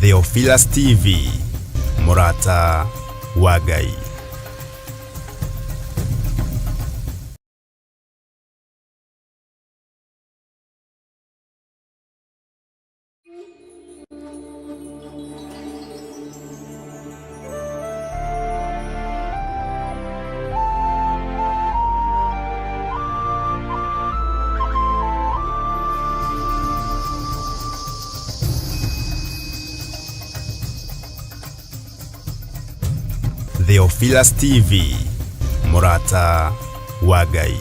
Theophilus TV, mũrata wa Ngai. Theophilus TV, mũrata wa Ngai.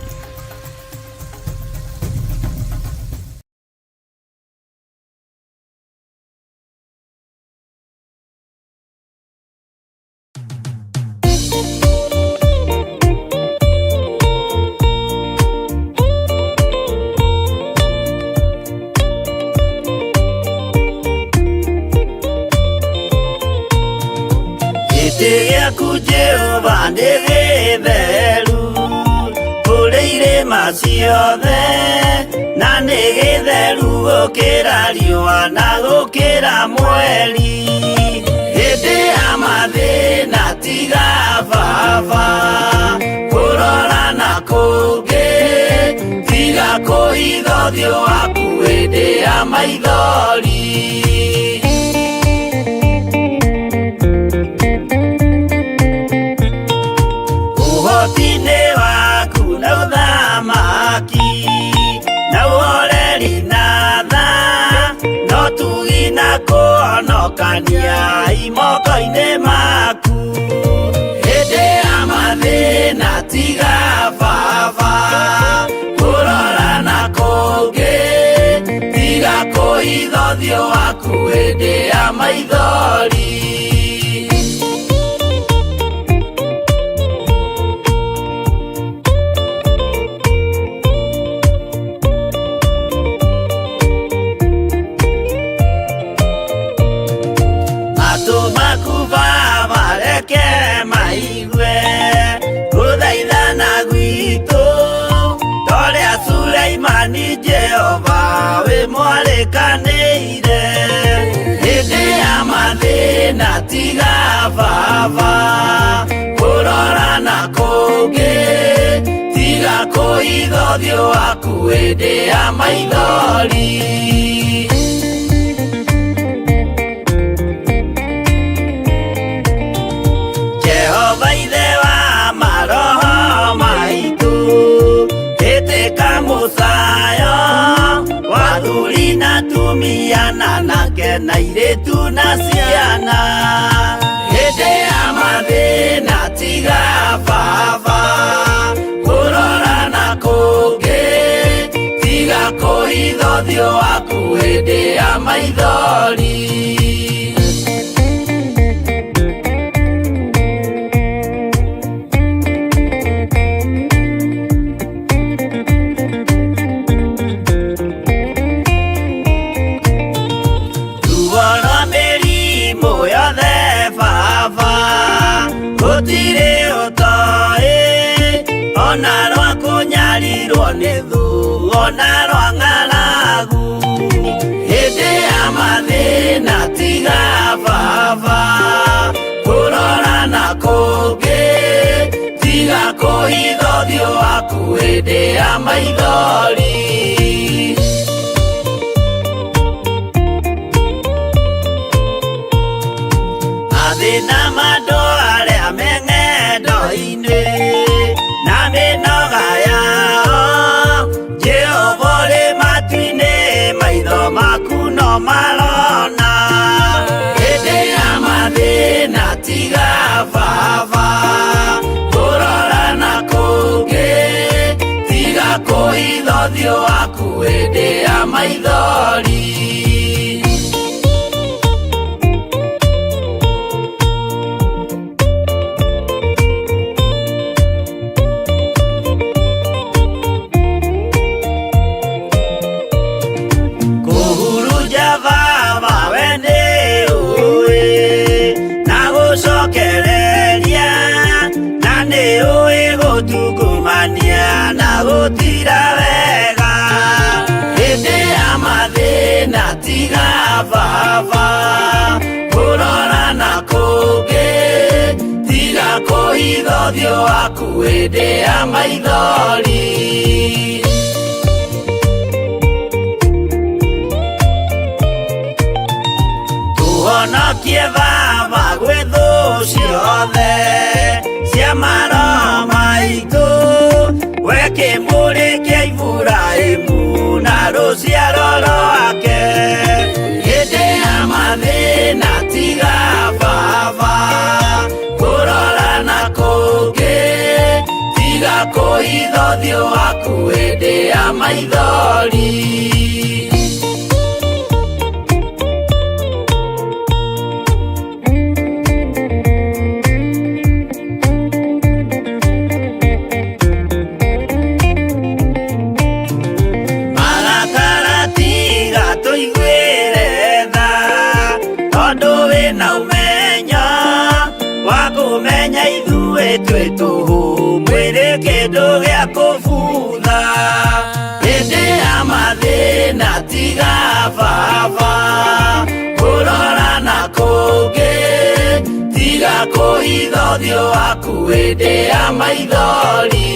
Gĩtĩ gĩaku Jehova nĩ gĩtheru kũrĩ irĩma ciothe na nĩ gĩtheru gũkĩra riũa na gũkĩra mweri hĩndĩ ya mathĩna tiga baba kũrora na kũngĩ tiga kũhitha ũthiũ waku hĩndĩ ya maithori. Ũhoti-inĩ waku na ũthamaki na ũhoreri na tha no tugi na kũhonokania imoko-inĩ maku hĩndĩ ya mathĩna tiga baba kũrora na kũngĩ tiga kũhitha ũthiũ waku hĩndĩ ya maithori. Matũ maku Baba reke maigue gũthaithana gwitũ torĩa Suleimani Jehova wĩ mwarĩkanĩire hĩndĩ ya mathĩna tiga baba kũrora na kũngĩ tiga kũhitha ũthiũ waku hĩndĩ ya maithori. Jehova ithe wa maroho maitũ ĩtĩka mũcayo wa athuri na atumia na anake na airĩtu na ciana hĩndĩ ya mathĩna tiga baba kũrora na kũngĩ tiga kũhitha ũthiũ waku hĩndĩ ya maithori. Ruo rwa mĩrimũ yothe baba gũtirĩ ũtoĩ ona rwa kũnyarirwo nĩ thũ ona rwa ng'aragu hĩndĩ ya mathĩna tiga baba kũrora na kũngĩ tiga kũhitha ũthiũ waku hĩndĩ ya maithori. Mathĩna ma andũ arĩa me ng'endo-inĩ na mĩnoga yao Jehova ũrĩ matu-inĩ maitho maku no marona hĩndĩ ya mathĩna tiga baba kũrora na kũngĩ tiga kũhitha ũthiũ waku hĩndĩ ya maithori. Kũhurunja baba we nĩ ũĩ na gũcokereria na nĩ ũĩ gũtungumania na gũtira wega hĩndĩ ya mathĩna tiga baba Kũhitha ũthiũ waku hĩndĩ ya maithori. Tũhonokie Baba gwĩ thũ ciothe cia maroho maitũ, we kĩmũrĩ kĩa Iburahĩmu na rũciaro rwake. Hĩndĩ ya mathĩna tiga Baba kũrora na kũngĩ, tiga kũhitha ũthiũ waku hĩndĩ ya maithori. Marakara tiga tũiguĩre tha, tondũ wĩna ũmenyo wa kũmenya ithuĩ twĩ tũhũ, mwĩrĩ kĩndũ gĩa kũbutha. Hĩndĩ ya mathĩna tiga Baba kũrora na kũngĩ, tiga kũhitha ũthiũ waku hĩndĩ ya maithori.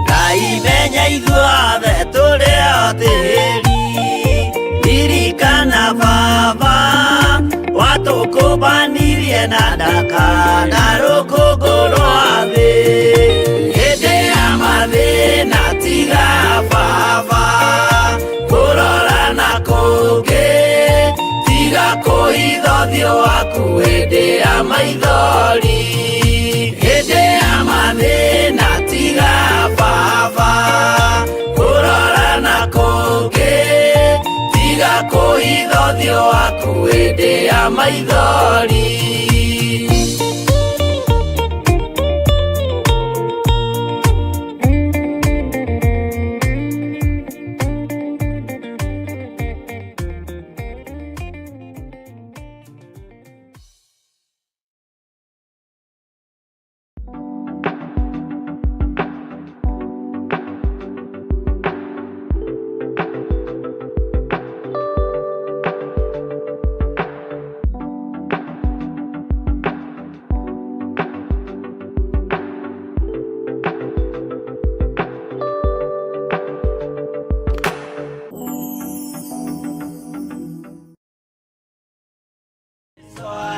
Ngai menya ithuothe tũrĩ o tĩri, ririkana Baba watũkũmbanirie na ndaka na rũkũngũ rwa thĩ. Hĩndĩ ya mathĩna tiga Baba kũrora na kũngĩ, tiga kũhitha ũthiũ waku hĩndĩ ya maithori. Hĩndĩ ya mathĩna tiga Baba kũrora na kũngĩ, tiga kũhitha ũthiũ waku hĩndĩ ya maithori.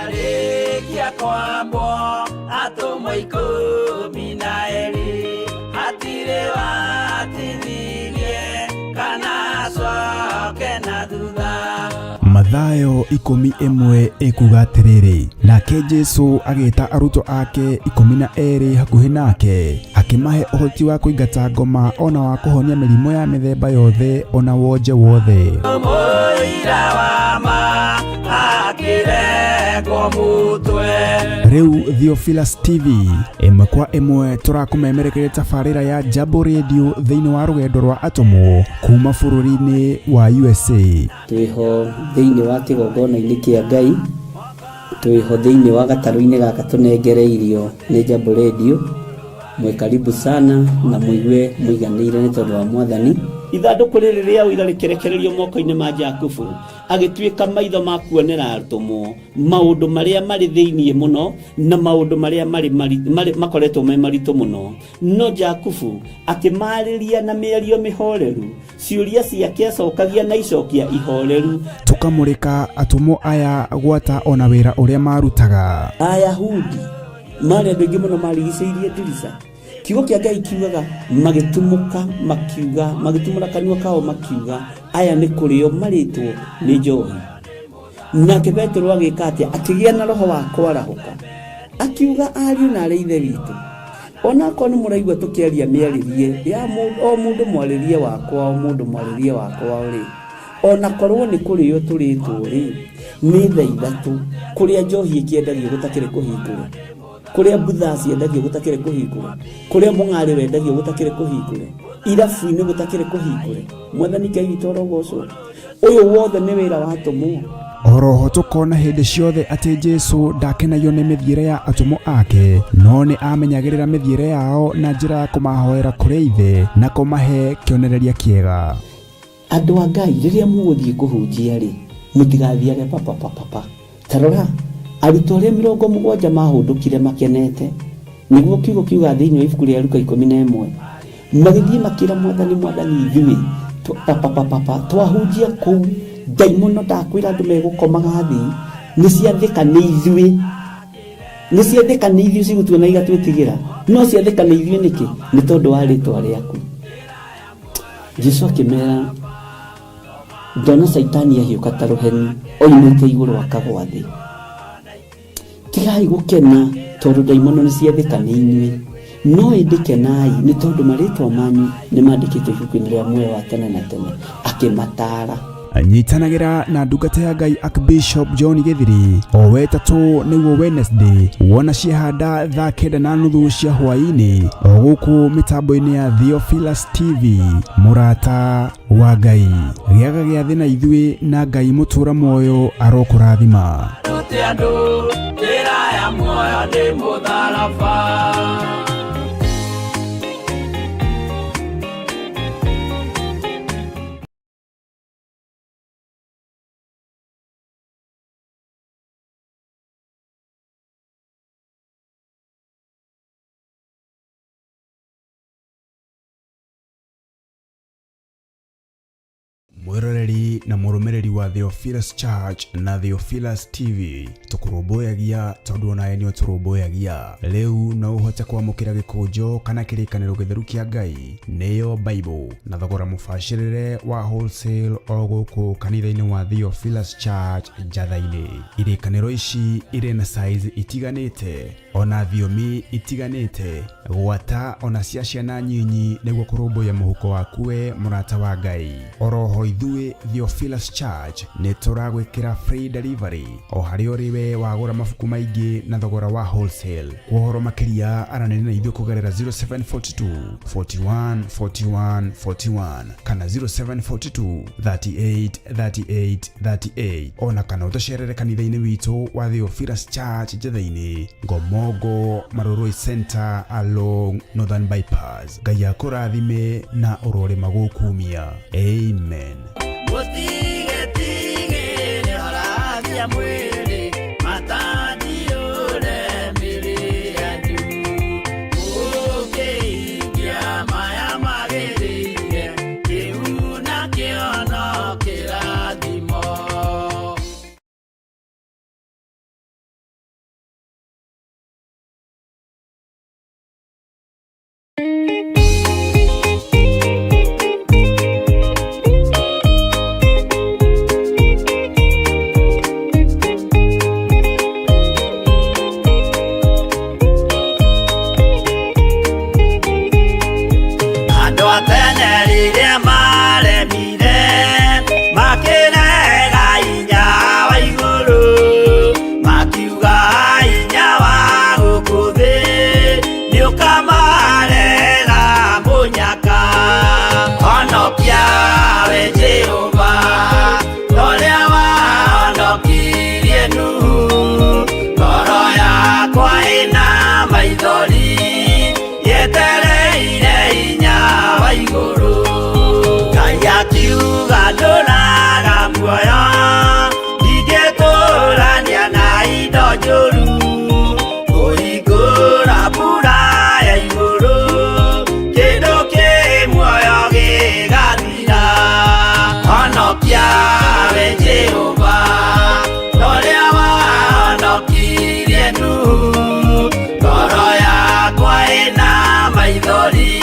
Arĩkia kwambwo atũmwo 12, hatirĩ watithirie kana acoke na thutha. Mathayo 11 ĩkuga atĩrĩrĩ, nake Jesu agĩta arutwo ake 12 hakuhĩ nake, akĩmahe ũhoti wa kũingata ngoma ona wa kũhonia mĩrimũ ya mĩthemba yothe ona wonje wothe. Mũira wa ma akĩrengwo mũtwe. Rĩu Theophilus TV ĩmwe kwa ĩmwe tũrakũmemerekeria tabarĩra ya Jambo Radio thĩinĩ wa rũgendo rwa atũmwo kuma bũrũri-inĩ wa USA. Twĩho thĩinĩ wa kĩgongona-inĩ kĩa Ngai, twĩho thĩinĩ wa gatarũ-inĩ gaka tũnengereirio nĩ Jambo Radio. Mwĩ karibu sana na mũigue mũiganĩire nĩ tondũ wa Mwathani. Ithandũkũ rĩrĩ rĩa ũira rĩkĩrekererio moko-inĩ ma Jakubu, agĩtuĩka maitho ma kuonera atũmwo maũndũ marĩa marĩ thĩinĩ mũno na maũndũ marĩa marĩ makoretwo me maritũ mũno. No Jakubu akĩmarĩria na mĩario mĩhoreru, ciũria ciake acokagia na icokia ihoreru. Tũkamũrĩka atũmwo aya gwata ona wĩra ũrĩa marutaga. Ayahudi marĩ andũ aingĩ mũno marigicĩirie ndirica. Kiugo kĩa Ngai kiugaga magĩtumũka makiuga, magĩtumũra kanua kao makiuga, aya nĩ kũrĩo marĩtwo nĩ njohi. Nake Petero agĩka atĩa? Akĩgĩa na roho wa kwarahũka, akiuga ariũ na arĩ ithe witũ, onakorwo nĩ mũraigua tũkĩaria mĩarĩrie ya o mũndũ mwarĩrie wakwa, o mũndũ mwarĩrie wakwa rĩ, onakorwo nĩ kũrĩo tũrĩtwo rĩ, nĩ thaa 3 kũrĩa njohi ĩkĩendagio gũtakĩrĩ kũhingũre, kũrĩa mbutha ciendagio gũtakĩrĩ kũhingũre, kũrĩa mũng'arĩ wendagio gũtakĩrĩ kũhingũre, irabu-inĩ gũtakĩrĩ kũhingũre. Mwathani Ngai witũ arogocwo. Ũyũ wothe nĩ wĩra wa atũmwo. Oroho tũkona hĩndĩ ciothe atĩ Jesu ndakenagio nĩ mĩthiĩre ya atũmwo ake, no nĩ amenyagĩrĩra mĩthiĩre yao na njĩra ya kũmahoera kũrĩ Ithe na kũmahe kĩonereria kĩega. Andũ a Ngai, rĩrĩa mũgũthiĩ kũhunjia rĩ, Mũtigathiage papapapapa. Ta rora arutwo arĩa 70 mahũndũkire makenete, nĩguo kiugo kiuga thĩinĩ wa ibuku rĩa Luka 11, magĩthiĩ makĩra Mwathani, Mwathani, ithuĩ papapapapa twahunjia kũu ndaimono, ndakwĩra andũ megũkomaga thĩ, nĩ ciathĩka nĩ ithuĩ, nĩ ciathĩka nĩ ithuĩ, cigũtuona igatwĩtigĩra, no ciathĩka nĩ ithuĩ nĩkĩ? Nĩ tondũ wa rĩtwa rĩaku. Jesu akĩmera, ndona Caitani ahiũka ta rũheni oimĩte igũrũ akagwa thĩ. Tigai gũkena tondũ ndaimono nĩ ciathĩka nĩ inyuĩ, no ĩndĩ kenai nĩ tondũ marĩtwa manyu nĩ mandĩkĩtwo ibuku-inĩ rĩa muoyo wa tene na tene. Akĩmataara. Nyitanagĩra na ndungata ya Ngai Archbishop John Gĩthiri o wetatũ, nĩguo Wednesday, wona ciahanda thaa 9:30 cia hwaĩ-inĩ, o gũkũ mĩtambo-inĩ ya Theophilus TV. Mũrata wa Ngai, gĩaga gĩathĩ na ithuĩ, na Ngai mũtũra muoyo arokũrathima. Rute andũ njĩra ya muoyo nĩ mũtharaba. Mwĩroreri na mũrũmĩrĩri wa Theophilus Church na Theophilus TV, tũkũrũmbũyagia tondũ onawe nĩ ũtũrũmbũyagia. Rĩu no ũhote kwamũkĩra gĩkũnjo kana kĩrĩkanĩro gĩtheru kĩa Ngai, nĩyo Bible, na thogora mũbacĩrĩre wa wholesale o gũkũ kanitha-inĩ wa Theophilus Church Njatha-inĩ. Irĩkanĩro ici irĩ na size itiganĩte ona thiomi itiganĩte, gwata ona cia ciana nyinyi, nĩguo kũrũmbũiya mũhuko waku we mũrata wa Ngai. Oroho ithuĩ Theophilus Church nĩ tũragwĩkĩra free delivery o harĩa ũrĩ we wagũra mabuku maingĩ na thogora wa wholesale. Kwa ũhoro makĩria, aranĩria na ithuĩ kũgerera 0742 41 41 41 kana 0742 38 38 38, ona kana ũtũcerere kanitha-inĩ witũ wa Theophilus Church Njatha-inĩ, Ngomongo Marurui Center along Northern Bypass. Ngai akũrathime na ũrorĩma gũkumia. Amen. Mũtigetigĩre horagia mwĩrĩ, matanjiũre mĩrĩ yanyu. Mũkĩhingia maya magĩrĩire, kĩu nakĩo no kĩrathimo. Andũ a tene rĩrĩa maremire, makĩrega hinya wa igũrũ, makiuga hinya wa gũkũ thĩ nĩũkamarehera mũnyaka. Honokia we Jehova, torĩa wahonokirie Nuhu. Ngoro yakwa ĩna maithori, yetereire hinya wa igũrũ. Ngai akiuga ndũraga muoyo, ndingĩtũrania na indo njũru. Kũhingũra mbura ya igũrũ, kĩndũ kĩ muoyo gĩgathira. Honokia we Jehova, torĩa wahonokirie Nuhu. Ngoro yakwa ĩna maithori,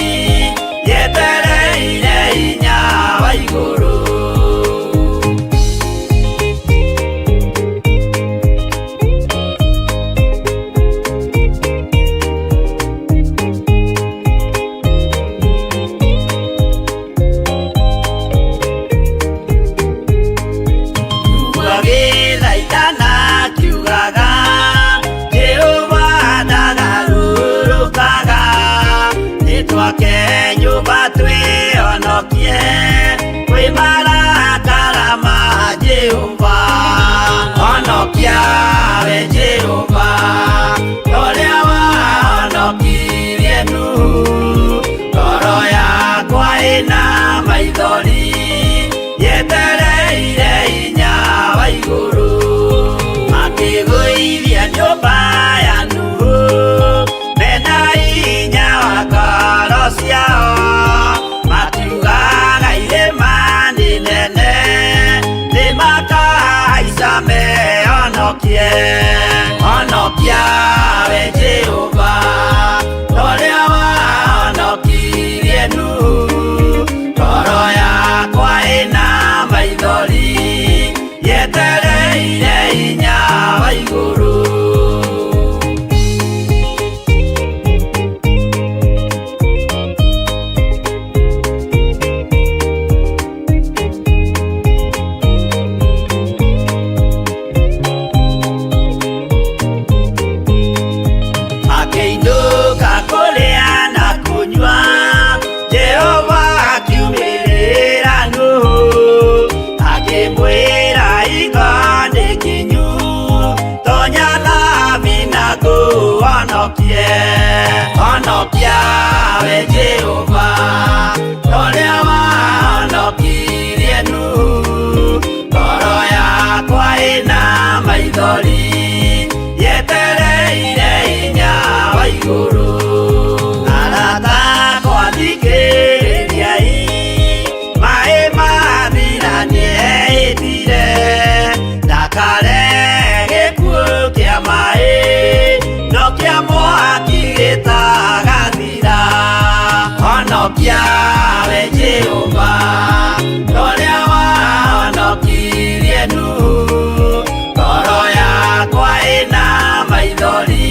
yetereire hinya wa igũrũ. Agĩthaithana kiugaga, Jehova ndagarũrũkaga. Nĩtwake nyũmba twĩhonokie kwĩ marakara ma Jehova. Honokia we Jehova, torĩa wahonokirie Nuhu. Ngoro yakwa ĩna maithori, yetereire hinya wa Honokia we Jehova, torĩa wahonokirie Nuhu. Ngoro yakwa ĩna maithori, yetereire hinya wa igũrũ. Akĩinũka kũrĩa na kũnyua, Jehova akiumĩrĩra Nuhu, akĩmwĩra iga nĩ kinyu, tonya thabina ngũhonokie. Honokia we Jehova, torĩa wahonokirie Nuhu. Ngoro yakwa ĩna maithori, yetereire hinya wa igũrũ. Arata akwa thikĩrĩriai, maĩ mathira nĩehĩtire, ndakare gĩkuũ kĩa maĩ, no kĩa mwaki gĩtagathira. Honokia we Jehova, torĩa wahonokirie Nuhu. Ngoro yakwa ĩna maithori,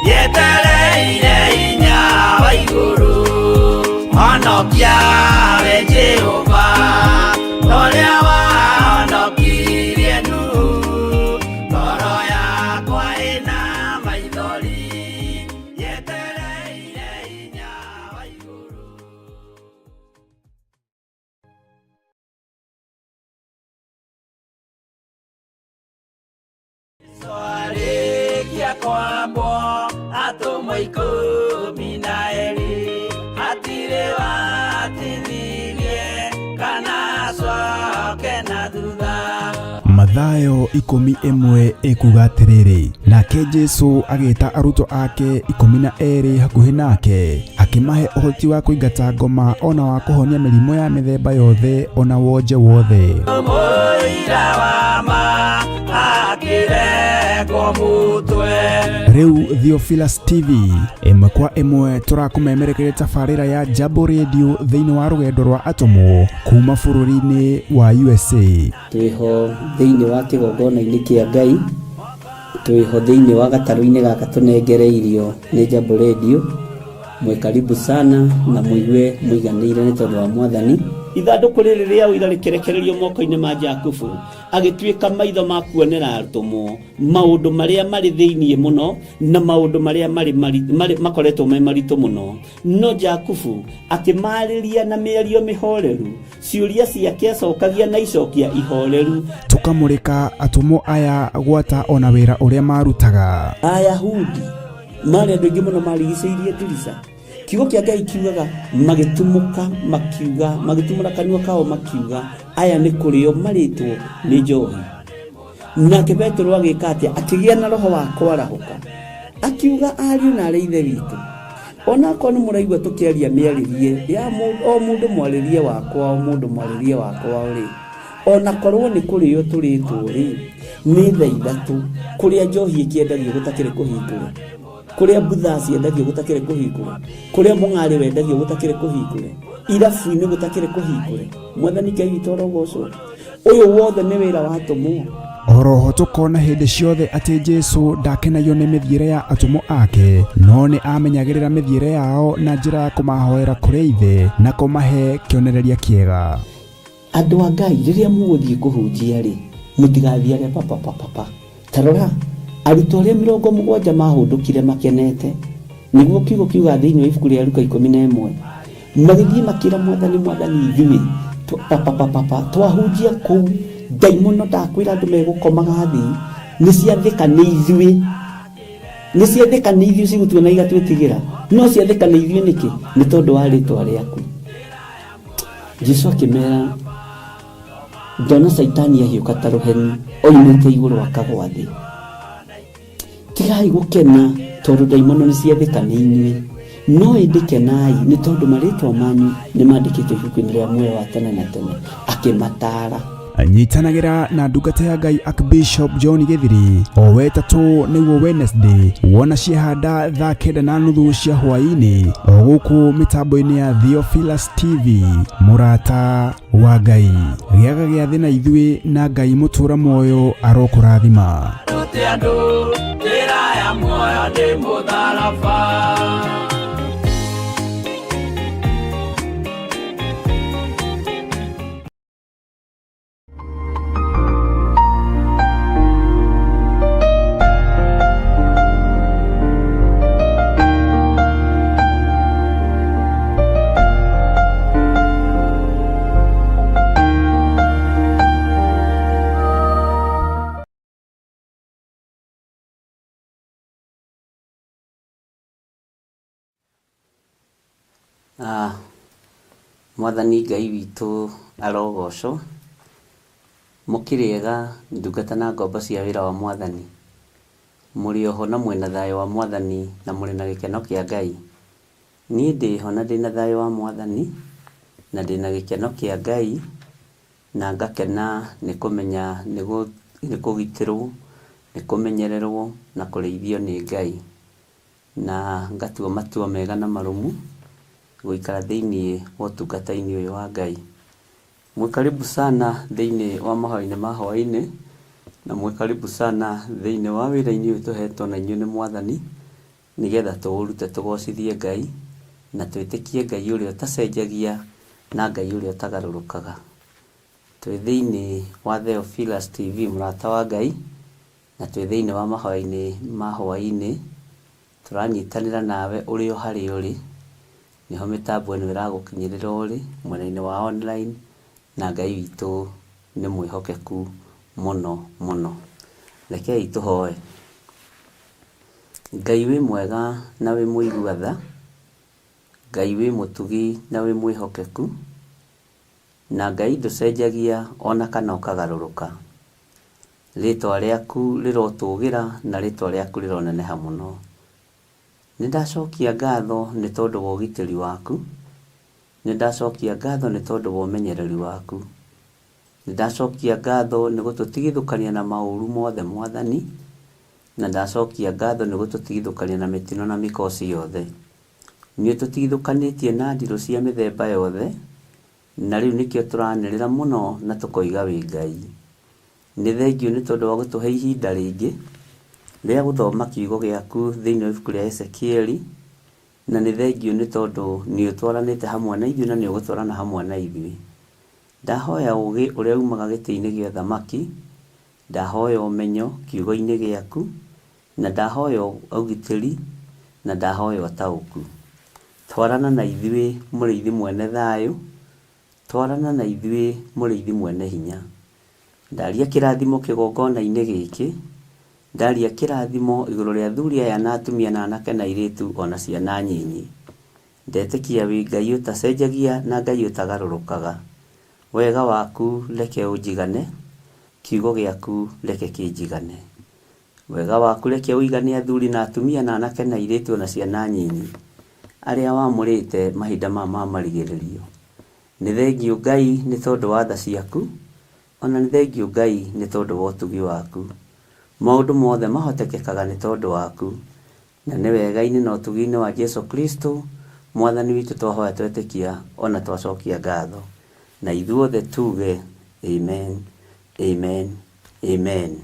yetereire hinya wa igũrũ. Honokia we Jehova, torĩa wahonokirie Nuhu. Ngoro yakwa ĩna maithori, yetereire hinya wa igũrũ. Arĩkia kwambwo atũmwo 12, hatirĩ watithirie kana acoke na thutha. Mathayo 11 ĩkuga atĩrĩrĩ, nake Jesu agĩta arutwo ake 12 hakuhĩ nake, akĩmahe ũhoti wa kũingata ngoma ona wa kũhonia mĩrimũ ya mĩthemba yothe ona wonje wothe. Mũira wa ma akĩrengwo mũtwe. Rĩu Theophilus TV ĩmwe kwa ĩmwe tũrakũmemerekeria tabarĩra ya Jambo Radio thĩinĩ wa rũgendo rwa atũmwo kuma bũrũri-inĩ wa USA. Twĩho thĩinĩ wa kĩgongona-inĩ kĩa Ngai, twĩho thĩinĩ wa gatarũ-inĩ gaka tũnengereirio nĩ Jambo Radio. Mwĩ karibu sana na mũigue mũiganĩire nĩ tondũ wa Mwathani. Ithandũkũ rĩrĩ rĩa ũira rĩkĩrekererio moko-inĩ ma Jakubu, agĩtuĩka maitho ma kuonera atũmwo maũndũ marĩa marĩ thĩinĩ mũno na maũndũ marĩa marĩ makoretwo me maritũ mũno. No Jakubu akĩmarĩria na mĩario mĩhoreru, ciũria ciake acokagia na icokia ihoreru. Tũkamũrĩka atũmwo aya gwata ona wĩra ũrĩa marutaga. Ayahudi marĩ andũ aingĩ mũno marigicĩirie ndirica. Kiugo kĩa Ngai kiugaga magĩtumũka makiuga, magĩtumũra kanua kao makiuga, aya nĩ kũrĩo marĩtwo nĩ njohi. Nake Petero agĩka atĩa? Akĩgĩa na roho wa kwarahũka, akiuga ariũ na arĩ ithe witũ, onakorwo nĩ mũraigua tũkĩaria mĩarĩrie ya o mũndũ mwarĩrie wakwa, o mũndũ mwarĩrie wakwa rĩ, onakorwo nĩ kũrĩo tũrĩtwo rĩ, nĩ thaa 3 kũrĩa njohi ĩkĩendagio gũtakĩrĩ kũhingũre, kũrĩa mbutha ciendagio gũtakĩrĩ kũhingũre, kũrĩa mũng'arĩ wendagio gũtakĩrĩ kũhingũre, irabu-inĩ gũtakĩrĩ kũhingũre. Mwathani Ngai witũ arogocwo. Ũyũ wothe nĩ wĩra wa atũmwo. Oroho tũkona hĩndĩ ciothe atĩ Jesu ndakenagio nĩ mĩthiĩre ya atũmwo ake, no nĩ amenyagĩrĩra mĩthiĩre yao na njĩra ya kũmahoera kũrĩ Ithe na kũmahe kĩonereria kĩega. Andũ a Ngai, rĩrĩa mũgũthiĩ kũhunjia rĩ, mũtigathiage papapapapa. Ta rora, arutwo arĩa 70 mahũndũkire makenete, nĩguo kiugo kiuga thĩinĩ wa ibuku rĩa Luka 11, magĩthiĩ makĩra Mwathani, Mwathani ithuĩ papapapapa twahunjia kũu, ndaimono ndakwĩra andũ megũkomaga thĩ, nĩ ciathĩka nĩ ithuĩ, nĩ ciathĩka nĩ ithuĩ cigũtuona igatwĩtigĩra, no ciathĩka nĩ ithuĩ nĩkĩ? Nĩ tondũ wa rĩtwa rĩaku. Jesu akĩmera, ndona Caitani ahiũka ta rũheni oimĩte igũrũ akagwa thĩ. Tigai gũkena tondũ ndaimono nĩ ciathĩka nĩ inyuĩ, no ĩndĩ kenai nĩ tondũ marĩtwa manyu nĩ mandĩkĩtwo ibuku-inĩ rĩa muoyo wa tene na tene. Akĩmataara. Nyitanagĩra na ndungata ya Ngai Archbishop John Gĩthiri o wetatũ nĩguo Wednesday wona ciahanda thaa 9:30 cia hwaĩ-inĩ o gũkũ mĩtambo-inĩ ya Theophilus TV. Mũrata wa Ngai, gĩaga gĩathĩ na ithuĩ na Ngai mũtũra muoyo arokũrathima. Rute andũ njĩra ya muoyo nĩ mũtharaba. Mwathani Ngai witũ arogocwo. Mũkĩrĩega ndungata na ngombo cia wĩra wa Mwathani. Mũrĩ oho na mwĩna thayũ wa Mwathani na mũrĩ na gĩkeno kĩa Ngai. Niĩ ndĩho na ndĩna thayũ wa Mwathani na ndĩna gĩkeno kĩa Ngai na ngakena nĩ kũmenya nĩ kũgitĩrwo, nĩ kũmenyererwo na kũrĩithio nĩ Ngai. Na ngatua matua mega na marũmu gũikara thĩinĩ wa ũtungata-inĩ ũyũ wa Ngai. Mwĩ karibu sana thĩinĩ wa mahoya-inĩ ma hwaĩ-inĩ, na mwĩ karibu sana thĩinĩ wa wĩra-inĩ ũyũ tũhetwo na inyuĩ nĩ Mwathani, nĩgetha tũũrute tũgocithie Ngai, na twĩtĩkie Ngai ũrĩa ũtacenjagia na Ngai ũrĩa ũtagarũrũkaga. Twĩ thĩinĩ wa Theophilus TV mũrata wa Ngai, na twĩ thĩinĩ wa mahoya-inĩ ma hwaĩ-inĩ, tũranyitanĩra nawe ũrĩ o harĩa ũrĩ, nĩho mĩtambo ĩno ĩragũkinyĩrĩra ũrĩ mwena-inĩ wa online, na Ngai witũ nĩ mwĩhokeku mũno mũno. Rekei tũhoe. Ngai wĩ mwega na wĩ mũigua tha, Ngai wĩ mũtugi na wĩ mwĩhokeku, na Ngai ndũcenjagia ona kana ũkagarũrũka. Rĩtwa rĩaku rĩrotũgĩra na rĩtwa rĩaku rĩroneneha mũno. Nĩ ndacokia ngatho nĩ tondũ wa ũgitĩri waku, nĩ ndacokia ngatho nĩ tondũ wa ũmenyereri waku. Nĩ ndacokia ngatho nĩ gũtũtigithũkania na maũru mothe Mwathani, na ndacokia ngatho nĩ gũtũtigithũkania na mĩtino na mĩkosi yothe. Nĩ ũtũtigithũkanĩtie na ndirũ cia mĩthemba yothe, na rĩu nĩkĩo tũranĩrĩra mũno na tũkoiga wĩ Ngai. Nĩ thengiũ nĩ tondũ wa gũtũhe ihinda rĩngĩ rĩa gũthoma kiugo gĩaku thĩinĩ wa ibuku rĩa Ezekieli, na nĩ thengiũ nĩ tondũ nĩ ũtwaranĩte hamwe na ithuĩ na nĩ ũgũtwarana hamwe na ithuĩ. Ndahoya ũũgĩ ũrĩa umaga gĩtĩ-inĩ gĩa ũthamaki, ndahoya ũmenyo kiugo-inĩ gĩaku, na ndahoya ũgitĩri, na ndahoya ũtaũku. Twarana na ithuĩ mũrĩithi mwene thayũ, twarana na ithuĩ mũrĩithi mwene hinya. Ndaria kĩrathimo kĩgongona-inĩ gĩkĩ, ndaria kĩrathimo igũrũ rĩa athuri aya na atumia na anake na airĩtu ona ciana nyinyi. Ndetĩkia wĩ Ngai ũtacenjagia na Ngai ũtagarũrũkaga. Wega waku reke ũnjigane, kiugo gĩaku reke kĩnjigane. Wega waku reke ũigane athuri na atumia na anake na airĩtu ona ciana nyinyi, arĩa wamũrĩte mahinda maya ma marigĩrĩrio. Nĩ thengiũ Ngai nĩ tondũ wa tha ciaku, ona nĩ thengiũ Ngai nĩ tondũ wa ũtugi waku. Maũndũ mothe mahotekekaga nĩ tondũ waku, na nĩ wega-inĩ na ũtugi-inĩ wa Jesu Kristo Mwathani witũ twahoya twetĩkia ona twacokia ngatho. Na ithuothe tuge amen, amen, amen.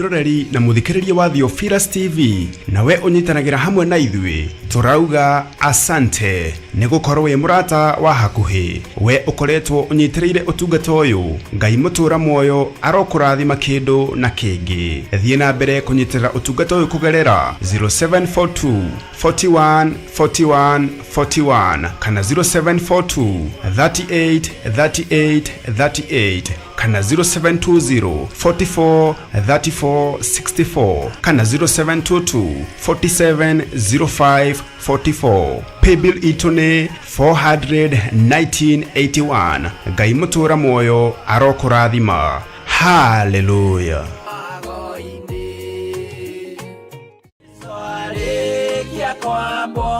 Mwĩroreri na mũthikĩrĩria wa Theophilus TV, nawe ũnyitanagĩra hamwe na ithuĩ, tũrauga asante nĩ gũkorwo wĩ mũrata wa hakuhĩ. We ũkoretwo ũnyitĩrĩire ũtungata ũyũ, Ngai mũtũra muoyo arokũrathima kĩndũ na kĩngĩ. Thiĩ na mbere kũnyitĩrĩra ũtungata ũyũ kũgerera 0742 41 41 41 kana 0742 38 38 38 kana 0720 44 34 64 kana 0722 47 05 44. Paybill itũ nĩ 41981. Ngai mũtũra muoyo arokũrathima. Haleluya. Arĩkia kwambwo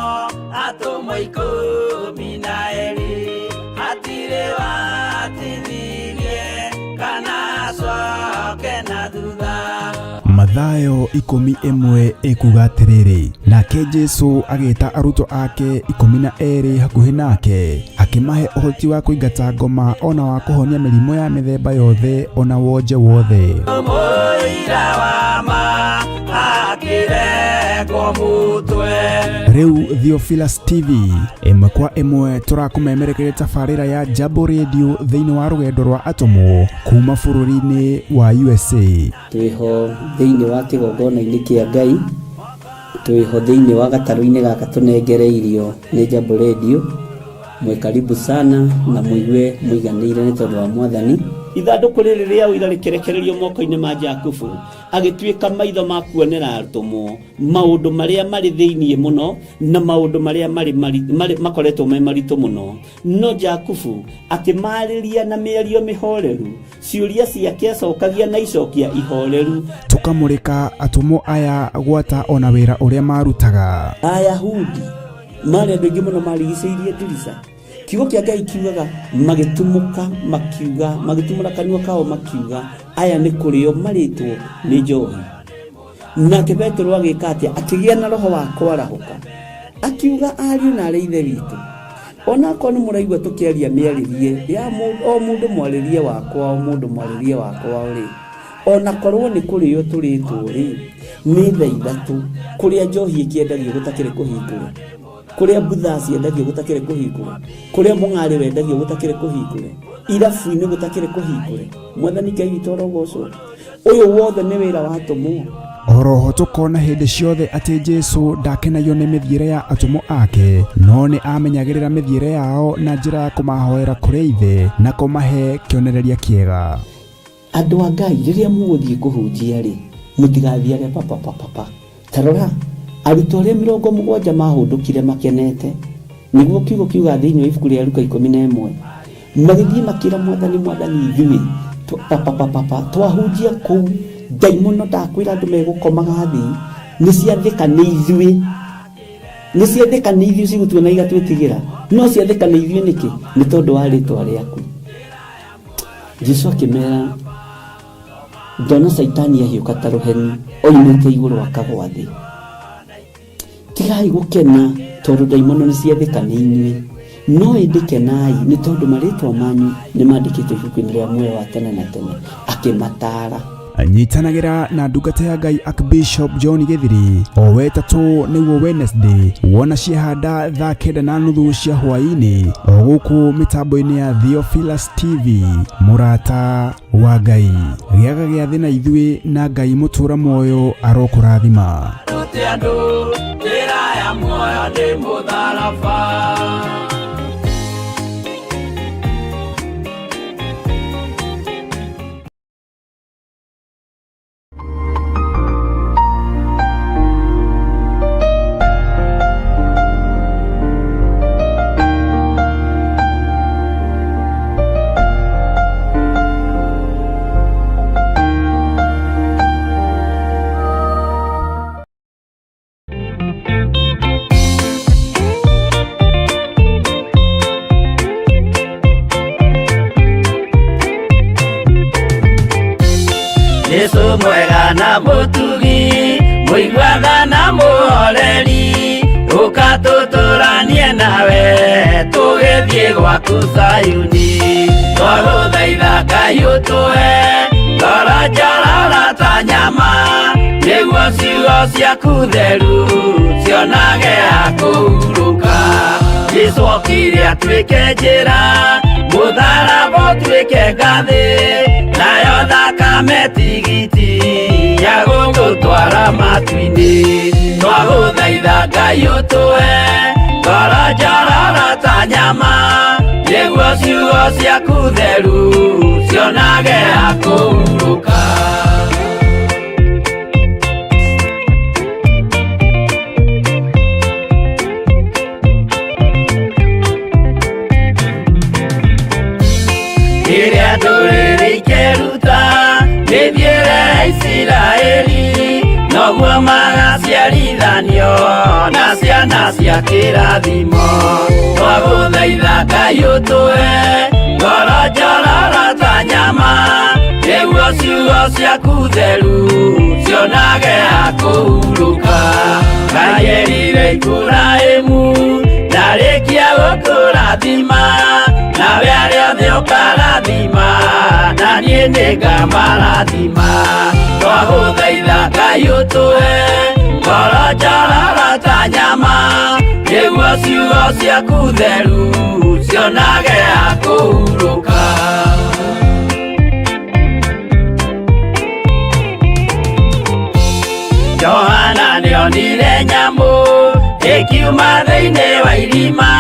atũmwo 12, hatirĩ watithirie kana acoke na thutha. Mathayo 11 ĩkuga atĩrĩrĩ, nake Jesu agĩta arutwo ake 12 hakuhĩ nake, akĩmahe ũhoti wa kũingata ngoma ona wa kũhonia mĩrimũ ya mĩthemba yothe ona wonje wothe. Mũira wa ma akĩrekwo mũtwe. Rĩu Theophilus TV ĩmwe kwa ĩmwe tũrakũmemerekeria tabarĩra ya Jambo Radio thĩinĩ wa rũgendo rwa atũmwo kuma bũrũri-inĩ wa USA. Twĩho thĩinĩ wa kĩgongona-inĩ kĩa Ngai, twĩho thĩinĩ wa gatarũ-inĩ gaka tũnengereirio nĩ Jambo Radio. Mwĩ karibu sana na mũigue mũiganĩire nĩ tondũ wa Mwathani. Ithandũkũ rĩrĩ rĩa ũira rĩkĩrekererio moko-inĩ ma Jakubu, agĩtuĩka maitho ma kuonera atũmwo maũndũ marĩa marĩ thĩinĩ mũno na maũndũ marĩa marĩ makoretwo me maritũ mũno. No Jakubu akĩmarĩria na mĩario mĩhoreru, ciũria ciake acokagia na icokia ihoreru. Tũkamũrĩka atũmwo aya gwata ona wĩra ũrĩa marutaga. Ayahudi marĩ andũ aingĩ mũno marigicĩirie ndirica. Kiugo kĩa Ngai kiugaga magĩtumũka makiuga, magĩtumũra kanua kao makiuga, aya nĩ kũrĩo marĩtwo nĩ njohi. Nake Petero agĩka atĩa? Akĩgĩa na roho wa kwarahũka, akiuga, ariũ na arĩ ithe witũ, onakorwo nĩ mũraigua tũkĩaria mĩarĩrie ya o mũndũ mwarĩrie wakwa, o mũndũ mwarĩrie wakwa rĩ, onakorwo nĩ kũrĩo tũrĩtwo rĩ, nĩ thaa 3 kũrĩa njohi ĩkĩendagio gũtakĩrĩ kũhingũre, kũrĩa mbutha ciendagio gũtakĩrĩ kũhingũre, kũrĩa mũng'arĩ wendagio gũtakĩrĩ kũhingũre, irabu-inĩ gũtakĩrĩ kũhingũre. Mwathani Ngai witũ arogocwo. Ũyũ wothe nĩ wĩra wa atũmwo. Oroho tũkona hĩndĩ ciothe atĩ Jesu ndakenagio nĩ mĩthiĩre ya atũmwo ake, no nĩ amenyagĩrĩra mĩthiĩre yao na njĩra ya kũmahoera kũrĩ Ithe na kũmahe kĩonereria kĩega. Andũ a Ngai, rĩrĩa mũgũthiĩ kũhunjia rĩ, mũtigathiage papapapapa. Ta rora, arutwo arĩa 70 mahũndũkire makenete, nĩguo kiugo kiuga thĩinĩ wa ibuku rĩa Luka 11, magĩthiĩ makĩra Mwathani, Mwathani, ithuĩ papapapapa twahunjia kũu, ndaimono ndakwĩra andũ megũkomaga thĩ, nĩ ciathĩka nĩ ithuĩ, nĩ ciathĩka nĩ ithuĩ cigũtuona igatwĩtigĩra, no ciathĩka nĩ ithuĩ nĩkĩ? Nĩ tondũ wa rĩtwa rĩaku. Jesu akĩmera, ndona Caitani ahiũka ta rũheni oimĩte igũrũ akagwa thĩ. Tigai gũkena tondũ ndaimono nĩ ciathĩka nĩ inyuĩ, no ĩndĩ kenai nĩ tondũ marĩtwa manyu nĩ mandĩkĩtwo ibuku-inĩ rĩa muoyo wa tene na tene. Akĩmataara. Nyitanagĩra na ndungata ya Ngai Archbishop John Gĩthiri o wetatũ nĩguo Wednesday, wona ciahanda thaa 9:30 cia hwaĩ-inĩ o gũkũ mĩtambo-inĩ ya Theophilus TV. Mũrata wa Ngai, gĩaga gĩathĩ na ithuĩ, na Ngai mũtũra muoyo arokũrathima. Rute andũ njĩra ya muoyo nĩ mũtharaba. Jesu mwega na mũtugi, mũiguaga na mũhoreri, ũka tũtũranie nawe tũgĩthiĩ gwaku Zayuni. Twagũthaitha Ngai ũtũhe ngoro Njororo ta nyama nĩguo ciugo ciaku theru cionage hakũhurũka. Jesũ okire atuĩke njĩra, mũtharaba ũtuĩke ngathĩ, nayo thakame tigiti ya gũgũtwara matu-inĩ. Twagũthaitha Ngai ũtũhe ngoro njororo ta nyama nĩguo ciugo ciaku theru cionage hakũhurũka. Rĩrĩa ndũrĩrĩ ikeruta mĩthiĩre ya Isiraeli, noguo magaciarithanio na ciana cia kĩrathimo. Twagũthaitha Ngai ũtũhe ngoro njororo ta nyama nĩguo ciugo ciaku theru cionage hakũhurũka. Ngai erire Iburahĩmu ndarĩkia gũkũrathima, nawe arĩa othe ũkarathima, na niĩ nĩngamarathima. Twagũthaitha Ngai ũtũhe ngoro njororo ta nyama nĩguo ciugo ciaku theru cionage hakũhurũka. Johana nĩonire nyamũ ĩkiuma thĩinĩ wa irima,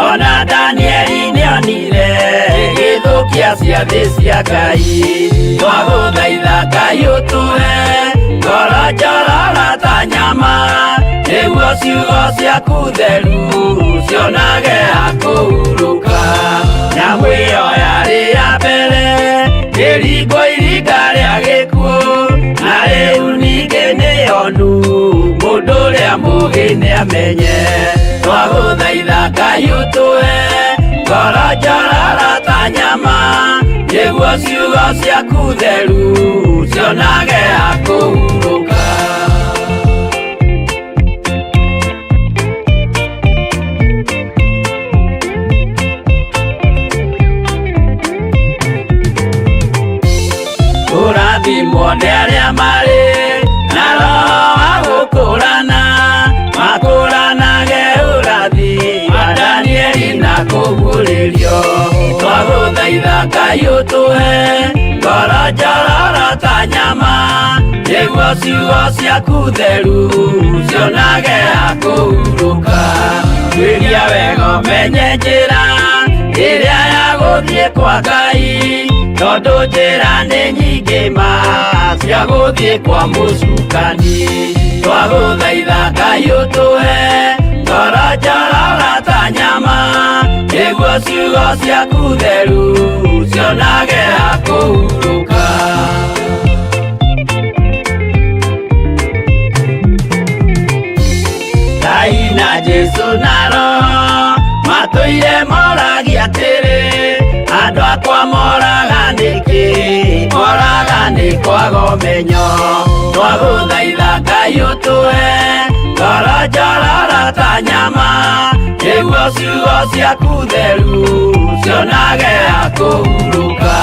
ona Danieli nĩonire ĩgĩthũkia ciathĩ cia Ngai. Twagũthaitha Ngai ũtũhe ngoro njororo ta nyama nĩguo ciugo ciaku theru cionage hakũhurũka. Nyamũ ĩyo yarĩ ya mbere ĩringwo iringa rĩa gĩkuũ, na rĩu ningĩ nĩyonu mũndũ ũrĩa mũũgĩ nĩamenye. Twagũthaitha Ngai ũtũhe ngoro njororo ta nyama nĩguo ciugo ciaku theru cionage hakũhurũka. Kũrathimwo nĩ arĩa marĩ na roho wa gũkũrana, makũranage ũrathi wa Danieli na kũguũrĩrio. Twagũthaitha Ngai ũtũhe ngoro njororo ta nyama nĩguo ciugo ciaku theru cionage hakũhurũka. Tuĩria wega ũmenye njĩra ĩrĩa ya gũthiĩ kwa Ngai, tondũ njĩra nĩ nyingĩ ma cia gũthiĩ kwa mũcukani. Twagũthaitha Ngai ũtũhe ngoro njororo ta nyama nĩguo ciugo ciaku theru cionage hakũhurũka. Ngai na Jesũ na Roho matũire moragia atĩrĩ, andũ akwa moraga nĩkĩ? Moraga nĩ kwaga ũmenyo. Twagũthaitha Ngai ũtũhe ngoro njororo ta nyama nĩguo ciugo ciaku theru cionage hakũhurũka.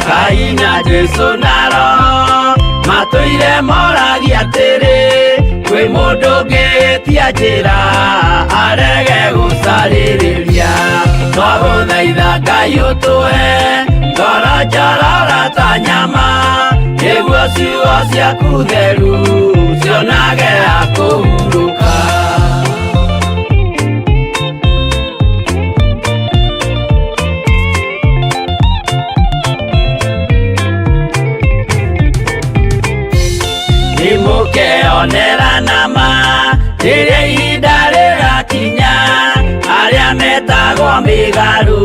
Ngai na Jesũ na Roho matũire moragia atĩrĩ, kwĩ mũndũ ũngĩtia njĩra arege gũcarĩrĩria. Twagũthaitha Ngai ũtũhe ngoro njororo ta nyama nĩguo ciugo ciaku theru cionage hakũhurũka. Nĩmũkeonera nama rĩrĩa ihinda rĩgakinya, arĩa metagwo mĩgarũ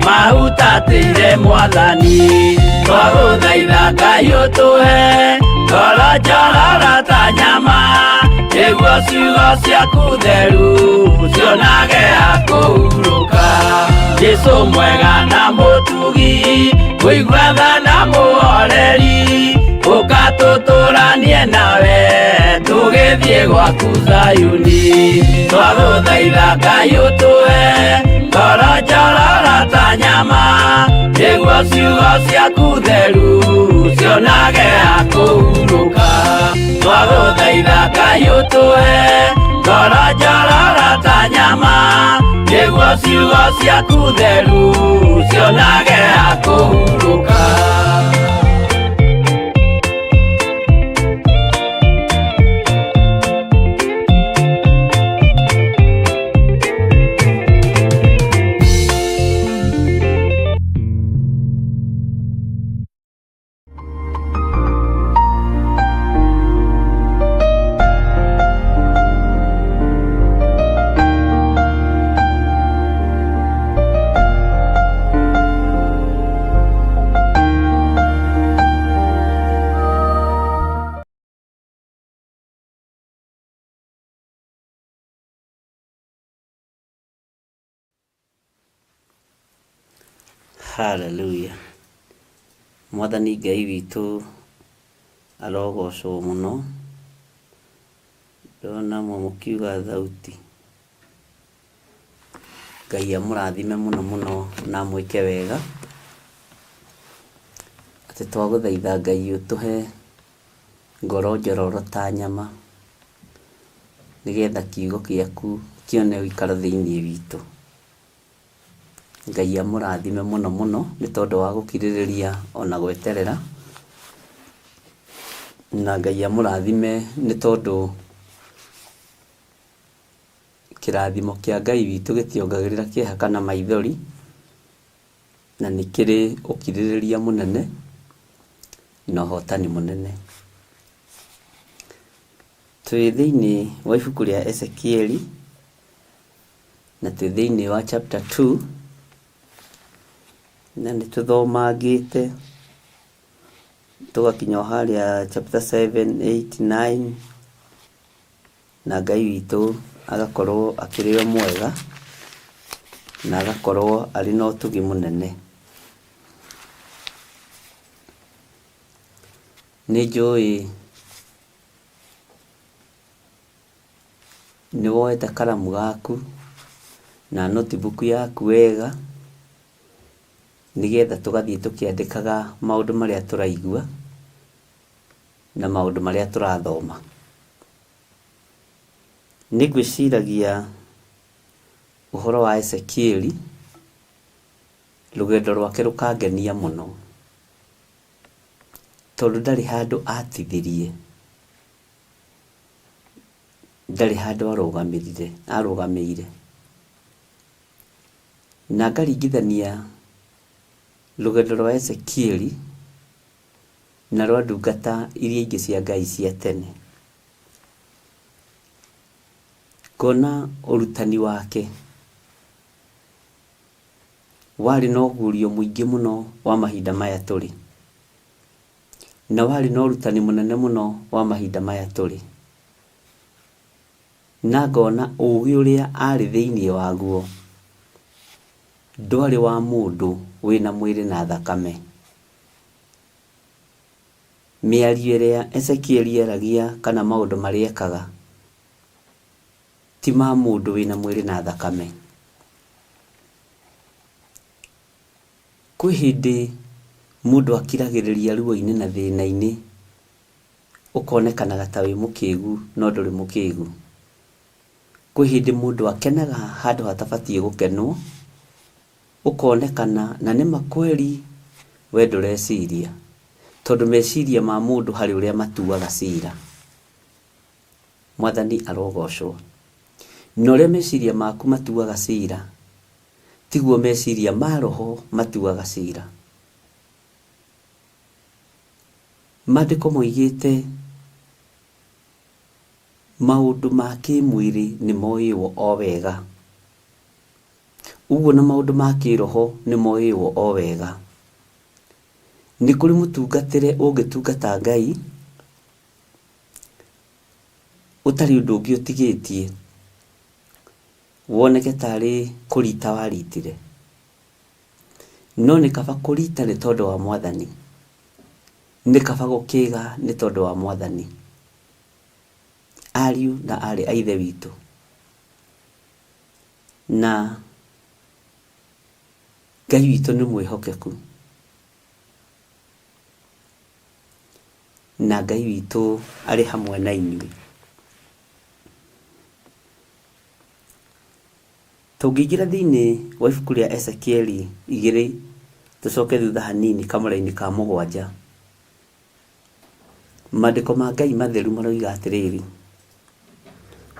mahutatĩire Mwathani. Twagũthaitha Ngai ũtũhe ngoro njororo ta nyama nĩguo ciugo ciaku theru cionage hakũhurũka. Jesũ mwega na mũtugi, mũigua tha na mũhoreri, ũka tũtũranie nawe tũgĩthiĩ gwaku Zayuni. Twagũthaitha Ngai ũtũhe Ngoro njororo ta nyama nĩguo ciugo ciaku theru cionage ha kũhurũka. Twagũthaitha Ngai ũtũhe ngoro njororo ta nyama nĩguo ciugo ciaku theru cionage ha kũhurũka. Hallelujah. Mwathani Ngai witũ arogocwo mũno. Ndona amwe mũkiuga thauti. Ngai amũrathime mũno mũno na amwĩke wega. Atĩ twagũthaitha Ngai ũtũhe ngoro njororo ta nyama nĩgetha kiugo gĩaku kĩone ũikaro thĩinĩ witũ. Ngai amũrathime mũno mũno nĩ tondũ wa gũkirĩrĩria ona gweterera. Na Ngai amũrathime nĩ tondũ kĩrathimo kĩa Ngai witũ gĩtiongagĩrĩra kĩeha kana maithori, na nĩ kĩrĩ ũkirĩrĩria mũnene na ũhotani mũnene. Twĩ thĩinĩ wa ibuku rĩa Ezekieli na twĩ thĩinĩ wa chapter 2 na nĩ tũthomangĩte tũgakinya o harĩa chapter 7, 8, 9 na Ngai witũ agakorwo akĩrĩ o mwega na agakorwo arĩ na ũtugi mũnene. Nĩ njũĩ nĩ woete karamu gaku na notebook yaku wega nĩgetha tũgathiĩ tũkĩandĩkaga maũndũ marĩa tũraigua na maũndũ marĩa tũrathoma. Nĩ ngwĩciragia ũhoro wa Ezekieli, rũgendo rwake rũkangenia mũno tondũ ndarĩ handũ atithirie, ndarĩ handũ arũgamĩrire arũgamĩire. Na ngaringithania rũgendo rwa Ezekieli na rwa ndungata iria ingĩ cia Ngai cia tene. Ngona ũrutani wake warĩ na ũguũrio mũingĩ mũno wa mahinda maya tũrĩ, na warĩ na ũrutani mũnene mũno wa mahinda maya tũrĩ. Na ngona ũgĩ ũrĩa arĩ thĩinĩ waguo ndwarĩ wa mũndũ wĩna mwĩrĩ na thakame. Mĩario ĩrĩa Ezekieli aragia kana maũndũ marĩa ekaga ti ma mũndũ wĩna mwĩrĩ na thakame. Kwĩ hĩndĩ mũndũ akiragĩrĩria ruo-inĩ na thĩna-inĩ ũkonekanaga ta wĩ mũkĩgu no ndũrĩ mũkĩgu. Kwĩ hĩndĩ mũndũ akenaga handũ hatabatiĩ gũkenwo, ũkonekana na nĩma kweli we ndũreciria, tondũ meciria ma mũndũ harĩ ũrĩa matuaga cira. Mwathani arogocwo. Na ũrĩa meciria maku matuaga cira, tiguo meciria ma roho matuaga cira. Maandĩko moigĩte maũndũ ma kĩmwĩrĩ nĩ moĩwo o wega. Ũguo na maũndũ ma kĩroho nĩ moĩwo o wega. Nĩ kũrĩ mũtungatĩre ũngĩtungata Ngai ũtarĩ ũndũ ũngĩ ũtigĩtie, woneke tarĩ kũrita waritire. No nĩ kaba kũrita nĩ tondũ wa Mwathani, nĩ kaba gũkĩga nĩ tondũ wa Mwathani. Ariũ na aarĩ a Ithe witũ, na Ngai witũ nĩ mwĩhokeku na Ngai witũ arĩ hamwe na inyuĩ. Tũngĩingĩra thĩinĩ wa ibuku rĩa Ezekieli igĩrĩ tũcoke thutha hanini kamũra-inĩ ka mũgwanja, maandĩko ma Ngai matheru maroiga atĩrĩrĩ,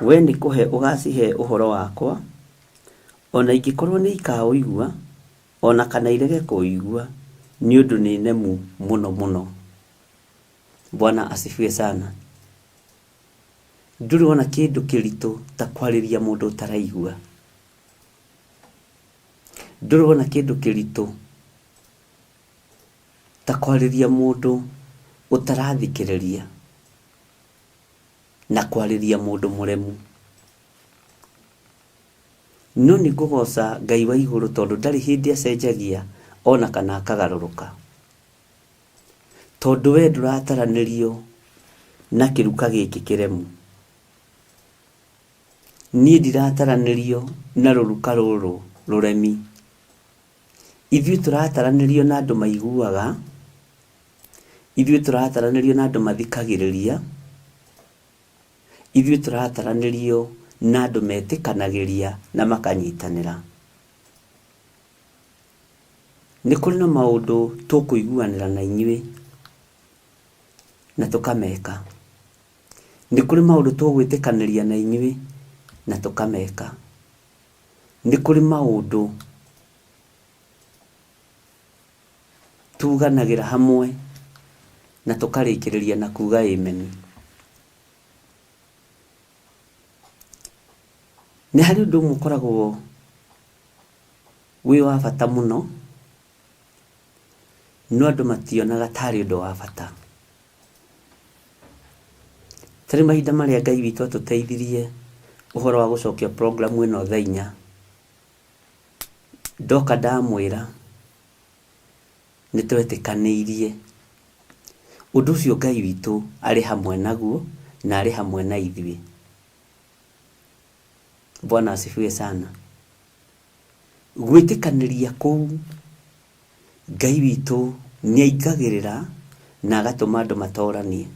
we nĩ kũhe ũgacihe ũhoro wakwa, ona ingĩkorwo nĩ ikaũigua, ona kana irege kũũigua, nĩ ũndũ nĩ nemu mũno mũno. Bwana asifiwe sana. Ndũrĩ wona kĩndũ kĩritũ ta kwarĩria mũndũ ũtaraigua. Ndũrĩ wona kĩndũ kĩritũ ta kwarĩria mũndũ ũtarathikĩrĩria na kwarĩria mũndũ mũremu. No nĩ ngũgoca Ngai wa igũrũ tondũ ndarĩ hĩndĩ acenjagia ona kana akagarũrũka. Tondũ we ndũrataranĩrio na kĩruka gĩkĩ kĩremu. Niĩ ndirataranĩrio na rũruka rũrũ rũremi. Ithuĩ tũrataranĩrio na andũ maiguaga, ithuĩ tũrataranĩrio na andũ mathikagĩrĩria, ithuĩ tũrataranĩrio na andũ metĩkanagĩria na makanyitanĩra. Nĩ kũrĩ na maũndũ tũkũiguanĩra na inyuĩ na tũkameka. Nĩ kũrĩ maũndũ tũgwĩtĩkanĩria na inyuĩ na tũkameka. Nĩ kũrĩ maũndũ tuganagĩra hamwe na tũkarĩkĩrĩria na kuga amen. Nĩ harĩ ũndũ ũmwe ũkoragwo wĩ wa bata mũno, no andũ mationaga tarĩ ũndũ wa bata. Tarĩu mahinda marĩa Ngai witũ atũteithirie ũhoro wa gũcokia program ĩno thaa inya, ndoka ndamwĩra nĩ twetĩkanĩirie. Ũndũ ũcio Ngai witũ arĩ hamwe naguo na arĩ hamwe na ithuĩ. Bwana asifiwe sana. Gwĩtĩkanĩria kũu Ngai witũ nĩ aingagĩrĩra na agatũma andũ matoranie.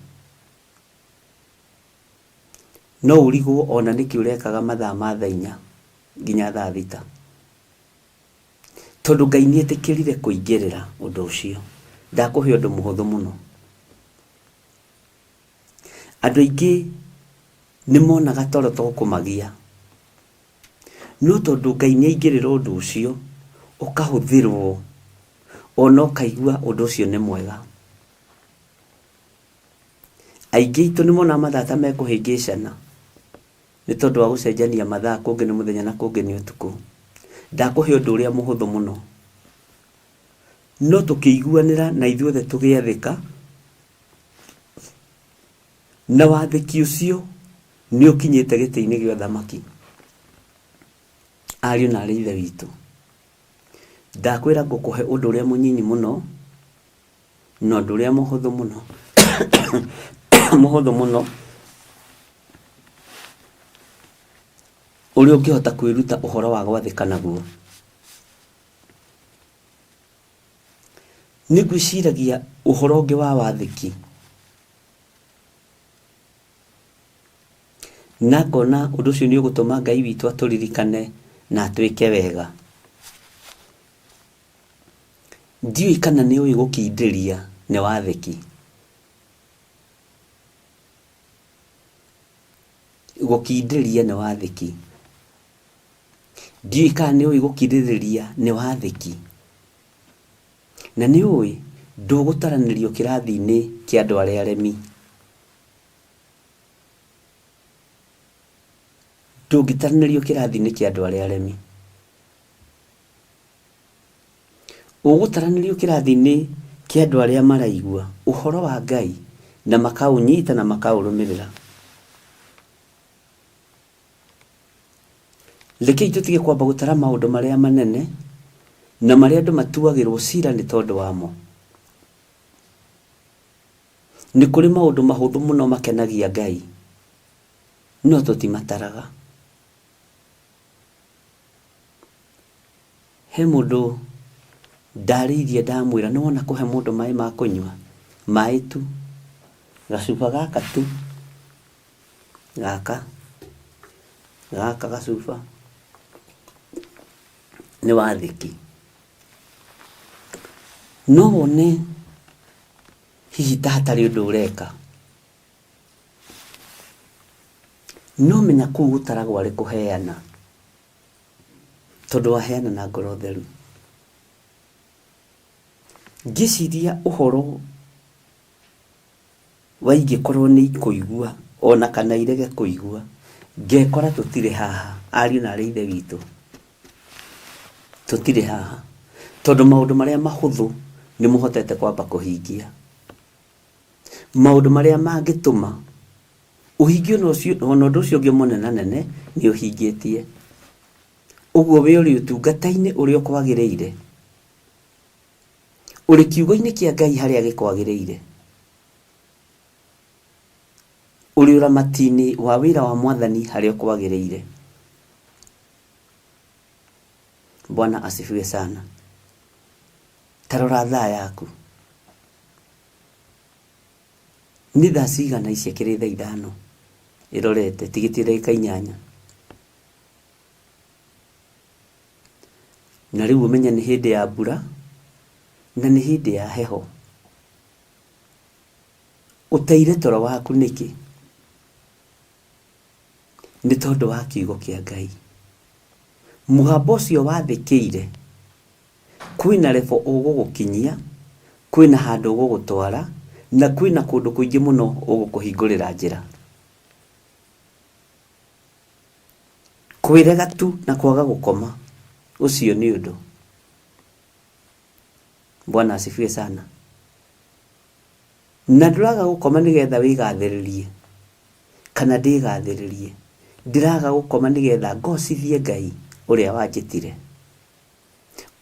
No ũrigwo ona nĩkĩ ũrekaga mathaa ma thaa inya nginya thaa thita. Tondũ Ngai nĩ etĩkĩrire kũingĩrĩra ũndũ ũcio. Ndakũhe ũndũ mũhũthũ mũno. Andũ aingĩ nĩ monaga toro to kũmagia. No tondũ Ngai nĩ aingĩrĩra ũndũ ũcio, ũkahũthĩrwo ona ũkaigua ũndũ ũcio nĩ mwega. Aingĩ aitũ nĩ monaga mathaa ta mekũhĩngĩcana nĩ tondũ wa gũcenjania mathaa, kũngĩ nĩ mũthenya na kũngĩ nĩ ũtukũ. Ndakũhe ũndũ ũrĩa mũhũthũ mũno. No tũkĩiguanĩra na ithuothe tũgĩathĩka, na wathĩki ũcio nĩ ũkinyĩte gĩtĩ-inĩ gĩa ũthamaki. Ariũ na aarĩ a Ithe witũ, ndakwĩra ngũkũhe ũndũ ũrĩa mũnyinyi mũno na ũndũ ũrĩa mũhũthũ mũno mũhũthũ mũno ũrĩa ũngĩhota kwĩruta ũhoro wa gwathĩka naguo. Nĩ ngwĩciragia ũhoro ũngĩ wa wathĩki na ngona ũndũ ũcio nĩ ũgũtũma Ngai witũ atũririkane na atwĩke wega. Ndiũĩ kana nĩ ũĩ gũkindĩria nĩ wathĩki. Gũkindĩria nĩ wathĩki. Ndiũĩ kana nĩ ũĩ gũkirĩrĩria nĩ wathĩki. Na nĩ ũĩ ndũgũtaranĩrio kĩrathi-inĩ kĩa andũ arĩa aremi. Ndũngĩtaranĩrio kĩrathi-inĩ kĩa andũ arĩa aremi. Ũgũtaranĩrio kĩrathi-inĩ kĩa andũ arĩa maraigua ũhoro wa Ngai na makaũnyita na makaũrũmĩrĩra. Rekei tũtige kwamba gũtara maũndũ marĩa manene na marĩa andũ matuagĩrwo cira nĩ tondũ wamo. Nĩ kũrĩ maũndũ mahũthũ mũno makenagia Ngai, no tũtimataraga. He mũndũ Ndarĩirie ndamwĩra nĩ wona kũhe mũndũ maĩ ma kũnyua, maĩ tu, gacuba gaka tu, gaka, gaka gacuba nĩ wathĩki. No wone hihi ta hatarĩ ũndũ ũreka, no menya kũu gũtaragwo arĩ kũheana, tondũ waheana na ngoro theru. Ngĩciria ũhoro wa ingĩkorwo nĩ ikũigua ona kana irege kũigua, ngekora tũtirĩ haha, ariũ na aarĩ a Ithe witũ, tũtirĩ haha, tondũ maũndũ marĩa mahũthũ nĩ mũhotete kwamba kũhingia. Maũndũ marĩa mangĩtũma ũhingie ona ũcio ona ũndũ ũcio ũngĩ mũnenanene nĩ ũhingĩtie. Ũguo we ũrĩ ũtungata-inĩ ũrĩa ũkwagĩrĩire, ũrĩ kiugo-inĩ kĩa Ngai harĩa gĩkwagĩrĩire, ũrĩ ũramati-inĩ wa wĩra wa Mwathani harĩa ũkwagĩrĩire. Bwana asifiwe sana. Ta rora thaa yaku. Nĩ thaa cigana ici akĩrĩ thaa ithano ĩrorete tigĩtie ndagĩka inyanya. Na rĩu ũmenye nĩ hĩndĩ ya mbura na nĩ hĩndĩ ya heho. Ũteire toro waku nĩkĩ? Nĩ tondũ wa kiugo kĩa Ngai. Mũgambo ũcio wathĩkĩire, kwĩna level ũgũgũkinyia, kwĩna handũ ũgũgũtwara, na kwĩna kũndũ kũingĩ mũno ũgũkũhingũrĩra njĩra. Kwĩrega tu na kwaga gũkoma, ũcio nĩ ũndũ. Bwana asifiwe sana. Na ndũraga gũkoma nĩgetha wĩgathĩrĩrie kana ndĩgathĩrĩrie, ndĩraga gũkoma nĩgetha ngocithie Ngai ũrĩa wanjĩtire.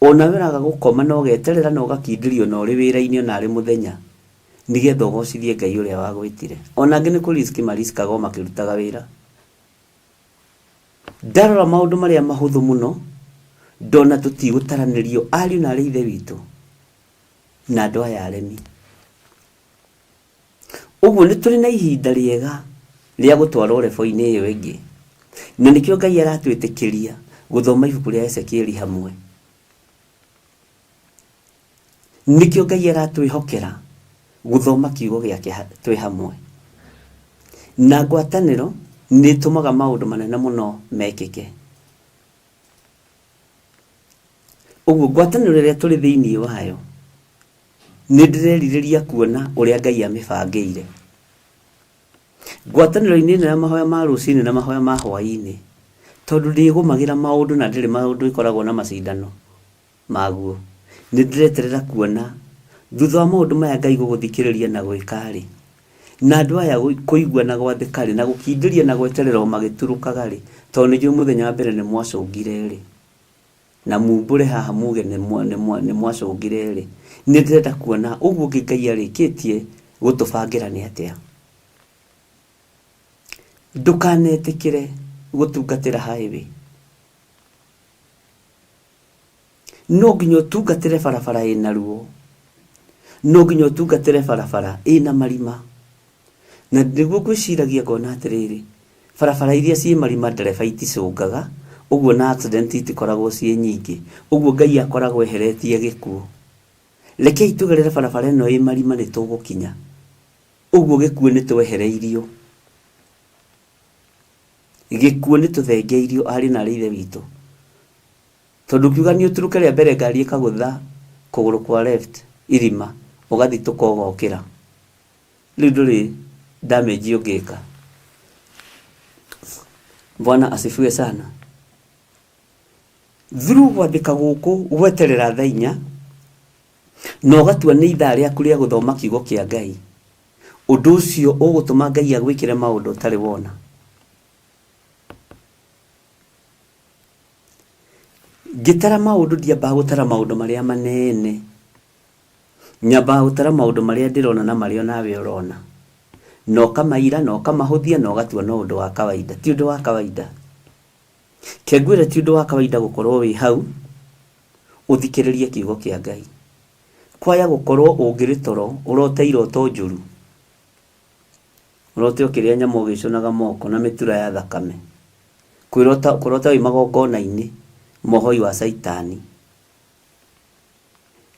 Onawe ũraga gũkoma na ũgeterera na ũgakindĩria ona ũrĩ wĩra-inĩ ona arĩ mũthenya nĩgetha ũgocithie Ngai ũrĩa wagwĩtire. Ona angĩ nĩ kũ risk mariskaga o makĩrutaga wĩra. Ndarora maũndũ marĩa mahũthũ mũno ndona tũtigũtaranĩrio ariũ na arĩ ithe witũ na andũ aya aremi. Ũguo nĩ tũrĩ na ihinda rĩega rĩa gũtwarwo rebo-inĩ ĩyo ĩngĩ. Na nĩkĩo Ngai aratwĩtĩkĩria gũthoma ibuku rĩa Ezekieli hamwe. Nĩkĩo Ngai aratwĩhokera gũthoma kiugo gĩake twĩ hamwe. Na ngwatanĩro nĩ ĩtũmaga maũndũ manene mũno mekĩke. Ũguo ngwatanĩro ĩrĩa tũrĩ thĩinĩ wayo, nĩ ndĩrerirĩria kuona ũrĩa Ngai amĩbangĩire. Ngwatanĩro-inĩ ĩno ya mahoya ma rũcinĩ na mahoya ma hwaĩ-inĩ, tondũ ndĩgũmagĩra maũndũ na ndĩrĩ maũndũ ĩkoragwo na macindano maguo, nĩ ndĩreterera kuona thutha wa maũndũ maya Ngai gũgũthikĩrĩria na gwĩka-rĩ, na andũ aya kũigua na gwathĩka-rĩ, na gũkindĩria na gweterera o magĩturũkaga-rĩ, tondũ nĩ njũĩ mũthenya wa mbere nĩ mwacũngire-rĩ, na mumbũre haha muge nĩ mwacũngire-rĩ, nĩ ndĩrenda kuona ũguo ũngĩ Ngai arĩkĩtie gũtũbangĩra nĩ atĩa. Ndũkanetĩkĩre gũtungatĩra highway. No nginya ũtungatĩre barabara ĩna ruo. No nginya ũtungatĩre barabara ĩna marima. Na nĩguo ngwĩciragia ngona atĩrĩrĩ, barabara iria ciĩ marima ndereba iticũngaga, ũguo na accident itikoragwo ciĩ nyingĩ. Ũguo Ngai akoragwo eheretie gĩkuũ. Rekei tũgerere barabara ĩno ĩ marima nĩ tũgũkinya. Ũguo gĩkuũ nĩ twehereirio. Gĩkuũ nĩ tũthengeirio ariũ na aarĩ a Ithe witũ. Tondũ ũkiuga nĩ ũturũke rĩa mbere ngari ĩkagũtha kũgũrũ kwa left irima ũgathitũka ũgokĩra. Rĩu ndũrĩ damage ũngĩka. Bwana asifiwe sana. Through gwathĩka gũkũ gweterera thaa inya na ũgatua nĩ ithaa rĩaku rĩa gũthoma kiugo kĩa Ngai, ũndũ ũcio ũgũtũma Ngai agwĩkĩre maũndũ ũtarĩ wona. Ngĩtara maũndũ ndiambaga gũtara maũndũ marĩa manene, nyambaga gũtara maũndũ marĩa ndĩrona na marĩa onawe ũrona, na ũkamaira na ũkamahũthia na ũgatua no ũndũ wa kawaida. Ti ũndũ wa kawaida. Ke ngwĩre ti ũndũ wa kawaida gũkorwo wĩ hau, Ũthikĩrĩrie kiugo kĩa Ngai. Kwaya gũkorwo ũngĩrĩ toro ũrote iroto njũru. Ũrote ũkĩrĩa nyama ũgĩcũnaga moko na mĩtura ya thakame. Kwĩrota kũrota wĩ magongona-inĩ mohoi wa caitani.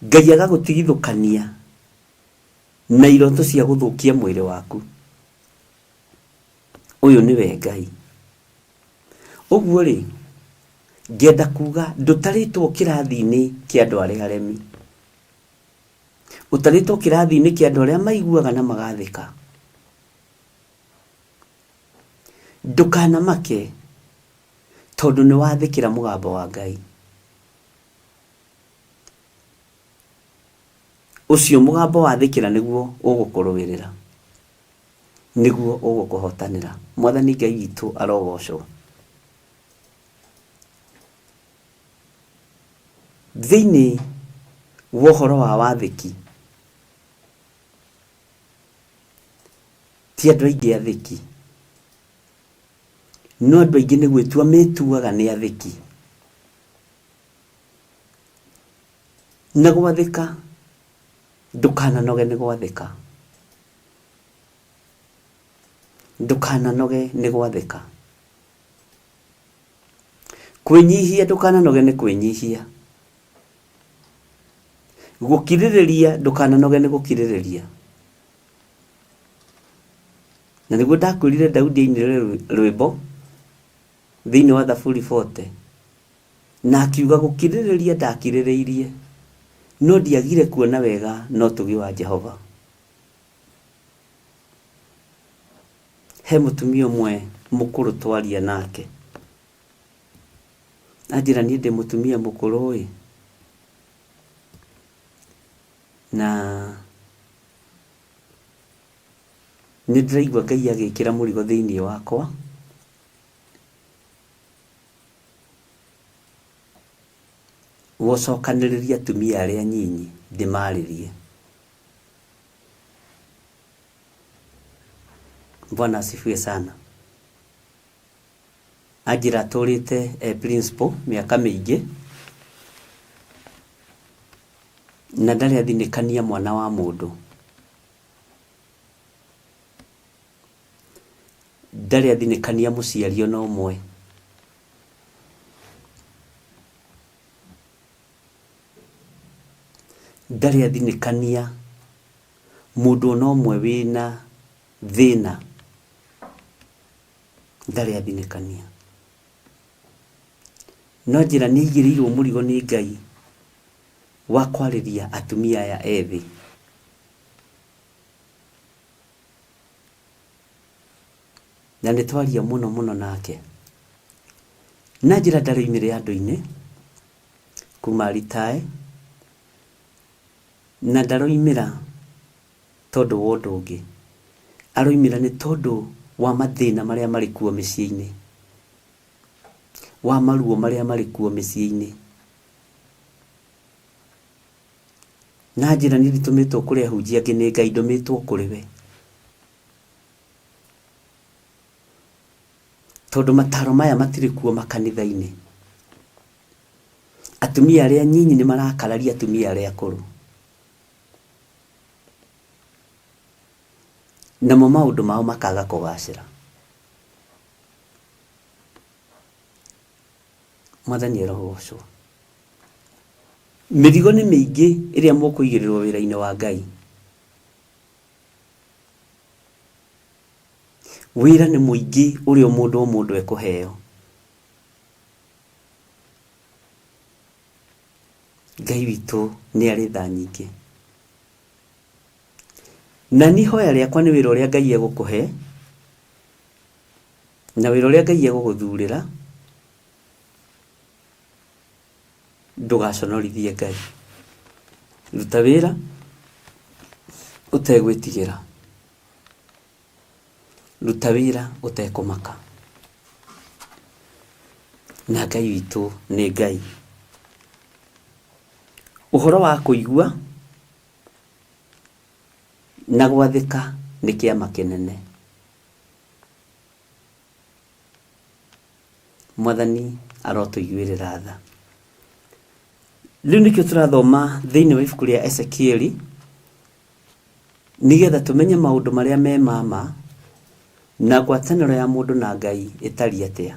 Ngai agagũtigithũkania na iroto cia gũthũkia mwĩrĩ waku. Ũyũ nĩwe Ngai. Ũguo rĩ, ngenda kuga ndũtarĩtwo kĩrathi-inĩ kĩa andũ arĩa aremi. Ũtarĩtwo kĩrathi-inĩ kĩa andũ arĩa maiguaga na magathĩka. Ndũkanamake tondũ nĩ wathĩkĩra mũgambo wa Ngai. Ũcio mũgambo wathĩkĩra nĩguo ũgũkũrũĩrĩra, nĩguo ũgũkũhotanĩra. Mwathani Ngai witũ arogocwo. Thĩinĩ wa ũhoro wa wathĩki, ti andũ aingĩ athĩki, no andũ aingĩ nĩ gwĩtua metuaga nĩ athĩki. Na gwathĩka, ndũkananoge nĩ gwathĩka. Ndũkananoge nĩ gwathĩka. Kwĩnyihia ndũkananoge nĩ kwĩnyihia. Gũkirĩrĩria ndũkananoge nĩ gũkirĩrĩria. Na nĩguo ndakwĩrire Daudi ainire rwĩmbo thĩinĩ wa Thaburi 40 na akiuga gũkirĩrĩria ndakirĩrĩirie no ndiagire kuona wega na ũtugi wa Jehova. He mũtumia ũmwe mũkũrũ twaria nake. Anjĩra niĩ ndĩ mũtumia mũkũrũ ĩ, na nĩ ndĩraigua Ngai agĩkĩra mũrigo thĩinĩ wakwa. Gũcokanĩrĩria atumia arĩa anyinyi ndĩmarĩrie. Bwana asifiwe sana. Anjĩra atũrĩte e principal mĩaka mĩingĩ na ndarĩ athinĩkania mwana wa mũndũ. Ndarĩ athinĩkania mũciari ona ũmwe. Ndarĩ athinĩkania mũndũ ona ũmwe wĩna thĩna. Ndarĩ athinĩkania. No njĩra nĩ aigĩrĩirwo mũrigo nĩ Ngai wa kwarĩria atumia aya ethĩ. Na nĩ twaria mũno mũno nake. Na njĩra ndarĩ oimire andũ-inĩ kuma ritae na ndaroimĩra tondũ wa ũndũ ũngĩ. Aroimĩra nĩ tondũ wa mathĩna marĩa marĩ kuo mĩciĩ-inĩ, wa maruo marĩa marĩ kuo mĩciĩ-inĩ. Na njĩra niĩ nditũmĩtwo kũrĩ ahunjia angĩ nĩ Ngai ndũmĩtwo kũrĩ we. Tondũ mataro maya matirĩ kuo makanitha-inĩ. Atumia arĩa anyinyi nĩ marakararia atumia arĩa akũrũ. Namo maũndũ mao makaga kũgacĩra. Mwathani arogocwo. Mĩrigo nĩ mĩingĩ ĩrĩa mũkũigĩrĩrwo wĩra-inĩ wa Ngai. Wĩra nĩ mũingĩ ũrĩa mũndũ o mũndũ ekũheo. Ngai witũ nĩ arĩ tha nyingĩ. Na niĩ ihoya rĩakwa nĩ wĩra ũrĩa Ngai egũkũhe, na wĩra ũrĩa Ngai egũgũthurĩra, ndũgaconorithie Ngai. Ruta wĩra ũtegwĩtigĩra. Ruta wĩra ũtekũmaka. Na Ngai witũ nĩ Ngai. Ũhoro wa kũigua na gwathĩka nĩ kĩama kĩnene. Mwathani arotũiguĩrĩra tha. Rĩu nĩkĩo tũrathoma thĩinĩ wa ibuku rĩa Ezekieli nĩgetha tũmenye maũndũ marĩa me ma ma na ngwatanĩro ya mũndũ na Ngai ĩtariĩ atĩa.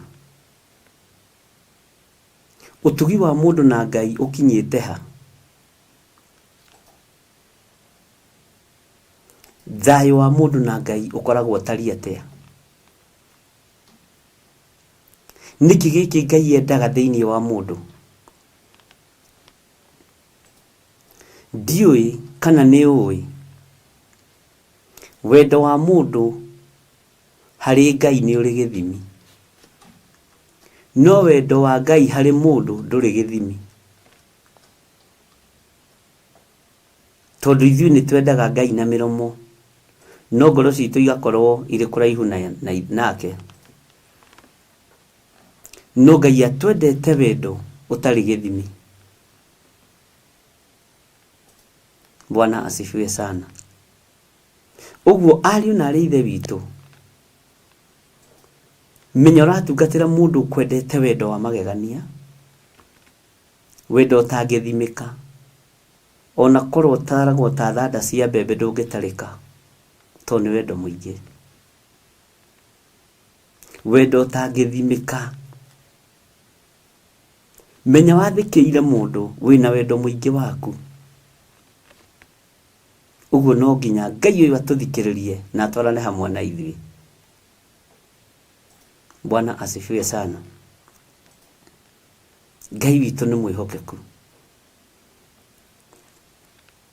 Ũtugi wa mũndũ na Ngai ũkinyĩte ha? Thayũ wa mũndũ na Ngai ũkoragwo ũtariĩ atĩa? Nĩkĩ gĩkĩ Ngai endaga thĩinĩ wa mũndũ? Ndiũĩ kana nĩ ũĩ, wendo wa mũndũ harĩ Ngai nĩ ũrĩ gĩthimi, no wendo wa Ngai harĩ mũndũ ndũrĩ gĩthimi. Tondũ ithuĩ nĩ twendaga Ngai na mĩromo, no ngoro citũ igakorwo irĩ kũraihu nake. No Ngai atwendete wendo ũtarĩ gĩthimi. Bwana asifiwe sana. Ũguo ariũ na arĩ ithe witũ, menya ũratungatĩra mũndũ ũkwendete wendo wa magegania, wendo ũtangĩthimĩka, ona korwo ũtaragwo ta thanda cia mbembe ndũngĩtarĩka, tondũ nĩ wendo mũingĩ. Wendo ũtangĩthimĩka. Menya wathĩkĩire mũndũ wĩna wendo mũingĩ waku. Ũguo no nginya Ngai ũyũ atũthikĩrĩrie na atwarane hamwe na ithuĩ. Bwana asifiwe sana. Ngai witũ nĩ mwĩhokeku.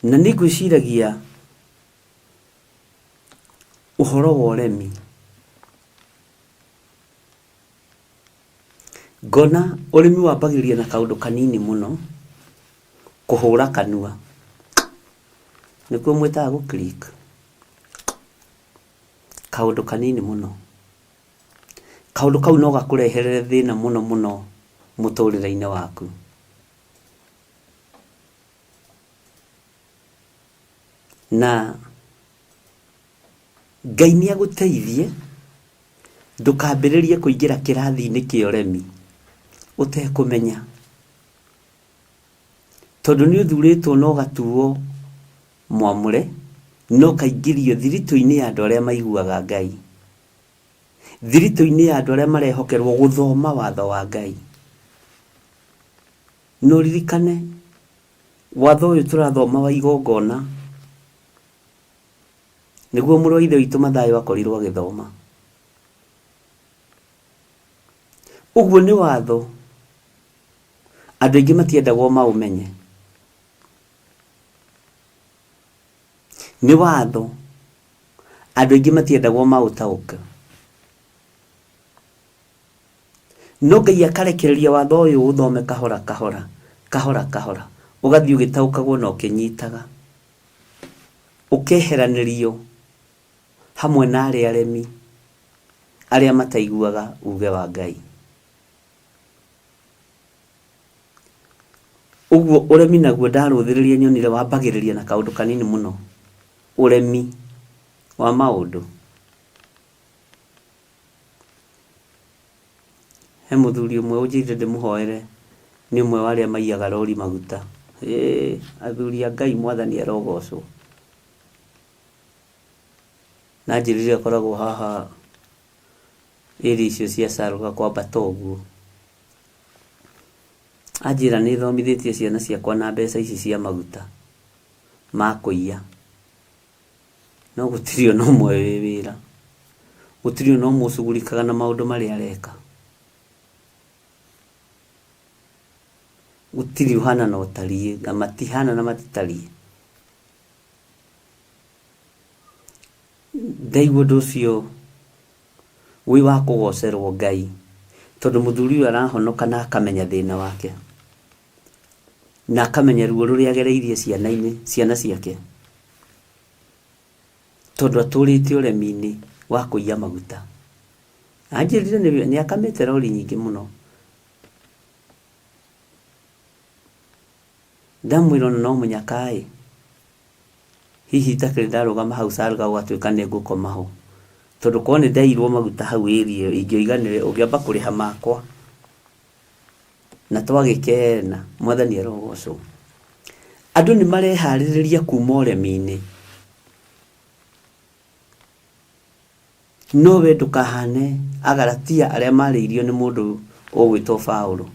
Na nĩ ngwĩciragia ũhoro wa ũremi. Ngona ũrĩmi wambagĩrĩria na kaũndũ kanini mũno, kũhũra kanua. Nĩkuo mwĩtaga gũ click? Kaũndũ kanini mũno. Kaũndũ kau no gakũreherere thĩna mũno mũno mũtũrĩre-inĩ waku. Na Ngai nĩ agũteithie ndũkambĩrĩrie kũingĩra kĩrathi-inĩ kĩa ũremi ũtekũmenya. Tondũ nĩ ũthurĩtwo na ũgatuo mwamũre na ũkaingĩrio thiritũ-inĩ ya andũ arĩa maiguaga Ngai. Thiritũ-inĩ ya andũ arĩa marehokerwo gũthoma watho wa Ngai. Na ũririkane watho ũyũ tũrathoma wa igongona nĩguo mũrũ wa ithe witũ Mathayo akorirwo agĩthoma. Ũguo nĩ watho andũ aingĩ matiendagwo maũmenye. Nĩ watho andũ aingĩ matiendagwo maũtaũke. No Ngai akarekereria watho ũyũ ũthome kahora kahora, kahora kahora, ũgathiĩ ũgĩtaũkagwo na ũkĩnyitaga. Ũkeheranĩrio hamwe na arĩa aremi, arĩa mataiguaga uge wa Ngai. Ũguo ũremi naguo ndarũthĩrĩria nyonire wambagĩrĩria na kaũndũ kanini mũno, ũremi wa maũndũ. He mũthuri ũmwe ũnjĩrire ndĩmũhoere, nĩ ũmwe wa arĩa maiyaga rori maguta. Ĩĩ athuri a Ngai mwathani arogocwo. Na anjĩrire akoragwo haha area icio cia Salga kwambata ũguo. Anjĩra nĩ thomithĩtie ciana ciakwa na mbeca ici cia maguta ma kũiya. No gũtirĩ ona ũmwe wĩ wĩra. Gũtirĩ ona ũmwe ũcugurikaga na maũndũ marĩa areka. Gũtirĩ ũhana na ũtariĩ, na matihana na matitariĩ. Ndaigua ũndũ ũcio wĩ wa kũgocerwo Ngai, tondũ mũthuri ũyũ arahonoka na akamenya thĩna wake, na akamenya ruo rũrĩa agereirie ciana-inĩ, ciana ciake, tondũ atũrĩte ũremi-inĩ wa kũiya maguta. Anjĩrire nĩ akamĩte rori nyingĩ mũno. Ndamwĩra ona no mũnyaka ĩ, hihi itakĩrĩ ndarũgama hau Salga gũgatuĩka nĩ ngũkoma ho. Tondũ korwo nĩ ndaiyirwo maguta hau area ĩyo ingĩoiganĩre ũngĩamba kũrĩha makwa. Na twagĩkena, Mwathani arogocwo. Andũ nĩ mareharĩrĩria kuma ũremi-inĩ. No we ndũkahane Agalatia arĩa marĩirio nĩ mũndũ ũgwĩtwo Paulo.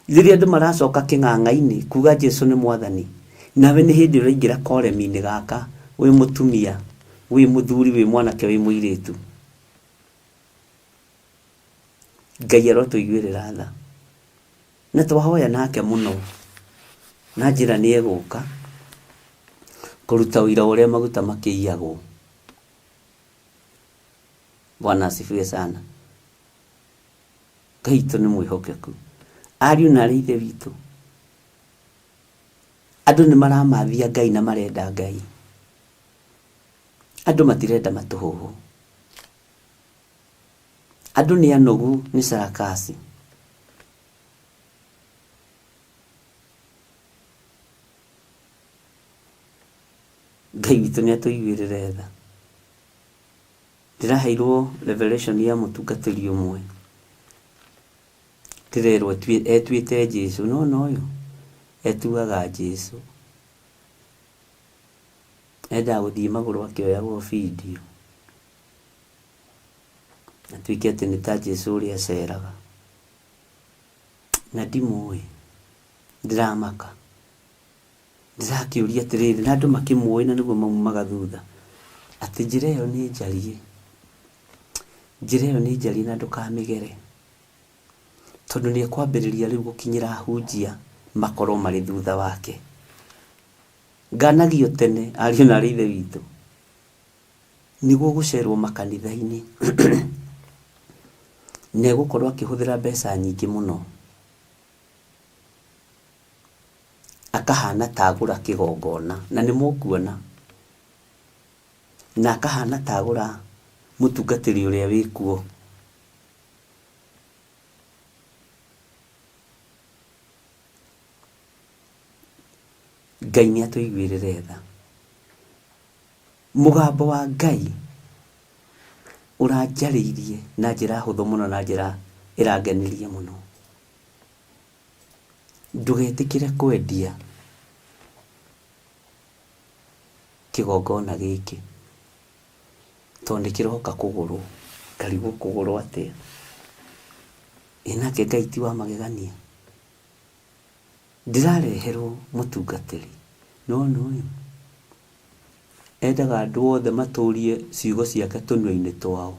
Rĩrĩa andũ maracoka kĩng'ang'a-inĩ kuga Jesu nĩ Mwathani, nawe nĩ hĩndĩ ũraingĩra koremi-inĩ gaka wĩ mũtumia, wĩ mũthuri, wĩ mwanake, wĩ mũirĩtu. Ngai arotũiguĩrĩra tha. Na twahoya nake mũno na njĩra nĩ egũka kũruta ũira wa ũrĩa maguta makĩiyagwo. Bwana asifiwe sana. Ngai witũ nĩ mwĩhokeku. Ariũ na arĩ ithe witũ, andũ nĩ maramathia Ngai na marenda Ngai. Andũ matirenda matũhũhũ. Andũ nĩ anogu nĩ sarakasi. Ngai witũ nĩ atũiguĩrĩre tha. Ndĩraheirwo revelation ya mũtungatĩri ũmwe. Ndĩrerwo etuĩte Jesu. No na ũyũ etuaga Jesu. Endaga gũthiĩ magũrũ akĩoyagwo video. Atuĩke atĩ nĩ ta Jesu ũrĩa aceraga. Na ndimũĩ. Ndĩramaka. Ndĩrakĩũria atĩrĩrĩ, na andũ makĩmũĩ na nĩguo maumaga thutha, atĩ njĩra ĩyo nĩ njariĩ, njĩra ĩyo nĩ njariĩ na ndũkamĩgere, tondũ nĩ ekwambĩrĩria rĩu gũkinyĩra ahunjia makorwo marĩ thutha wake. Nganagio tene, ariũ na aarĩ a Ithe witũ, nĩguo gũcerwo makanitha-inĩ, na egũkorwo akĩhũthĩra mbeca nyingĩ mũno. Akahana ta agũra kĩgongona, na nĩ mũkuona, na akahana ta agũra mũtungatĩri ũrĩa wĩkuo. Ngai nĩ atũiguĩrĩre tha. Mũgambo wa Ngai ũranjarĩirie na njĩra hũthũ mũno na njĩra ĩrangenirie mũno. Ndũgetĩkĩre kwendia kĩgongona gĩkĩ tondũ nĩ kĩroka kũgũrwo. Ngarigwo kũgũrwo atĩa? Ĩ nake Ngai ti wa magegania? Ndĩrareherwo mũtungatĩri, nĩwona ũyũ? Endaga andũ othe matũrie ciugo ciake tũnua-inĩ twao.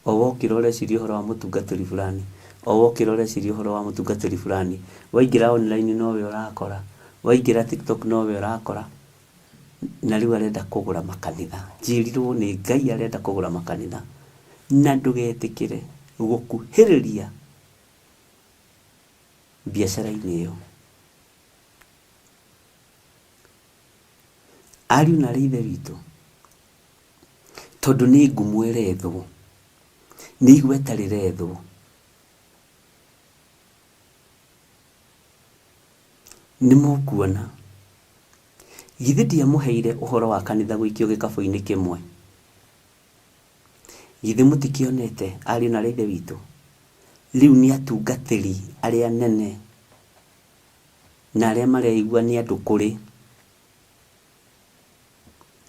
O wokĩra ũreciria ũhoro wa mũtungatĩri fulani, o wokĩra ũreciria ũhoro wa mũtungatĩri fulani, waingĩra online nowe ũrakora, waingĩra TikTok nowe ũrakora, na rĩu arenda kũgũra makanitha. Njĩrirwo nĩ Ngai arenda kũgũra makanitha, na ndũgetĩkĩre gũkuhĩrĩria biacara-inĩ ĩyo. Ariũ na aarĩ a Ithe witũ, tondũ nĩ ngumo ĩrethwo, nĩ igweta rĩrethwo. Nĩ mũkuona. Githĩ ndiamũheire ũhoro wa kanitha gũikio gĩkabũ-inĩ kĩmwe? Githĩ mũtikĩonete, ariũ na aarĩ a Ithe witũ? Rĩu nĩ atungatĩri arĩa anene na arĩa mareigua nĩ andũ kũrĩ.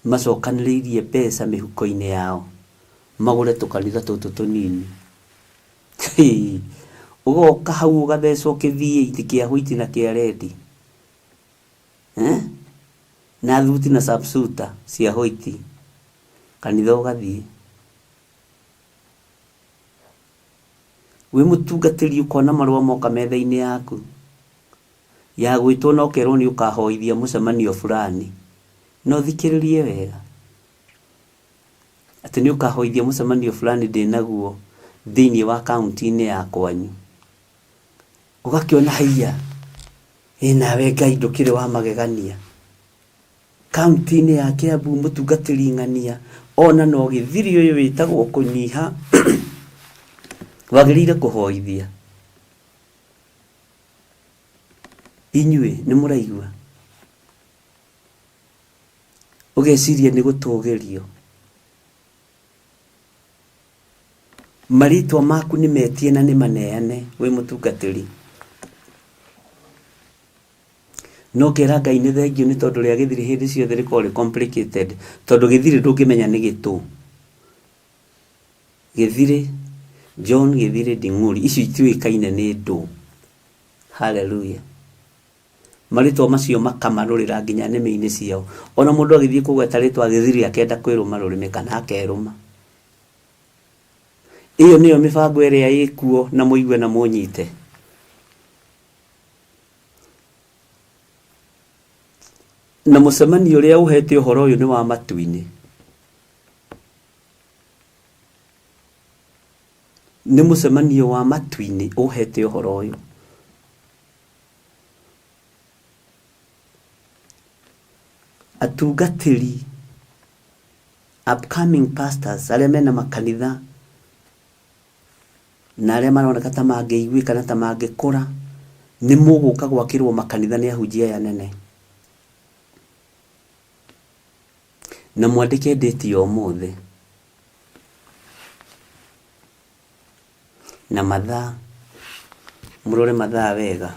Macokanĩrĩirie mbeca mĩhuko-inĩ yao magũre tũkanitha tũtũ tũnini. Ũgoka hau ũgathecwo kĩ V8 kĩa white na kĩa red. Eh? Na thuti na subsuta cia white. Kanitha ũgathiĩ. Wĩ mũtungatĩri ũkona marũa moka metha-inĩ yaku. Ya gwĩtwo na ũkerwo nĩ ũkahoithia mũcemanio fulani. Na ũthikĩrĩrie wega. Atĩ nĩ ũkahoithia mũcemanio fulani ndĩnaguo thĩinĩ wa kaunti-inĩ ya kwanyu. Ũgakĩona haiya, ĩ nawe Ngai ndũkĩrĩ wa magegania. Kaunti-inĩ ya Kiambu mũtungatĩri ng'ania ona no gĩthiri ũyũ wĩtagwo kũnyiha wagĩrĩire kũhoithia. Inyuĩ nĩ mũraigua? Ũgeciria nĩ gũtũgĩrio. Marĩtwa maku nĩ metie na nĩ maneane wĩ mũtungatĩri. No ngera Ngai nĩ thengiũ nĩ tondũ rĩa gĩthiri hĩndĩ ciothe rĩkoragwo rĩ complicated tondũ gĩthiri ndũngĩmenya nĩ gĩtũ. Gĩthirĩ, John Gĩthirĩ Nding'uri, icio itiũĩkaine nĩ ndũ. Hallelujah. Marĩtwa macio makamarũrĩra nginya nĩmĩ-inĩ ciao. Ona mũndũ agĩthiĩ kũgweta rĩtwa Gĩthirĩ akenda kwĩrũma rũrĩmĩ kana akerũma. Ĩyo nĩyo mĩbango ĩrĩa ĩkuo na mũigue na mũnyite. Na mũcemanio ũrĩa ũhete ũhoro ũyũ nĩ wa matu-inĩ. Nĩ mũcemanio wa matu-inĩ ũhete ũhoro ũyũ. Atungatĩri, upcoming pastors arĩa mena makanitha na arĩa maroneka ta mangĩiguĩka na ta mangĩkũra, nĩ mũgũka gwakĩrwo makanitha nĩ ahunjia aya anene. Na mwandĩke date ya ũmũthĩ na mathaa, mũrore mathaa wega,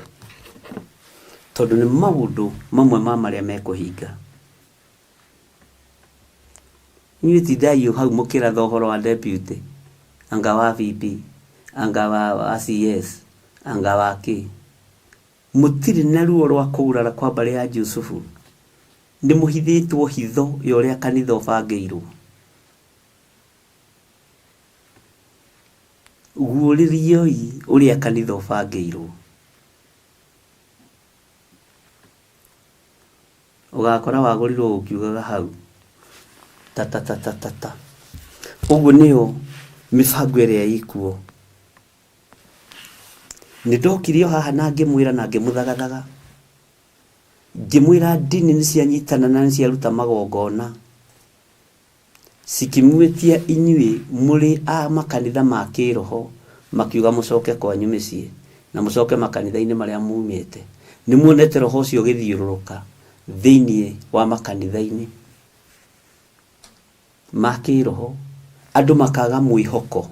tondũ nĩ maũndũ mamwe ma marĩa mekũhinga. Inyuĩ tindai o hau mũkĩratha ũhoro wa deputy, anga wa VP, anga wa CS, anga wa kĩ. Mũtirĩ na ruo rwa kũgurara kwa mbarĩ ya Jusufu. Nĩ mũhithĩtwo hitho ya ũrĩa kanitha ũbangĩirwo. Guũrĩrioi ũrĩa kanitha ũbangĩirwo. Ũgakora wagũrirwo ũkiugaga hau ta ta ta ta ta ta. Ũguo nĩyo mĩbango ĩrĩa ĩkuo. Nĩ ndokire o haha na ngĩmwĩra na ngĩmũthagathaga. Ngĩmwĩra ndini nĩ cianyitana na nĩ ciaruta magongona. Cikĩmwĩtia inyuĩ mũrĩ a makanitha ma kĩroho makiuga mũcoke kwanyu mĩciĩ na mũcoke makanitha-inĩ marĩa mumĩte. Nĩ muonete roho ũcio ũgĩthiũrũrũka thĩinĩ wa makanitha-inĩ ma kĩroho, andũ makaga mwĩhoko.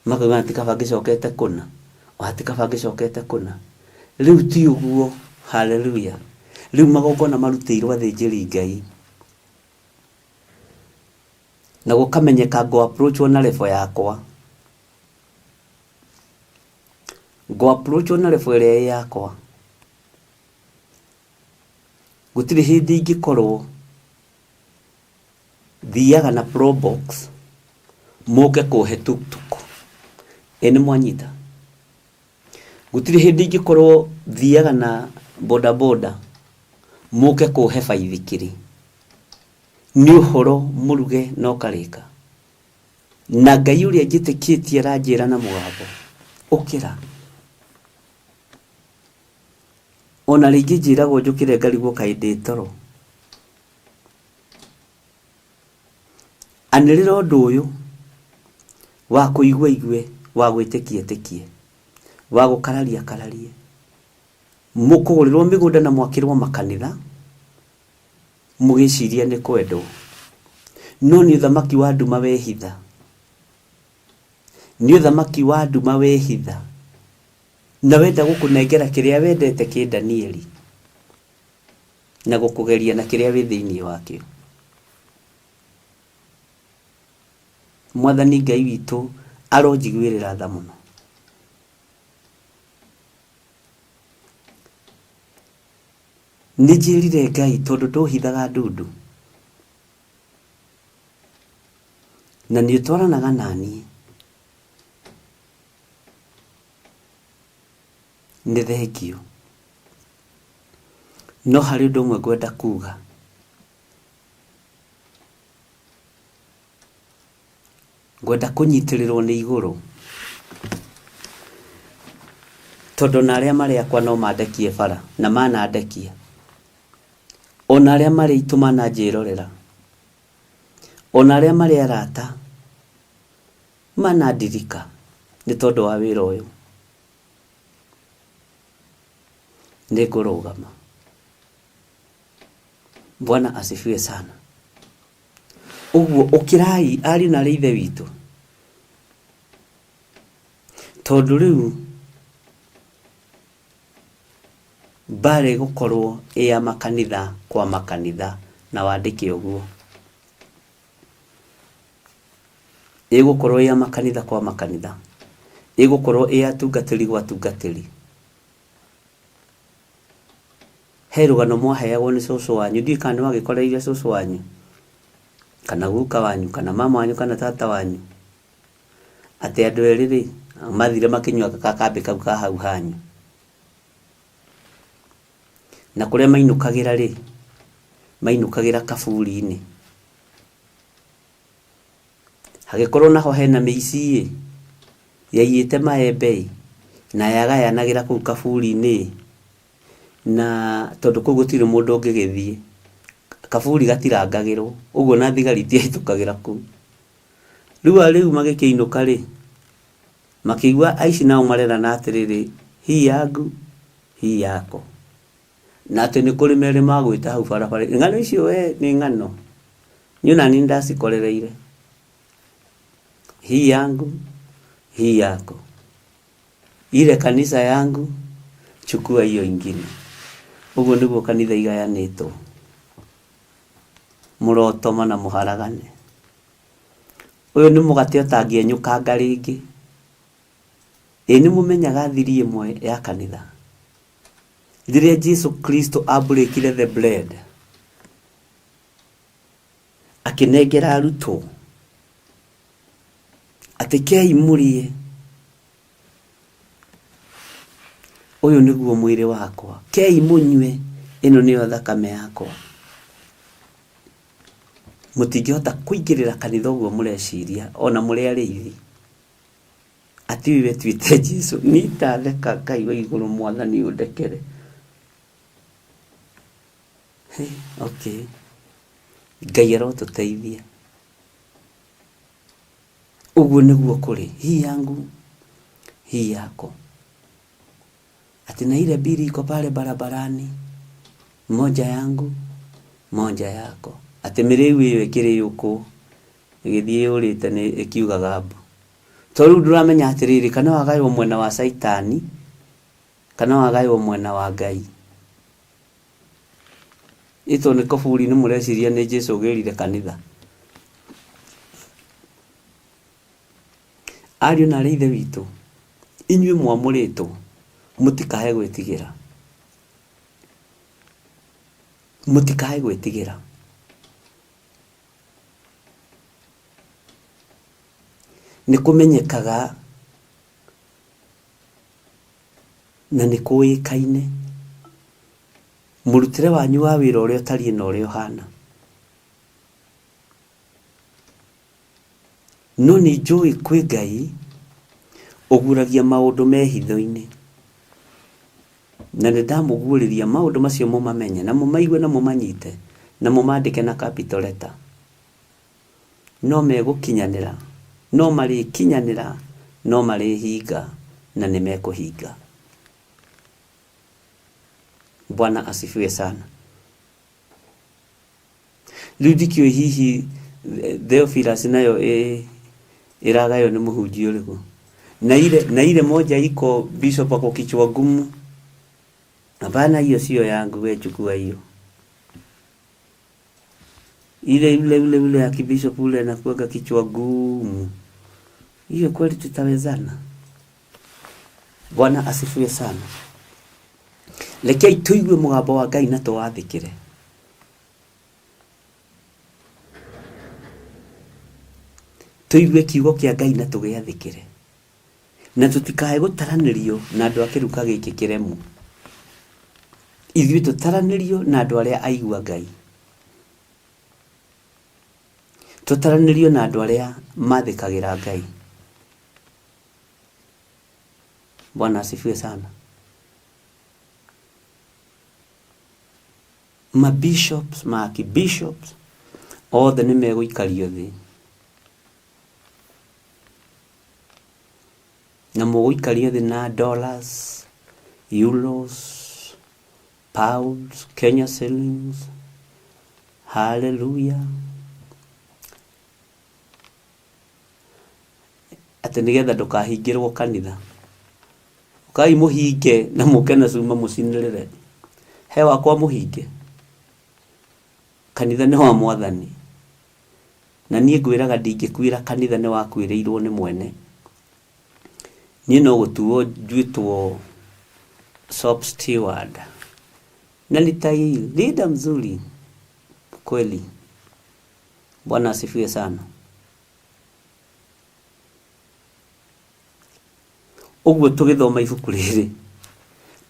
Makauga ti kaba ngĩcokete kũna, o ti kaba ngĩcokete kũna. Rĩu ti ũguo, haleluya. Rĩu magongona marutĩirwo athĩnjĩri Ngai. Na gũkamenyeka ngũ approach wo na level yakwa. Ngũ approach wo na level ĩrĩa ĩ yakwa. Gũtirĩ hĩndĩ ingĩkorwo Thiaga na probox mũke kũhe tuktuk. Ĩ nĩ mwanyita? Gũtirĩ hĩndĩ ingĩkorwo thiaga na boda boda mũke kũhe baithikiri. Nĩ ũhoro mũruge na ũkarĩka. Na Ngai ũrĩa njĩtĩkĩtie aranjĩra na mũgambo, ũkĩra. Ona rĩngĩ njĩragwo njũkĩre ngarigwo kaĩ ndĩ toro. Anĩrĩra ũndũ ũyũ, wa kũigua aigue, wa gwĩtĩkia etĩkie, wa gũkararia akararie. Mũkũgũrĩrwo mĩgũnda na mwakĩrwo makanitha, mũgĩciria nĩ kwendwo. No nĩ ũthamaki wa nduma wehitha. Nĩ ũthamaki wa nduma wehitha. Na wenda gũkũnengera kĩrĩa wendete kĩ Danieli. Na gũkũgeria na kĩrĩa wĩ thĩinĩ wakĩo. Mwathani Ngai witũ aronjiguĩrĩra tha mũno. Nĩnjĩrire Ngai tondũ ndũhithaga ndundu, na nĩũtwaranaga naniĩ. Nĩ thengiũ. No harĩ ũndũ ũmwe ngwenda kuga. Ngwenda kũnyitĩrĩrwo nĩ igũrũ. Tondũ ona arĩa marĩ akwa no mandekie bara, na manandekia. Ona arĩa marĩ aitũ mananjĩrorera. Ona arĩa marĩ arata manandirika nĩ tondũ wa wĩra ũyũ. Nĩ ngũrũgama. Bwana asifiwe sana. Ũguo ũkĩrai ariũ na arĩ ithe witũ, tondũ rĩu mbara ĩgũkorwo ĩ ya makanitha kwa makanitha, na wandĩke ũguo. Ĩgũkorwo ĩ ya makanitha kwa makanitha, ĩgũkorwo ĩ ya atungatĩri gwa atungatĩri. He rũgano mwaheagwo nĩ cũcũ wanyu, ndiũĩ kana nĩ wagĩkoreire cũcũ wanyu, kana guka wanyu, kana mama wanyu, kana tata wanyu, atĩ andũ erĩ rĩ, mathire makĩnyua gakambĩ kau ka hau hanyu. Na kũrĩa mainũkagĩra rĩ, mainũkagĩra kaburi-inĩ. Hagĩkorwo naho hena mĩici ĩ, yaiyĩte maembe ĩ, na yagayanagĩra kũu kaburi-inĩ ĩ, na tondũ kũu gũtirĩ mũndũ ũngĩgĩthiĩ, kaburi gatirangagĩrwo, ũguo na thigari itiahĩtũkagĩra kũu. Rĩu arĩu magĩkĩinũka rĩ, makĩigua aici nao marerana atĩrĩrĩ, hii yangu, hii yako. Na atĩ nĩ kũrĩ merĩ magwĩta hau barabara. Ng'ano icio we nĩ ng'ano. Niĩ ona niĩ nĩndacikorereire. Hii yangu, hii yako. Ile kanisa yangu, chukua hiyo ingine. Ũguo nĩguo kanitha igayanĩtwo. Mũrotoma na mũharagane. Ũyũ nĩ mũgate ũtangĩenyũkanga rĩngĩ. Ĩ nĩ mũmenyaga thiri ĩmwe ya kanitha? Rĩrĩa Jesu Kristo abreakire the bread, akĩnengera arutwo atĩ kei mũrĩe, ũyũ nĩguo mwĩrĩ wakwa, kei mũnyue, ĩno nĩyo thakame yakwa. Mũtingĩhota kũingĩrĩra kanitha ũguo mũreciria, ona mũrĩ arĩithi. Atĩ ũyũ etuĩte Jesu, niĩ ndatheka Ngai wa igũrũ mwathani ũndekere. Hey, okay. Ngai arotũteithia. Ũguo nĩguo kũrĩ, hii yangu, hii yako. Ati na ile mbili iko pale barabarani, moja yangu, moja yako. Atĩ mĩrĩu ĩyo ĩkĩrĩ yũkũ, ĩgĩthiĩ yũrĩte nĩ ĩkiugaga mbu. To rĩu ndũramenya atĩrĩrĩ, kana wagaywo mwena wa Caitani, kana wagaywo mwena wa Ngai. Ĩto nĩ kaburi nĩ mũreciria nĩ Jesu ũgĩrire kanitha. Ariũ na arĩ ithe witũ, inyuĩ mwamũrĩtwo, mũtikae gwĩtigĩra. Mũtikae gwĩtigĩra. Nĩ kũmenyekaga na nĩ kũĩkaine mũrutĩre wanyu wa wĩra ũrĩa ũtariĩ na ũrĩa ũhana. No nĩ njũĩ kwĩ Ngai ũguũragia maũndũ me hitho-inĩ. Na nĩ ndamũguũrĩria maũndũ macio mũmamenye, na mũmaigue na mũmanyite, na mũmandĩke na capital letter. No megũkinyanĩra, no marĩkinyanĩra, no marĩhinga, na nĩ mekũhinga. Bwana asifiwe sana. Rĩu ndikĩũĩ hihi Theophilus nayo ĩragaywo nĩ mũhunjia ũrĩkũ. Na ile moja iko bishop ako kichwa ngumu. Hapana, hiyo sio yangu, we chukua hiyo. Ile ule ule ule ya kibishop ule anakuwaga kichwa gumu. Hiyo kweli tutawezana? Bwana asifiwe sana. Rekei tuigue mũgambo wa Ngai na tũwathĩkĩre. Tũigue kiugo kĩa Ngai na tũgĩathĩkĩre. Na tũtikae gũtaranĩrio na andũ a kĩruka gĩkĩ kĩremu. Ithuĩ tũtaranĩrio na andũ arĩa aigua Ngai. Tũtaranĩrio na andũ arĩa mathĩkagĩra Ngai. Bwana asifiwe sana. Ma bishops, ma archbishops othe nĩ megũikario thĩ. Na mũgũikario thĩ na dollars, euros, pounds, Kenya shillings. Hallelujah. Atĩ nĩgetha ndũkahingĩrwo kanitha. Ũkai mũhinge na mũke na cuma mũcinĩrĩre. He wakwa mũhinge. Kanitha nĩ wa Mwathani. Na niĩ ngwĩraga ndingĩkuĩra kanitha nĩ wakuĩrĩirwo nĩ mwene. Niĩ no gũtuo nduĩtwo shop steward. Na nitailinda mzuri kweli. Bwana asifiwe sana. Ũguo tũgĩthoma ibuku rĩrĩ,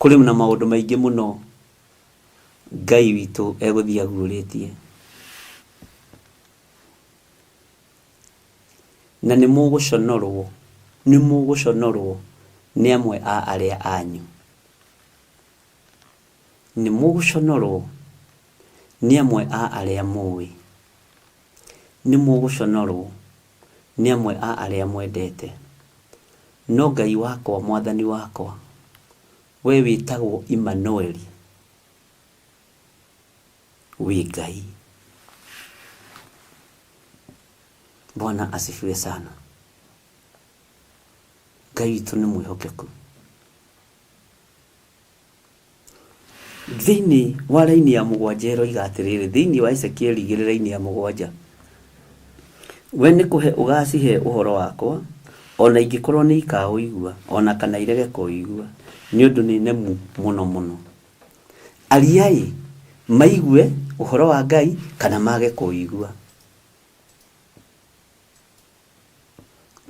kũrĩ na maũndũ maingĩ mũno Ngai witũ egũthiĩ aguũrĩtie. Na nĩ mũgũconorwo, nĩ mũgũconorwo nĩ amwe a arĩa anyu. Nĩ mũgũconorwo nĩ amwe a arĩa mũĩ. Nĩ mũgũconorwo nĩ amwe a arĩa mwendete. No Ngai wakwa, Mwathani wakwa, wee wĩtagwo Imanueli, wĩ Ngai. Bwana asifiwe sana. Ngai witũ nĩ mwĩhokeku. Thĩinĩ wa raini ya mũgwanja ĩroiga atĩrĩrĩ, thĩinĩ wa Ezekieli igĩrĩ raini ya mũgwanja, we nĩ kũhe ũgacihe ũhoro wakwa, o na ingĩkorwo nĩ ikaũigua, o na kana irege kũũigua, nĩ ũndũ nĩ nemu mũno mũno. Ariai maigue ũhoro wa Ngai kana mage kũũigua.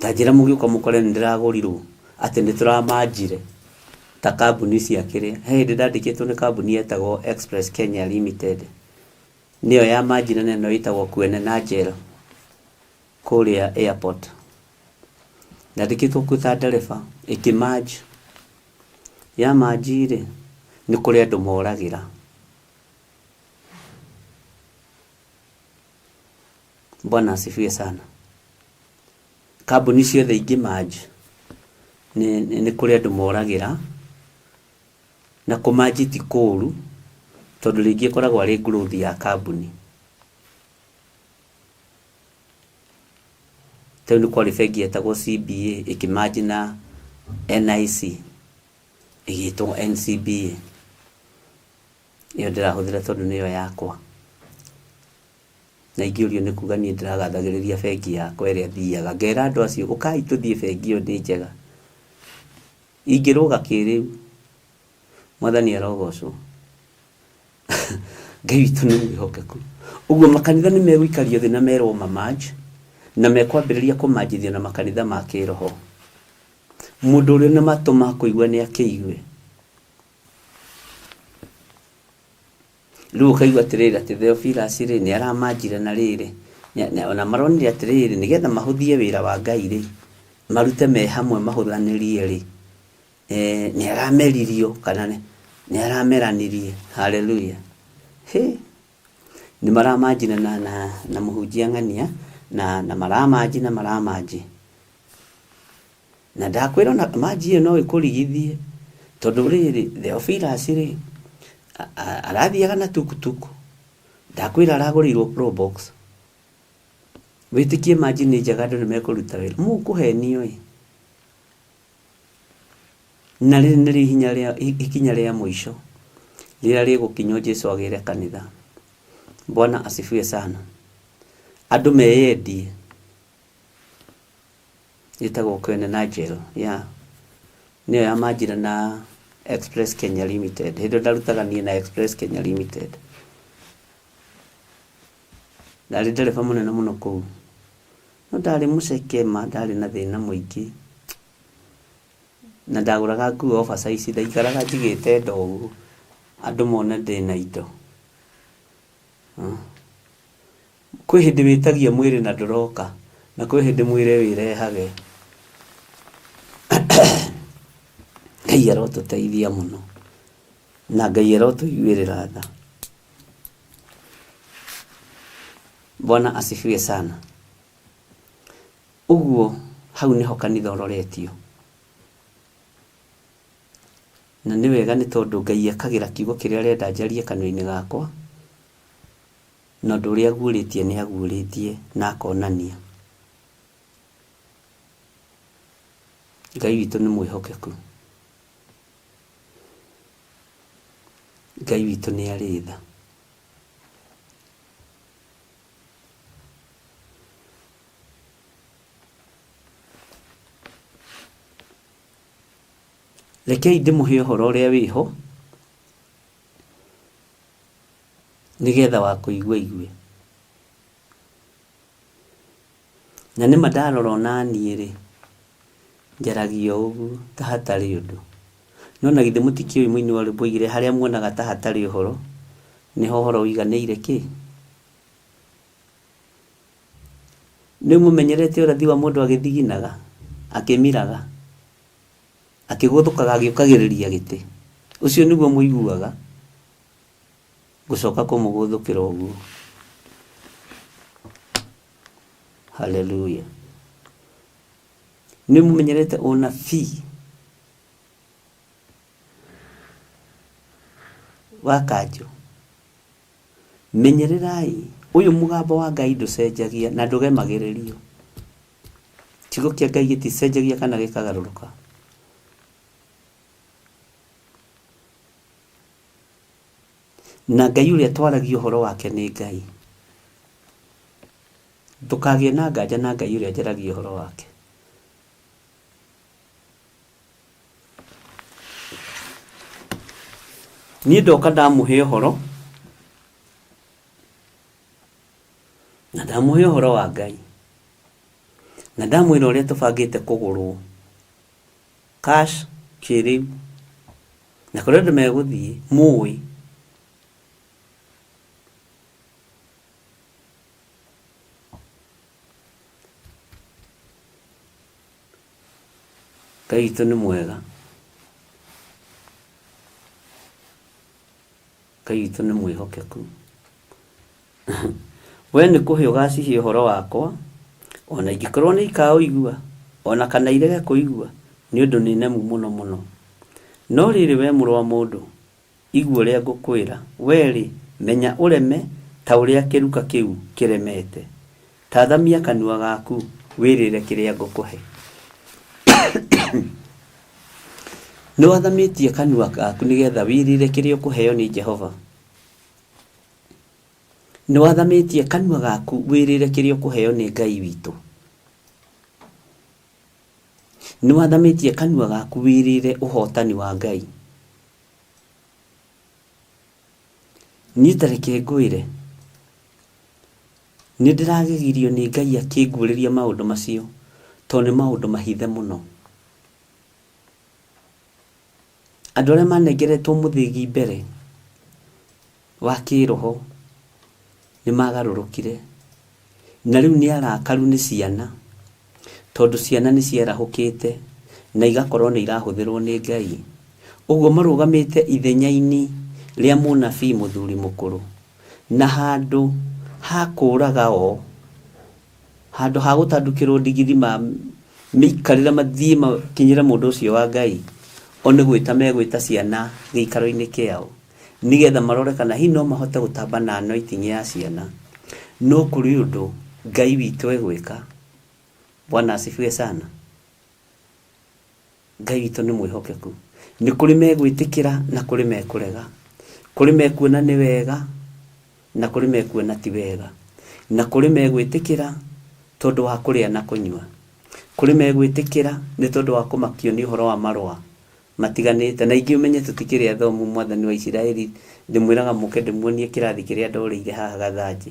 Ta njĩra mũgĩũka mũkore nĩ ndĩragũrirwo atĩ nĩ tũramanjire ta kambuni cia kĩrĩa. He hĩndĩ ndandĩkĩtwo nĩ kambuni yetagwo Express Kenya Limited. Nĩyo yamanjire na ĩno ĩtagwo Kuene na Njera kũrĩa airport. Ndandĩkĩtwo kuo ta ndereba ĩkĩmanji. Yamanji rĩ, nĩ kũrĩ andũ moragĩra. Bwana asifiwe sana. Kambuni ciothe ingĩ merge nĩ, nĩ, nĩ kũrĩ andũ moragĩra na kũmanji ti kũru tondũ rĩngĩ ĩkoragwo arĩ growth ya kambuni. Ta rĩu nĩ kwarĩ bengi yetagwo CBA ĩkĩmanji na NIC ĩgĩtwo NCBA. Ĩyo ndĩrahũthĩra tondũ nĩyo yakwa. Na ingĩũrio nĩ kuga niĩ ndĩragathagĩrĩria bengi yakwa ĩrĩa thiaga. Ngera andũ acio ũkai tũthiĩ bengi ĩyo nĩ njega. Ingĩrũga kĩrĩu. Mwathani arogocwo. Ngai witũ nĩ mwĩhokeku. Ũguo makanitha nĩ megũikario thĩ na merwo mamanj na mekwambĩrĩria kũmanjithio na makanitha ma kĩroho. Mũndũ ũrĩa na matũ ma kũigua nĩ akĩigue. Rĩu ũkaigua atĩrĩrĩ atĩ Theophilus rĩ nĩ aramanjire na rĩrĩ ona maronire atĩrĩrĩ nĩgetha mahũthie wĩra wa Ngai rĩ marute me hamwe mahũthanĩrie rĩ nĩ arameririo kana nĩ arameranirie. Hallelujah. Hĩ nĩ maramanjire na, na, na mũhunjia ng'ania na, na maramanji na maramanji. Na ndakwĩra ona manji ĩyo no ĩkũrigithie tondũ rĩrĩ Theophilus rĩ arathiaga na tukutuku ndakwĩra aragũrĩirwo probox wĩtĩkie manji nĩ njega andũ nĩ mekũruta wĩra mũkũhenio ĩ na rĩrĩ nĩrĩo ihinya rĩa ikinya rĩa mũico rĩrĩa rĩgũkinywo Jesu agĩre kanitha. Bwana asifiwe sana. Andũ meyendie ĩtagwo Kwene Nigel yeah. Nĩyo ya manjira na Express Kenya Limited. Hĩndĩ ĩyo ndarutaga niĩ na Express Kenya Limited. Ndarĩ ndereba mũnene mũno kũu. No ndarĩ mũceke ma ndarĩ na thĩna mũingĩ. Na ndagũraga nguo oversize, ndaikaraga njigĩte ndogo andũ mone ndĩna indo. Kwĩ hĩndĩ wĩtagia mwĩrĩ na ndũroka, na kwĩ hĩndĩ mwĩrĩ wĩrehage. Ngai arotũteithia mũno, na Ngai arotũiguĩrĩra tha. Bwana asifiwe sana. Ũguo hau nĩho kanitha ũroretio. Na nĩ wega nĩ tondũ Ngai ekagĩra kiugo kĩrĩa arenda njarie kanua-inĩ gakwa. Na ũndũ ũrĩa aguũrĩtie nĩ aguũrĩtie na akonania. Ngai witũ nĩ mwĩhokeku. Ngai witũ nĩ arĩ tha. Rekei ndĩmũhe ũhoro ũrĩa wĩho nĩgetha wa kũigua aigue. Na nĩma ndarora onaniĩ rĩ, njaragia o ũguo ta hatarĩ ũndũ. No na githĩ mũtikĩũĩ mũini wa rwĩmbo oigire harĩa muonaga ta hatarĩ ũhoro, nĩho ũhoro ũiganĩire kĩ? Nĩ mũmenyerete ũrathi wa mũndũ agĩthiginaga, akĩmiraga, akĩgũthũkaga agĩũkagĩrĩria gĩtĩ. Ũcio nĩguo mũiguaga, ngũcoka kũmũgũthũkĩra ũguo. Haleluya. Nĩ mũmenyerete ũnabii wa kanjũ. Menyererai, ũyũ mũgambo wa Ngai ndũcenjagia na ndũgemagĩrĩrio. Kiugo kĩa Ngai gĩticenjagia kana gĩkagarũrũka. Na Ngai ũrĩa twaragia ũhoro wake nĩ Ngai. Ndũkagĩe na nganja na Ngai ũrĩa njaragia ũhoro wake. Niĩ ndoka ndamũhe ũhoro, na ndamũhe ũhoro wa Ngai, na ndamwĩra ũrĩa tũbangĩte kũgũrwo cash kĩrĩu, na kũrĩa andũ megũthiĩ mũĩ. Ngai witũ nĩ mwega. Ngai witũ nĩ mwĩhokeku. We nĩ kũhe ũgacihe ũhoro wakwa, o na ingĩkorwo nĩ ikaũigua, o na kana irege kũigua, nĩ ũndũ nĩ nemu mũno mũno. No rĩrĩ, wee mũrũ wa mũndũ, igua ũrĩa ngũkwĩra, wee-rĩ, menya ũreme ta ũrĩa kĩruka kĩu kĩremete. Ta athamia kanua gaku wĩrĩre kĩrĩa ngũkũhe. Nĩ wathamĩtie kanua gaku nĩgetha wĩrĩre kĩrĩa ũkũheo nĩ Jehova. Nĩ wathamĩtie kanua gaku wĩrĩre kĩrĩa ũkũheo nĩ Ngai witũ. Nĩ wathamĩtie kanua gaku wĩrĩre ũhotani wa Ngai. Niĩ ta reke ngwĩre, nĩ ndĩragegirio nĩ Ngai akĩnguũrĩria maũndũ macio, tondũ nĩ maũndũ mahithe mũno. Andũ arĩa manengeretwo mũthĩgi mbere wa kĩroho nĩ magarũrũkire, na rĩu nĩ arakaru nĩ ciana, tondũ ciana nĩ ciarahũkĩte na igakorwo nĩ irahũthĩrwo nĩ Ngai. Ũguo marũgamĩte ithenya-inĩ rĩa mũnabii mũthuri mũkũrũ, na handũ ha kũũraga o, handũ ha gũtandukĩrwo ndigiri ma mĩikarĩre mathiĩ makinyĩre mũndũ ũcio wa Ngai, o nĩ gwĩta megwĩta ciana gĩikaro-inĩ kĩao, nĩgetha marore kana hihi no mahote gũtamba na anointing ya ciana. No kũrĩ ũndũ Ngai witũ egwĩka. Bwana asifiwe sana. Ngai witũ nĩ mwĩhokeku. Nĩ kũrĩ megwĩtĩkĩra na kũrĩ mekũrega. Kũrĩ mekuona nĩ wega na kũrĩ mekuona ti wega. Na kũrĩ megwĩtĩkĩra tondũ wa kũrĩa na kũnyua. Kũrĩ megwĩtĩkĩra nĩ tondũ wa kũmakio nĩ ũhoro wa marũa matiganĩte. Na ingĩ ũmenye tũtikĩrĩ athomu mwathani wa Isiraeli ndĩmwĩraga mũke ndĩmuonie kĩrathi kĩrĩa ndorĩire haha Gathanjĩ.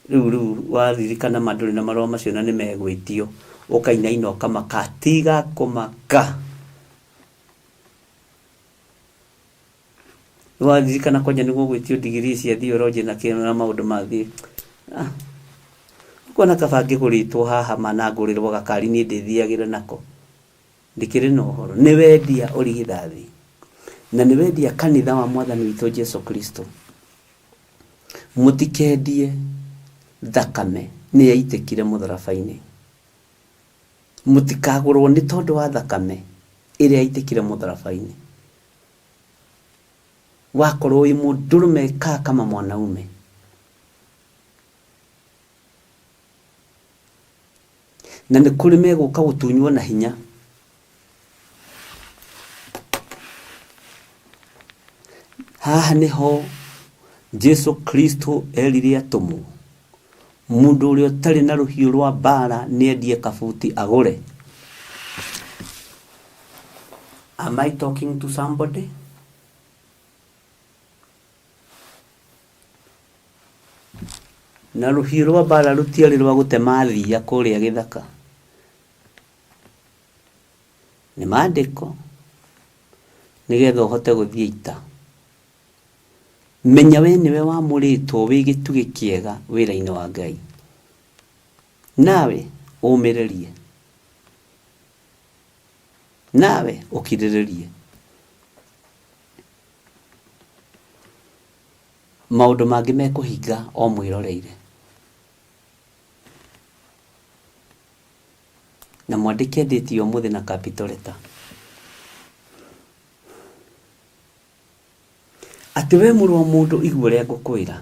Rĩu rĩu waririkana ma ndũrĩ na marũa macio na nĩ megwĩtio, ũkainaina ũkamaka. Tiga kũmaka. Waririkana kwanja nĩ gũgwĩtio ndigirii cia theology na kĩ na maũndũ mangĩ. Ah, ũkona kaba ngĩgũrĩtwo haha ma na ngũrĩrwo gakari niĩ ndĩthiagĩre nako. Ndĩkĩrĩ na ũhoro. Nĩ wendia ũrigithathi. Na nĩ wendia kanitha wa mwathani witũ Jesu Kristo. Mũtikendie thakame nĩ yaitĩkire mũtharaba-inĩ. Mũtikagũrwo nĩ tondũ wa thakame ĩrĩa yaitĩkire mũtharaba-inĩ. Wakorwo wĩ mũndũrũme kaa kama mwanaume. Na nĩ kũrĩ megũka gũtunywo na hinya. Haha nĩho Jesu Kristo erire atũmwo, mũndũ ũrĩa ũtarĩ na rũhiũ rwa mbara nĩendie kabuti agũre. Am I talking to somebody? Na rũhiũ rwa mbara rũtiarĩ rwa gũtema thiia kũrĩa gĩthaka. Nĩ maandĩko nĩgetha ũhote gũthiĩ ita. Menya we nĩwe wamũrĩtwo wĩ gĩtugĩ kĩega wĩra-inĩ wa Ngai. Nawe ũmĩrĩrie. Nawe ũkirĩrĩrie. Maũndũ mangĩ mekũhinga o mwĩroreire. Na mwandĩke date ya ũmũthĩ na capital letter. Atĩ we mũrũ wa mũndũ igua ũrĩa ngũkwĩra.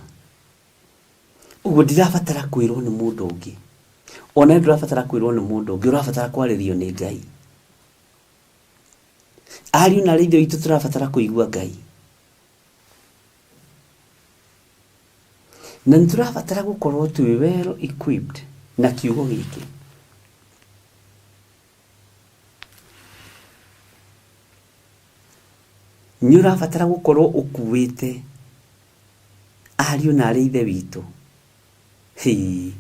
Ũguo ndirabatara kwĩrwo nĩ mũndũ ũngĩ. Ona we ndũrabatara kwĩrwo nĩ mũndũ ũngĩ, ũrabatara kwarĩrio nĩ Ngai. Ariũ na arĩ ithe witũ tũrabatara kũigua Ngai. Na nĩ tũrabatara gũkorwo twĩ well equipped na kiugo gĩkĩ. Nĩ ũrabatara gũkorwo ũkuĩte ariũ na arĩ ithe witũ. Hĩĩ.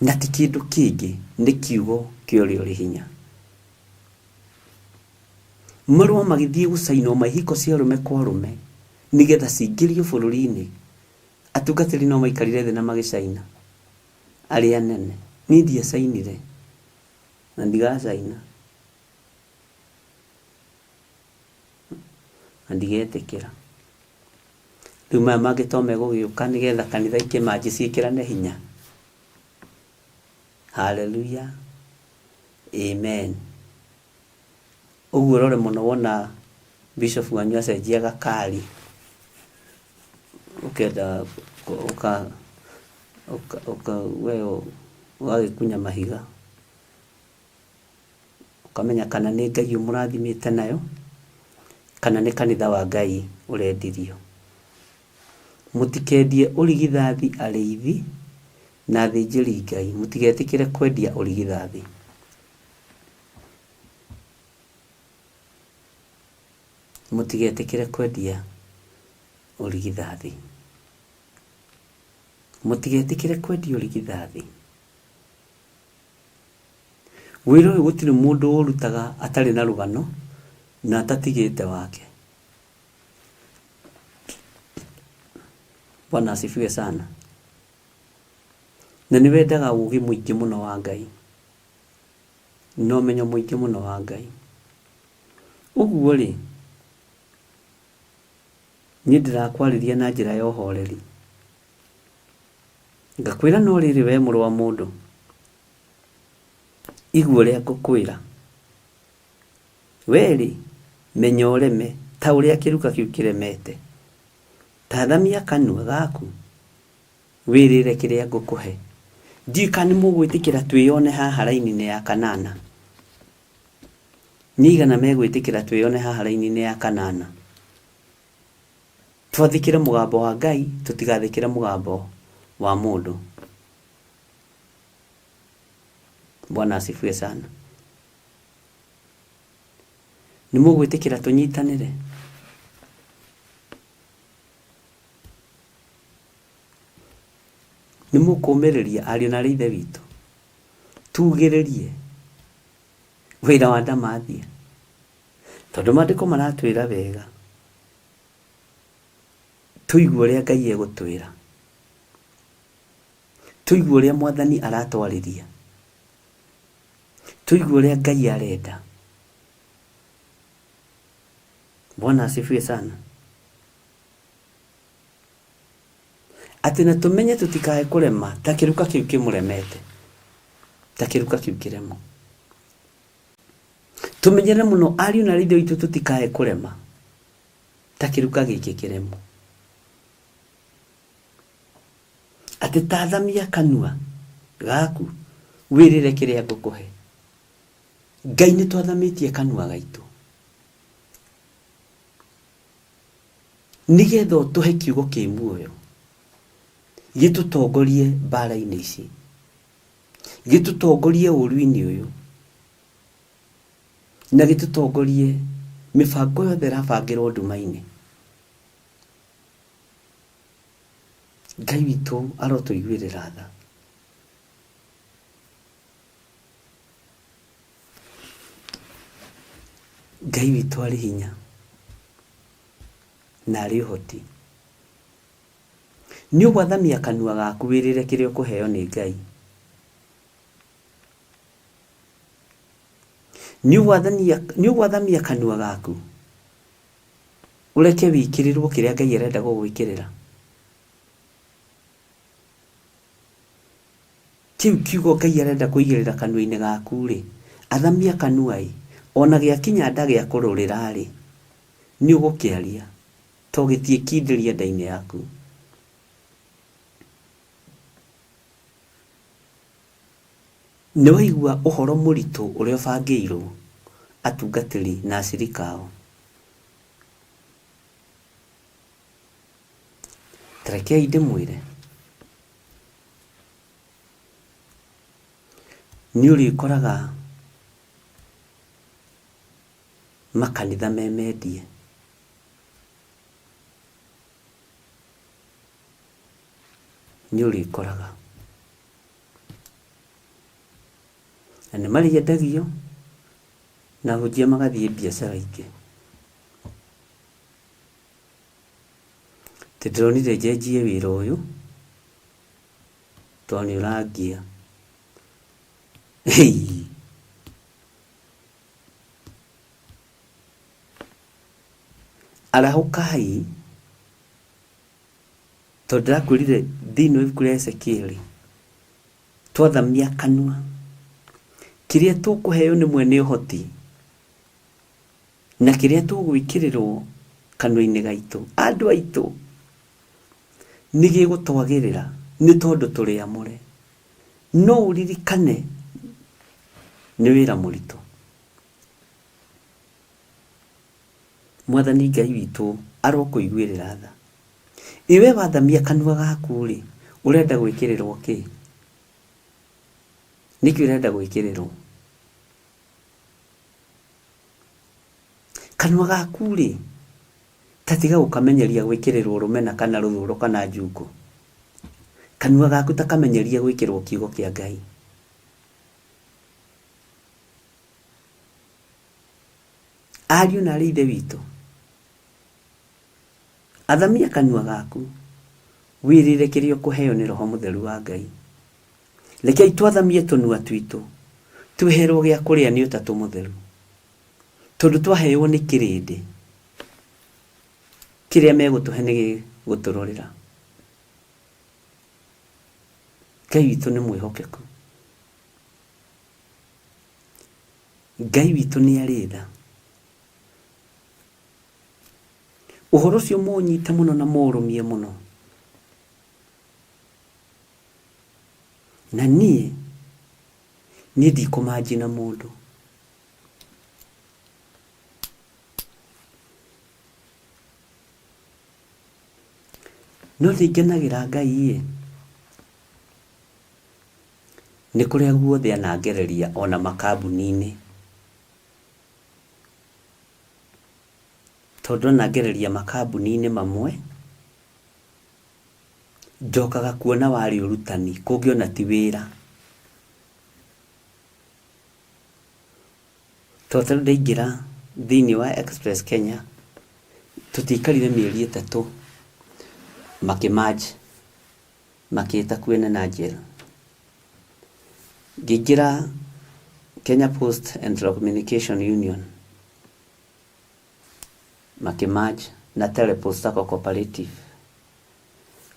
Na ti kĩndũ kĩngĩ, nĩ kiugo kĩa ũrĩa ũrĩ hinya. Marũa magĩthiĩ gũcainwo ma ihiko cia arũme kwa arũme nĩgetha cingĩrio bũrũri-inĩ, atungatĩri no maikarire thĩ na magĩcaina, arĩa anene. Niĩ ndiacainire na ndigacaina na ndigetĩkĩra. Rĩu maya mangĩ to megũgĩũka nĩgetha kanitha ikĩmanji ciĩkĩrane hinya. Hallelujah. Amen. Ũguo ũrore mũno wona bishop wanyu acenjia gakari ũkenda ũka ũka ũka we ũgagĩkunya mahiga ũkamenya kana nĩ Ngai ũmũrathimĩte nayo kana nĩ kanitha wa Ngai ũrendirio. Mũtikendie ũrigithathi arĩithi na athĩnjĩri Ngai, mũtigetĩkĩre kwendia ũrigithathi. Mũtigetĩkĩre kwendia ũrigithathi. Mũtigetĩkĩre kwendia ũrigithathi. Wĩra ũyũ gũtirĩ mũndũ ũrutaga atarĩ na rũgano na atatigĩte wake. Bwana asifiwe sana. Na nĩ wendaga ũgĩ mũingĩ mũno wa Ngai na ũmenyo mũingĩ mũno wa Ngai. Ũguo rĩ, niĩ ndĩrakwarĩria na njĩra ya ũhoreri. Ngakwĩra no rĩrĩ we mũrũ wa mũndũ, igua ũrĩa ngũkwĩra. We rĩ, menya ũreme ta ũrĩa kĩruka kĩu kĩremete. Ta athamia kanua gaku wĩrĩre kĩrĩa ngũkũhe. Ndiũĩ kana nĩ mũgwĩtĩkĩra twĩyone haha raini-inĩ ya kanana. Nĩ aigana megwĩtĩkĩra twĩyone haha raini-inĩ ya kanana? Twathĩkĩre mũgambo wa Ngai, tũtigathĩkĩre mũgambo wa mũndũ. Bwana asifiwe sana. Nĩ mũgwĩtĩkĩra tũnyitanĩre? Nĩ mũkũmĩrĩria ariũ na arĩ ithe witũ? Tugĩrĩrie wĩra wa ndamathia, tondũ maandĩko maratwĩra wega tũigue ũrĩa Ngai egũtwĩra, tũigue ũrĩa Mwathani aratwarĩria, tũigue ũrĩa Ngai arenda. Bwana asifiwe sana. Atĩ na tũmenye tũtikae kũrema ta kĩruka kĩu kĩmũremete, ta kĩruka kĩu kĩremu. Tũmenyere mũno ariũ na ithe witũ tũtikae kũrema ta kĩruka gĩkĩ kĩremu. Atĩ tathamia kanua gaku wĩrĩre kĩrĩa ngũkũhe. Ngai nĩ twathamĩtie kanua gaitũ. Nĩgetha ũtũhe kiugo kĩ muoyo gĩtũtongorie mbara-inĩ ici, gĩtũtongorie ũru-inĩ ũyũ, na gĩtũtongorie mĩbango yothe ĩrabangĩrwo nduma-inĩ. Ngai witũ arotũiguĩrĩra tha. Ngai witũ arĩ hinya na arĩ ũhoti. Nĩ ũgwathamia kanua gaku wĩrĩre kĩrĩa ũkũheo nĩ Ngai. Nĩ ũgwathamia kanua gaku ũreke wĩkĩrĩrwo kĩrĩa Ngai arenda gũgwĩkĩrĩra. Kĩu kiugo Ngai arenda kũigĩrĩra kanua-inĩ gaku-rĩ, athamia kanua-ĩ, ona gĩakinya nda gĩa kũrũrĩra-rĩ, nĩ ũgũkĩaria, to gĩtiĩkindĩria nda-inĩ yaku. Nĩ waigua ũhoro mũritũ ũrĩa ũbangĩirwo atungatĩri na acirika ao? Ta rekei ndĩmwĩre, nĩ ũrĩkoraga makanitha me mendie. Nĩ ũrĩkoraga. Na nĩ marĩendagio na ahunjia magathiĩ biacara ingĩ. Atĩ ndĩronire njenjie wĩra ũyũ tondũ nĩ ũrangia. Hĩi! Arahũkai, tondũ ndĩrakwĩrire thĩinĩ wa ibuku rĩa Ezekieli, twathamia kanua, kĩrĩa tũkũheo nĩ mwene ũhoti, na kĩrĩa tũgwĩkĩrĩrwo kanua-inĩ gaitũ, andũ aitũ, nĩ gĩgũtwagĩrĩra nĩ tondũ tũrĩ amũre. No ũririkane nĩ wĩra mũritũ. Mwathani Ngai witũ arokũiguĩrĩra tha. Ĩ we wathamia kanua gaku-rĩ, ũrenda gwĩkĩrĩrwo kĩ? Nĩkĩ ũrenda gwĩkĩrĩrwo? Kanua gaku-rĩ, ta tiga gũkamenyeria gwĩkĩrĩrwo rũmena kana rũthũro kana njukũ. Kanua gaku ta kamenyerie gwĩkĩrwo kiugo kĩa Ngai. Ariũ na aarĩ a Ithe witũ, athamia kanua gaku, wĩrĩre kĩrĩa ũkũheo nĩ Roho Mũtheru wa Ngai. Rekei twathamie tũnua twitũ, twĩherwo gĩa kũrĩa nĩ Ũtatũ Mũtheru. Tondũ twahewo nĩ kĩrĩndĩ, kĩrĩa megũtũhe nĩ gĩgũtũrũrĩra. Ngai witũ nĩ mwĩhokeku. Ngai witũ nĩ arĩ tha. Ũhoro ũcio mũũnyite mũno na mũũrũmie mũno. Na niĩ, niĩ ndikũmanjina mũndũ. No nĩ ngenagĩra Ngai ĩ, nĩ kũrĩa guothe anangereria ona makambuni-inĩ. Tondũ anangereria makambuni-inĩ mamwe, njokaga kuona warĩ ũrutani, kũngĩ ona ti wĩra. Tondũ ta rĩu ndaingĩra thĩinĩ wa Express Kenya, tũtiaikarire mĩeri ĩtatũ makĩ merge makĩĩta Kuene na Njel. Ngĩingĩra Kenya Post and Telecommunication Union makĩ merge na Telepost Sacco Cooperative.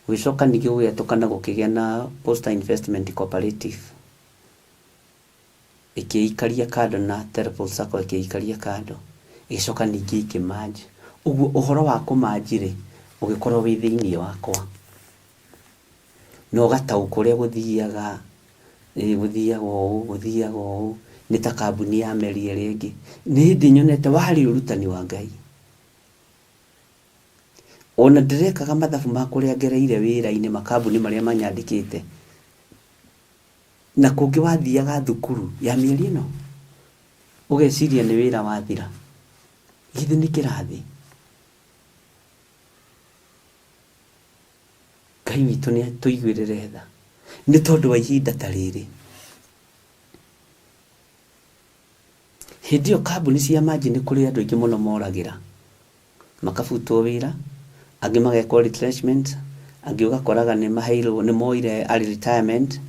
Gũgĩcoka ningĩ gũgĩatũkana gũkĩgĩa na Posta Investment Cooperative. Ĩkĩikaria kando na Teleport Sacco ĩkĩikaria kando, ĩgĩcoka ningĩ ĩkĩ merge. Ũguo ũhoro wa kũ merge rĩ, ũgĩkorwo wĩ thĩiniĩ wakwa. Na ũgataũkwo ũrĩa gũthiaga, gũthiaga ũũ, gũthiaga ũũ, nĩ ta kambuni ya meri ĩrĩa ĩngĩ. Nĩ hĩndĩ nyonete warĩ ũrutani wa Ngai. Ona ndĩrekaga mathabu ma kũrĩa ngereire wĩra-inĩ makambuni marĩa manyandĩkĩte. Na kũngĩ wathiaga thukuru ya mĩeri ĩno ũgeciria nĩ wĩra wathira. Githĩ nĩ kĩrathi? Ngai witũ nĩ atũiguĩrĩre tha nĩ tondũ wa ihinda ta rĩrĩ. Hĩndĩ ĩyo kambuni cia manji nĩ kũrĩ andũ aingĩ mũno moragĩra, makabutwo wĩra, angĩ magekwo retrenchment, angĩ ũgakoraga nĩ maheirwo nĩ moire early retirement,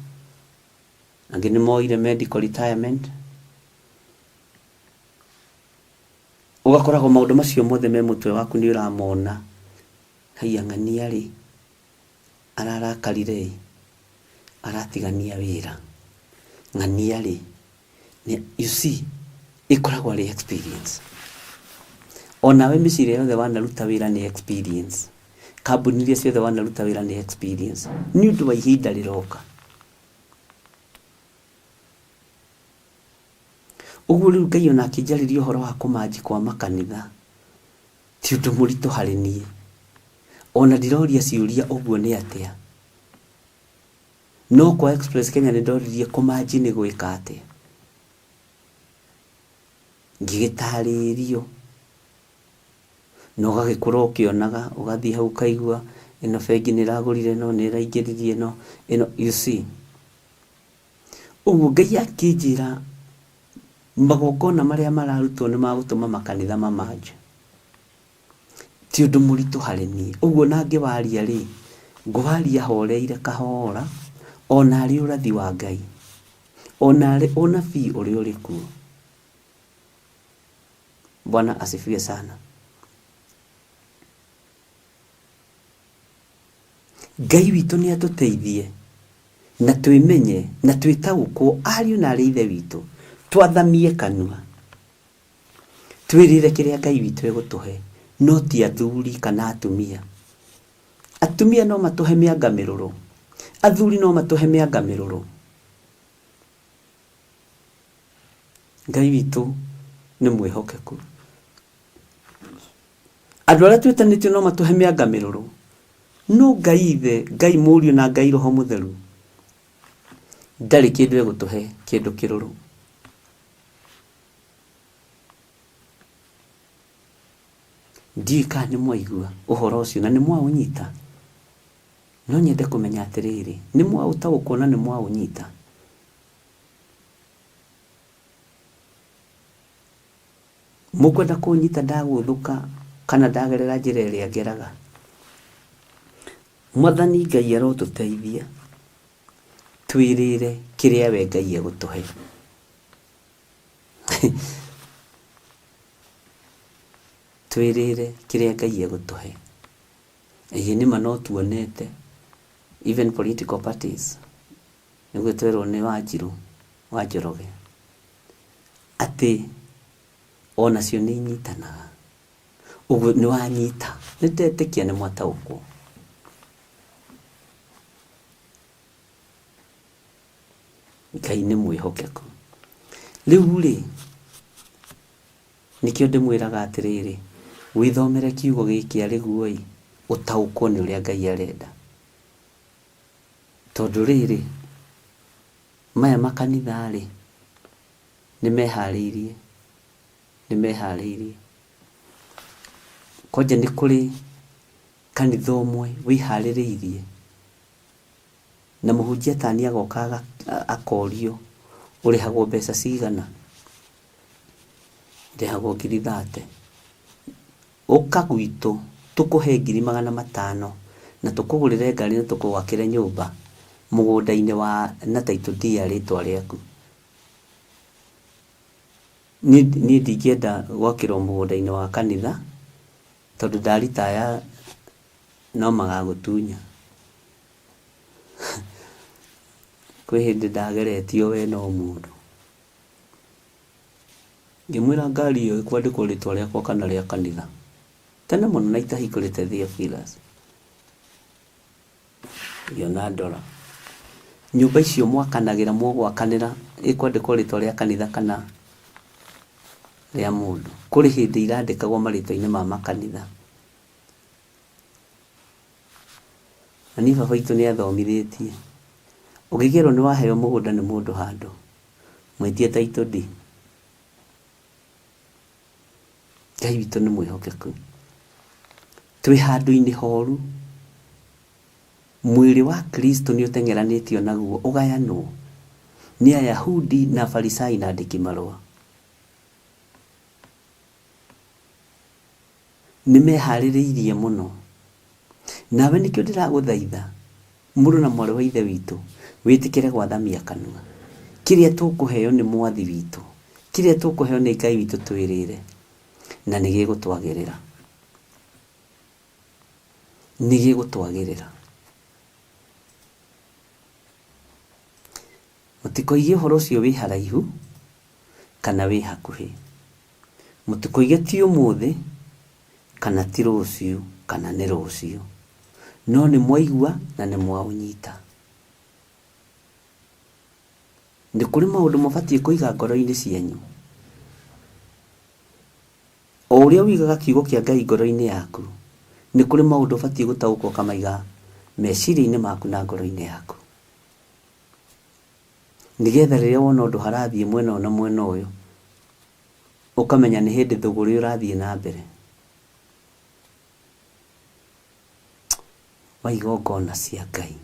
angĩ nĩ moire medical retirement. Ũgakoragwo maũndũ macio mothe me mũtwe waku nĩ ũramona, haiya ng'ania rĩ, ararakarire ĩ, aratigania wĩra, ng'ania rĩ, you see, ĩkoragwo arĩ experience. Onawe mĩciĩ ĩrĩa yothe wanaruta wĩra nĩ experience. Kambuni iria ciothe wanaruta wĩra nĩ experience. Nĩ ũndũ wa ihinda rĩroka. Ũguo rĩu Ngai ona akĩnjarĩria ũhoro wa kũmanji kwa makanitha, ti ũndũ mũritũ harĩ niĩ. Ona ndiroria ciũria ũguo nĩ atĩa. No kwa Express Kenya nĩ ndoririe kũmanji nĩ gwĩka atĩa. Ngĩgĩtarĩrio. Na ũgagĩkũra ũkĩonaga, ũgathiĩ hau ũkaigua ĩno bengi nĩ ĩragũrire ĩno, nĩ ĩraingĩririe ĩno, ĩno, you see. Ũguo Ngai akĩnjĩra magongona marĩa mararutwo nĩ magũtũma makanitha mamanjwo. Ti ũndũ mũritũ harĩ niĩ. Ũguo ona ngĩwaria rĩ, ngũwaria horeire kahora, ona arĩ ũrathi wa Ngai, ona arĩ ũnabii ũrĩa ũrĩ kuo. Bwana asifiwe sana. Ngai witũ nĩ atũteithie na twĩmenye na twĩtaũkwo ariũ na arĩ ithe witũ, twathamie kanua twĩrĩre kĩrĩa Ngai witũ egũtũhe, no ti athuri kana atumia. Atumia no matũhe mĩanga mĩrũrũ, athuri no matũhe mĩanga mĩrũrũ. Ngai witũ nĩ mwĩhokeku. Andũ arĩa twĩtanĩtio no matũhe mĩanga mĩrũrũ, no Ngai Ithe, Ngai Mũriũ na Ngai Roho Mũtheru ndarĩ kĩndũ egũtũhe kĩndũ kĩrũrũ. Ndiũĩ kana nĩ mwaigua ũhoro ũcio na nĩ mwaũnyita. No nyende kũmenya atĩrĩrĩ, nĩ mwaũtaũkwo na nĩ mwaũnyita? Mũkwenda kũnyita ndagũthũka kana ndagerera njĩra ĩrĩa ngeraga? Mwathani Ngai arotũteithia twĩrĩre kĩrĩa we Ngai egũtũhe. Twĩrĩre kĩrĩa Ngai egũtũhe. Ĩĩ nĩma no tuonete even political parties nĩguo twerwo nĩ Wanjirũ wa Njoroge atĩ onacio nĩ inyitanaga. Ũguo nĩ wanyita, nĩ ndetĩkia nĩ mwataũkwo. Ngai nĩ mwĩhokeku. Rĩu rĩ, nĩkĩo ndĩmwĩraga atĩrĩrĩ, wĩthomere kiugo gĩkĩ arĩ guo ĩ, ũtaũkwo nĩ ũrĩa Ngai arenda. Tondũ rĩrĩ, maya makanitha rĩ, nĩ meharĩirie, nĩ meharĩirie. Kwanja nĩ kũrĩ kanitha ũmwe wĩharĩrĩirie, na mũhunjia tani agoka akorio ũrĩhagwo mbeca cigana? Ndĩhagwo ngiri thate. Ũka gwitũ tũkũhe 500,000 na tũkũgũrĩre ngari na tũkũgwakĩre nyũmba mũgũnda-inĩ wa na title deed ya rĩtwa rĩaku. Niĩ ndingĩenda gwakĩrwo mũgũnda-inĩ wa kanitha tondũ ndaritaya no magagũtunya. Kwĩ hĩndĩ ndageretio we no mũndũ. Ngĩmwĩra ngari ĩyo ĩkwandĩkwo rĩtwa rĩakwa kana rĩa kanitha. Tene mũno na itahingũrĩte Theophilus. Ngĩona ndora. Nyũmba icio mwakanagĩra mũgwakanĩra ĩkwandĩkwo rĩtwa rĩa kanitha kana rĩa mũndũ. Kũrĩ hĩndĩ irandĩkagwo marĩtwa-inĩ ma makanitha. Na niĩ baba witũ nĩ athomithĩtie. Ũngĩkerwo nĩ waheo mũgũnda nĩ mũndũ handũ, mwĩtie title deed. Ngai witũ nĩ mwĩhokeku. Twĩ handũ-inĩ horu. Mwĩrĩ wa Kristo nĩ ũteng'eranĩtio naguo ũgayanwo nĩ Ayahudi na Afarisai na andĩki marũa. Nĩ meharĩrĩirie mũno. Nawe nĩkĩo ndĩragũthaitha mũrũ na mwarĩ wa ithe witũ wĩtĩkĩre gwathamia kanua. Kĩrĩa tũkũheo nĩ mwathi witũ, kĩrĩa tũkũheo nĩ Ngai witũ twĩrĩre, na nĩ gĩgũtwagĩrĩra. Nĩ gĩgũtwagĩrĩra. Mũtikoige ũhoro ũcio wĩ haraihu kana wĩ hakuhĩ. Mũtikoige ti ũmũthĩ kana ti rũciũ kana nĩ rũciũ. No nĩ mwaigua na nĩ mwaũnyita. Nĩ kũrĩ maũndũ mũbatiĩ kũiga ngoro-inĩ cianyu. O ũrĩa ũigaga kiugo kĩa Ngai ngoro-inĩ yaku, nĩ kũrĩ maũndũ ũbatiĩ gũtaũka ũkamaiga meciria-inĩ maku na ngoro-inĩ yaku. Nĩgetha rĩrĩa wona ũndũ harathiĩ mwena ũyũ na mwena ũyũ, ũkamenya nĩ hĩndĩ thũgũrĩ ũrathiĩ na mbere. Wa igongona cia Ngai.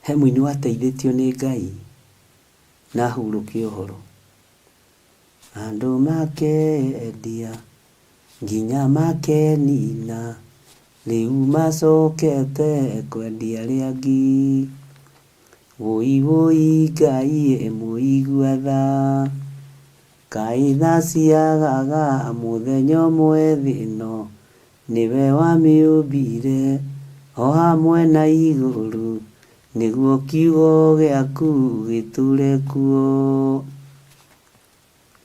He mũini wateithĩtio nĩ Ngai na ahurũke ũhoro. Andũ makendia nginya makenina, rĩu macokete kwendia rĩangĩ. Wũi wũi Ngai ĩ mũigua tha, kaĩ tha ciagaga mũthenya ũmwe thĩ ĩno, nĩwe wamĩũmbire o hamwe na igũrũ, nĩguo kiugo gĩaku gĩtũre kuo.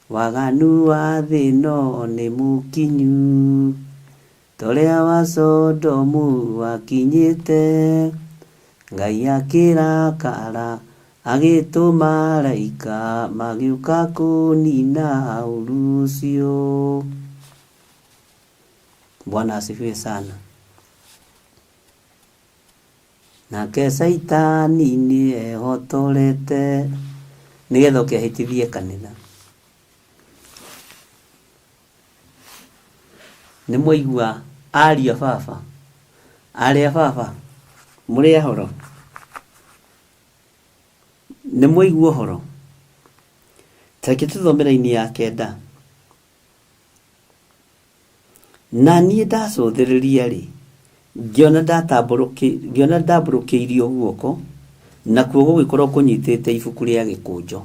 Waganu wa thĩ ĩno nĩ mũkinyu, ta ũrĩa wa Sodomu wakinyĩte. Ngai akĩrakara, agĩtũma araika magĩũka kũnina ũru ũcio. Bwana asifiwe sana. Nake Caitani nĩ ehotorete nĩgetha oke ahĩtithie kanitha. Nĩ mwaigua ariũ a baba, arĩ a baba, mũrĩ ahoro? Nĩ mwaigua ũhoro? Ta reke tũthome raini ya kenda. Na niĩ ndacũthĩrĩria-rĩ, ngĩona ngĩona ndambũrũkĩirio guoko, nakuo gũgĩkorwo kũnyitĩte ibuku rĩa gĩkũnjo.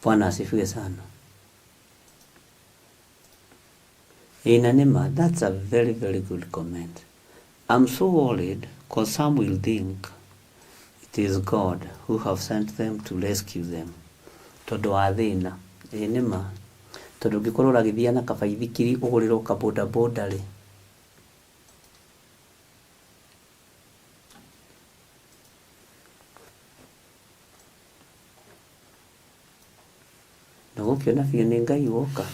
Bwana asifiwe sana. Ĩĩ na nĩ ma, that's a very very good comment. I'm so worried cause some will think it is God who have sent them to rescue them tondũ wa thĩna. Ĩĩ nĩ ma, tondũ ũngĩkorwo ũragĩthiĩ na kabaithikiri ũgũrĩrwo ka boda boda rĩ, ndũgũkĩona biũ nĩ Ngai woka.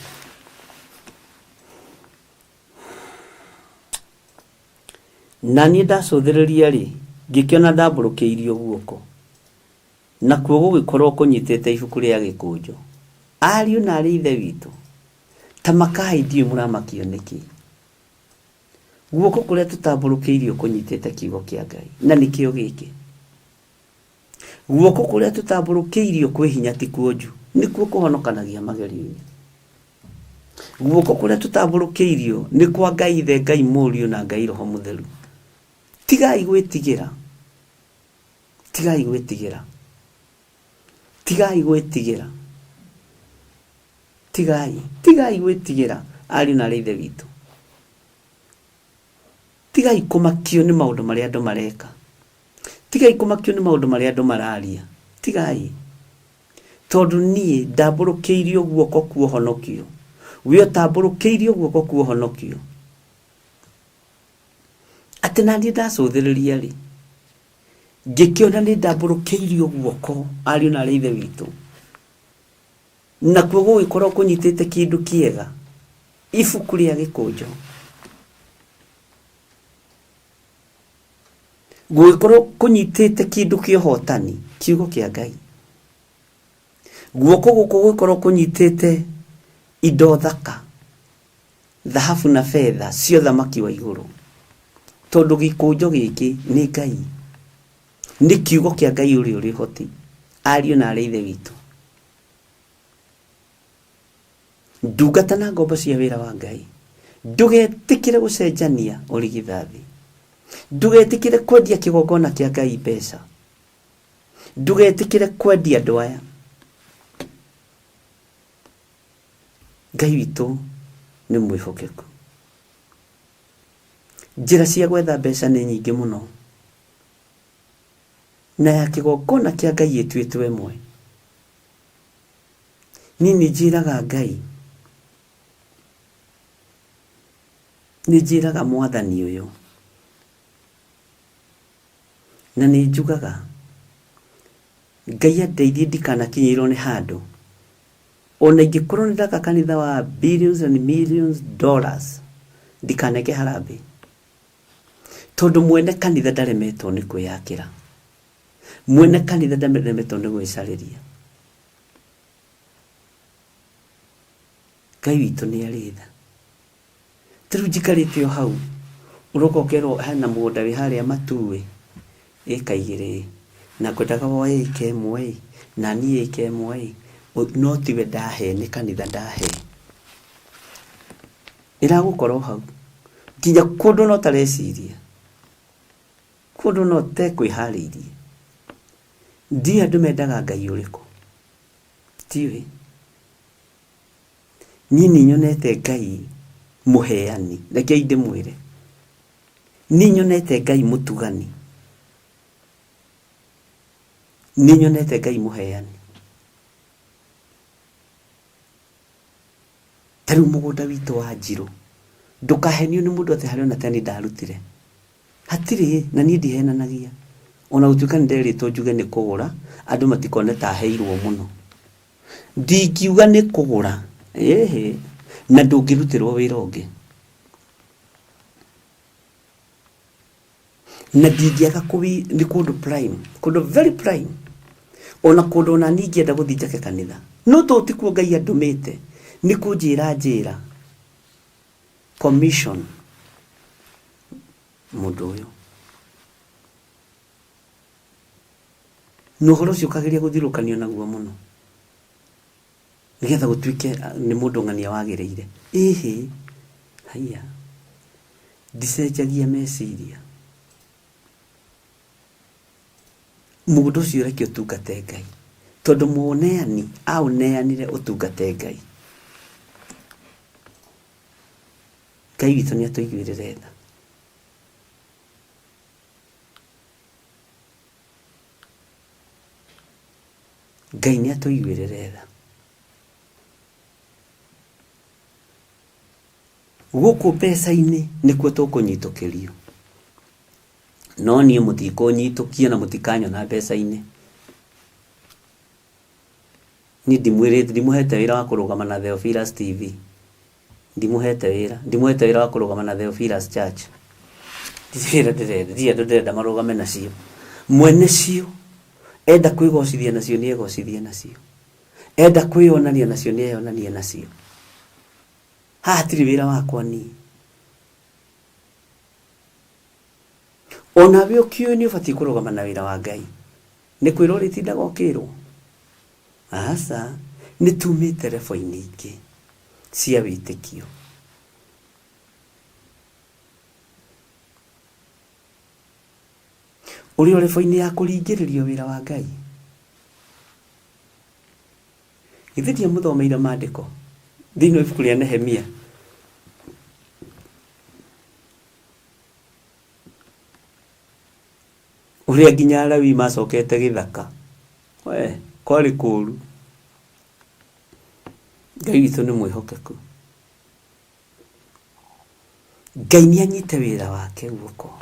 Na niĩ ndacũthĩrĩria-rĩ, ngĩkĩona ndambũrũkĩirio guoko, nakuo gũgĩkorũo kũnyitĩte ibuku rĩa gĩkũnjo. Ariũ na aarĩ a Ithe witũ, ta makai ndiũĩ mũramakio nĩkĩ. Guoko kũrĩa tũtambũrũkĩirio kũnyitĩte kiugo kĩa Ngai, na nĩkĩo gĩkĩ. Guoko kũrĩa tũtambũrũkĩirio kwĩ hinya ti kuonju, nĩkuo kũhonokanagia magerio-inĩ. Guoko kũrĩa tũtambũrũkĩirio nĩ kwa Ngai Ithe, Ngai Mũriũ na Ngai Roho Mũtheru. Tigai gwĩtigĩra, tigai gwĩtigĩra, tigai gwĩtigĩra, tigai, tigai gwĩtigĩra ariũ na aarĩ a Ithe witũ. Tigai kũmakio nĩ maũndũ marĩa andũ mareka. Tigai kũmakio nĩ maũndũ marĩa andũ mararia. Tigai. Tondũ niĩ ndambũrũkĩirio guoko kwa ũhonokio. We ũtambũrũkĩirio guoko kwa ũhonokio. Atĩ na niĩ ndacũthĩrĩria rĩ, ngĩkĩona nĩ ndambũrũkĩirio guoko, ariũ na aarĩ a Ithe witũ. Nakuo gũgĩkorwo kũnyitĩte kĩndũ kĩega, ibuku rĩa gĩkũnjo. Gũgĩkorwo kũnyitĩte kĩndũ kĩa ũhotani, kiugo kĩa Ngai. Guoko gũkũ gũgĩkorwo kũnyitĩte indo thaka, thahabu na betha cia ũthamaki wa igũrũ. Tondũ gĩkũnjo gĩkĩ nĩ Ngai, nĩ kiugo kĩa Ngai ũrĩa ũrĩ ũhoti, ariũ na arĩ ithe witũ. Ndungata na ngombo cia wĩra wa Ngai, ndũgetĩkĩre gũcenjania ũrigithathi. Ndũgetĩkĩre kwendia kĩgongona kĩa Ngai mbeca. Ndũgetĩkĩre kwendia andũ aya. Ngai witũ nĩ mwĩhokeku. Njĩra cia gwetha mbeca nĩ nyingĩ mũno, na ya kĩgongona kĩa Ngai ĩtuĩtwo ĩmwe. Niĩ nĩ njĩraga Ngai, nĩ njĩraga mwathani ũyũ, na nĩ njugaga Ngai andeithie ndikanakinyĩrwo nĩ handũ ona ingĩkorwo nĩ ndaka kanitha wa billions and millions dollars, ndikaneke harambee, tondũ mwene kanitha ndaremetwo nĩ kwĩyakĩra, mwene kanitha ndaremetwo nĩ gwĩcarĩria. Ngai witũ nĩ arĩ tha. Ta rĩu njikarĩte o hau, ũroka ũkerwo hena mũgũnda wĩ harĩa Matuĩ, ĩka igĩrĩ ĩ, na ngwendaga woe ĩka ĩmwe ĩ, na niĩ ĩka ĩmwe ĩ, no tiwe ndahe, nĩ kanitha ndahe. Ĩragũkora o hau, nginya kũndũ ona ũtareciria, kũndũ ona ũtekwĩharĩirie. Ndiũĩ andũ mendaga Ngai ũrĩkũ, ndiũĩ. Niĩ nĩ nyonete Ngai mũheani, rekei ndĩmwĩre. Nĩ nyonete Ngai mũtugani. Nĩ nyonete Ngai mũheani. Ta rĩu mũgũnda witũ wa Njirũ, ndũkahenio nĩ mũndũ atĩ harĩ ona teni ndarutire. Hatirĩ, na niĩ ndihenanagia. Ona gũtuĩka nĩ nderĩtwo njuge nĩ kũgũra, andũ matikone ta heirwo mũno. Ndingiuga nĩ kũgũra, ĩhĩ, na ndũngĩrutĩrwo wĩra ũngĩ. Na ndingĩaga kũwi, nĩ kũndũ prime, kũndũ very prime. Ona kũndũ ona niĩ ingĩenda gũthiĩ njake kanitha. No tondũ tikuo Ngai andũmĩte, nĩ kũnjĩra anjĩra, commission mũndũ ũyũ. Na ũhoro ũcio ũkageria gũthirũkanio naguo mũno, nĩgetha gũtuĩke nĩ mũndũ ng'ania wagĩrĩire. Ĩhĩ, haiya, ndicenjagia meciria. Mũgũnda ũcio reke ũtungate Ngai, tondũ mũũneani aũneanire ũtungate Ngai. Ngai witũ nĩ atũiguĩrĩre tha. Ngai nĩ atũiguĩrĩre tha. Gũkũ mbeca-inĩ nĩkuo tũkũnyitũkĩrio. No niĩ mũtikũnyitũkia na mũtikanyona mbeca-inĩ. Niĩ ndimwĩrĩte, ndimũhete wĩra wa kũrũgama na Theophilus TV. Ndimũhete wĩra, ndimũhete wĩra wa kũrũgama na Theophilus Church. Ndirĩ wĩra ndĩrenda, ndirĩ andũ ndĩrenda marũgame nacio. Mwene cio enda kwĩgocithia nacio nĩ egocithie nacio. Enda kwĩyonania nacio nĩ eyonanie nacio. Haha hatirĩ wĩra wakwa niĩ. Onawe ũkĩũĩ nĩ ũbatiĩ kũrũgama na wĩra wa Ngai. Nĩ kwĩrwo ũrĩtindaga ũkĩrwo? Aca, nĩ tumĩte rebo-inĩ ingĩ cia wĩtĩkio. Ũrĩ o rebo-inĩ ya kũringĩrĩrio wĩra wa Ngai? Githĩ ndiamũthomeire maandĩko thĩinĩ wa ibuku rĩa Nehemia? Ũrĩa nginya Alawii macokete gĩthaka. We, kwarĩ kũũru. Ngai witũ nĩ mwĩhokeku. Ngai nĩ anyite wĩra wake guoko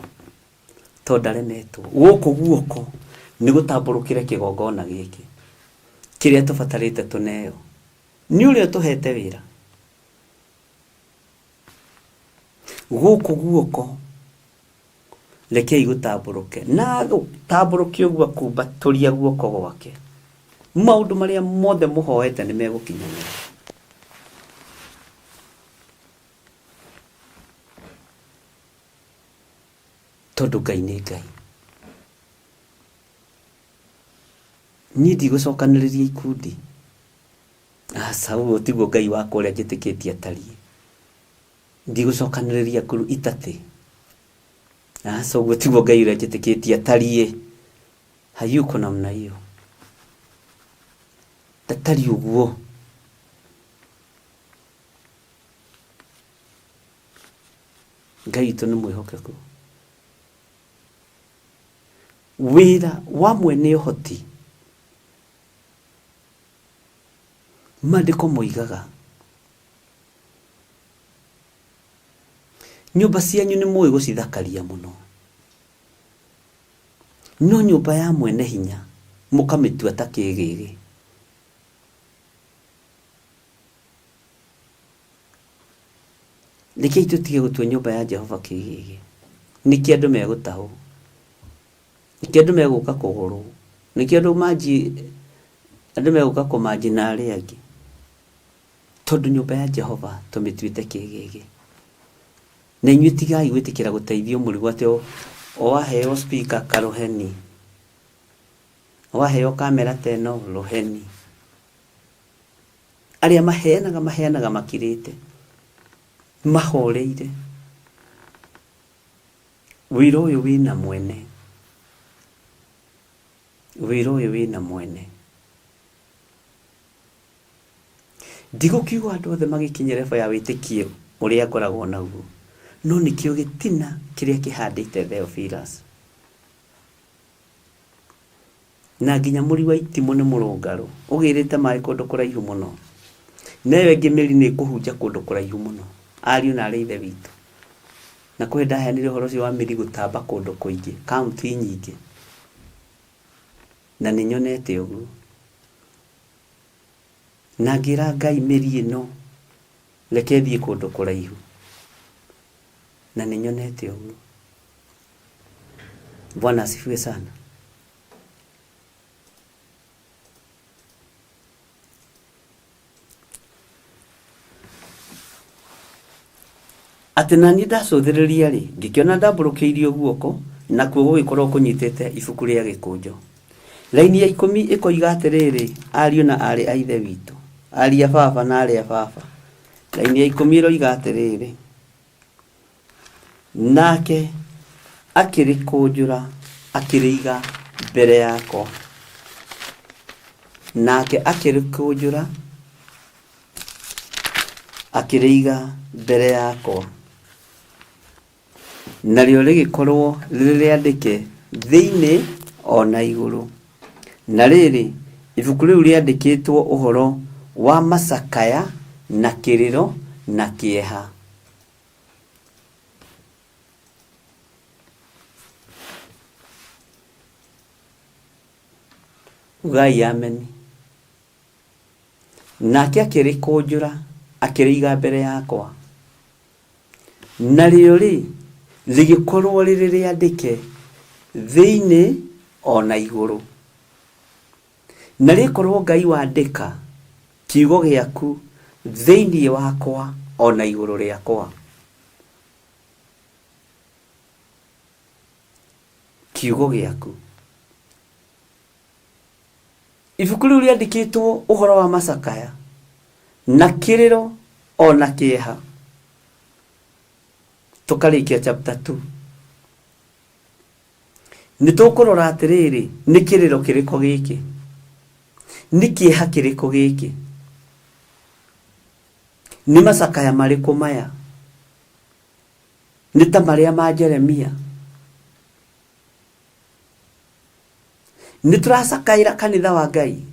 tondũ ndaremetwo. Gũkũ guoko nĩ gũtambũrũkĩre kĩgongona gĩkĩ kĩrĩa tũbatarĩte tũneo. Nĩ ũrĩa ũtũhete wĩra. Gũkũ guoko rekei gũtambũrũke. Na gũtambũrũkia ũguo akumbatũria guoko gwake. Maũndũ marĩa mothe mũhoete nĩ megũkinyanĩra. Tondũ Ngai nĩ Ngai. Niĩ ndigũcokanĩrĩria ikundi. Aca, ũguo tiguo Ngai wakwa ũrĩa njĩtĩkĩtie atariĩ. Ndigũcokanĩrĩria nguru itatĩ. Aca, ũguo tiguo Ngai ũrĩa njĩtĩkĩtie atariĩ. Hayuko namna hiyo. Ndatariĩ ũguo. Ngai witũ nĩ mwĩhokeku. Wĩra wa mwene ũhoti, maandĩko moigaga, nyũmba cianyu nĩ mũĩ gũcithakaria mũno, no nyũmba ya mwene hinya mũkamĩtua ta kĩgĩgĩ. Rekei tũtige gũtua nyũmba ya Jehova kĩgĩgĩ. Nĩkĩ andũ megũtahwo? Nĩkĩ andũ megũka kũgũrwo? Nĩkĩ andũ manji andũ megũka kũmanji na arĩa angĩ? Tondũ nyũmba ya Jehova tũmĩtuĩte kĩgĩgĩ. Na inyuĩ tigai gwĩtĩkĩra gũteithio mũrigo atĩ o waheo speaker karũheni, waheo kamera ta ĩno rũheni. Arĩa maheanaga maheanaga makirĩte, mahoreire. Wĩra ũyũ wĩna mwene, wĩra ũyũ wĩna mwene. Ndigũkiuga andũ othe magĩkinye level ya wĩtĩkio ũrĩa ngoragwo naguo, no nĩkĩo gĩtina kĩrĩa kĩhandĩte Theophilus. Na nginya mũri wa itimũ nĩ mũrũngarũ, ũgĩrĩte maĩ kũndũ kũraihu mũno. Na ĩyo ĩngĩ mĩri nĩ ĩkũhunja kũndũ kũraihu mũno, ariũ na aarĩ a Ithe witũ. Na kwĩ ndaheanire ũhoro ũcio wa mĩri gũtamba kũndũ kũingĩ, kaũntĩ nyingĩ. Na nĩ nyonete ũguo. Na ngĩra Ngai mĩri ĩno reke ĩthiĩ kũndũ kũraihu. Na nĩ nyonete ũguo. Bwana asifiwe sana. Atĩ na niĩ ndacũthĩrĩria-rĩ, ngĩkĩona ndambũrũkĩirio guoko, nakuo gũgĩkorũo kũnyitĩte ibuku rĩa gĩkũnjo. Raini ya ikũmi ĩkoiga atĩrĩrĩ, ariũ na aarĩ a Ithe witũ, ariũ a baba na aarĩ a baba. Raini ya ikũmi ĩroiga atĩrĩrĩ, Nake akĩrĩkũnjũra akĩrĩiga mbere yakwa. Nake akĩrĩkũnjũra akĩrĩiga mbere yakwa. Narĩo rĩgĩkorwo rĩrĩ rĩandĩke thĩinĩ o na igũrũ. Na rĩrĩ, ibuku rĩu rĩandĩkĩtwo ũhoro wa macakaya na kĩrĩro na kĩeha. Ugai ameni. Nake akĩrĩkũnjũra akĩrĩiga mbere yakwa. Narĩo-rĩ, rĩgĩkorwo rĩrĩ rĩandĩke thĩinĩ o na igũrũ. Na rĩkorwo Ngai wandĩka kiugo gĩaku thĩinĩ wakwa o na igũrũ rĩakwa. Kiugo gĩaku. Ibuku rĩu rĩandĩkĩtwo ũhoro wa macakaya na kĩrĩro o na kĩeha. Tũkarĩkia chapter 2. Nĩ tũkũrora atĩrĩrĩ, nĩ kĩrĩro kĩrĩkũ gĩkĩ? Nĩ kĩeha kĩrĩkũ gĩkĩ? Nĩ macakaya marĩkũ maya? Nĩ ta marĩa ma Jeremia? Nĩ tũracakaĩra kanitha wa Ngai?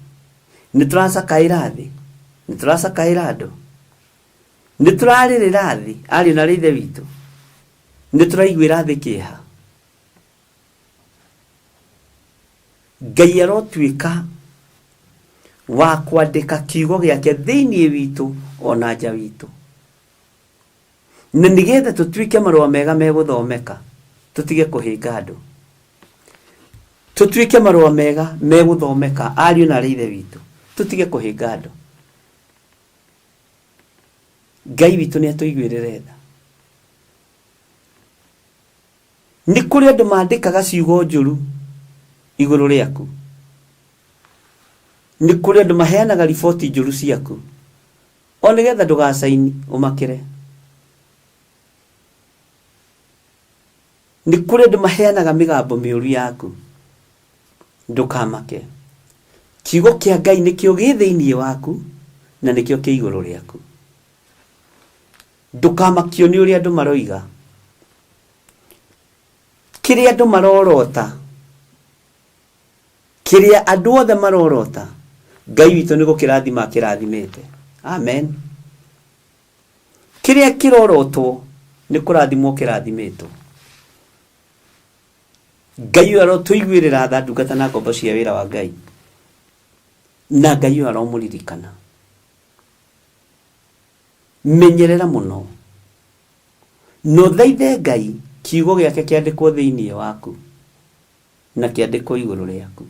Nĩ tũracakaĩra thĩ? Nĩ tũracakaĩra andũ? Nĩ tũrarĩrĩra thĩ, ariũ na aarĩ a Ithe witũ? Nĩ tũraiguĩra thĩ kĩeha? Ngai arotuĩka Wa kwandĩka kiugo gĩake thĩinĩ witũ ona nja witũ. Na nĩgetha tũtuĩke marũa mega megũthomeka, tũtige kũhĩnga andũ. Tũtuĩke marũa mega megũthomeka ariũ na arĩ ithe witũ, tũtige kũhĩnga andũ. Ngai witũ nĩ atũiguĩrĩre tha. Nĩ kũrĩ andũ mandĩkaga ciugo njũru igũrũ rĩaku. Nĩ kũrĩ andũ maheanaga riboti njũru ciaku. O nĩgetha ndũgacaini ũmakĩre. Nĩ kũrĩ andũ maheanaga mĩgambo mĩũru yaku. Ndũkamake. Kiugo kĩa Ngai nĩkĩo gĩ thĩinĩ waku na nĩkĩo kĩ igũrũ rĩaku. Ndũkamakio nĩ ũrĩa andũ maroiga. Kĩrĩa andũ marorota, kĩrĩa andũ othe marorota, Ngai witũ nĩ gũkĩrathima akĩrathimĩte. Amen. Kĩrĩa kĩrorotwo nĩ kũrathimwo kĩrathimĩtwo. Ngai ũyũ arotũiguĩrĩra tha ndungata na ngombo cia wĩra wa Ngai. Na Ngai ũyũ aromũririkana. Menyerera mũno. Na ũthaithe Ngai kiugo gĩake kĩandĩkwo thĩinĩ waku na kĩandĩkwo igũrũ rĩaku.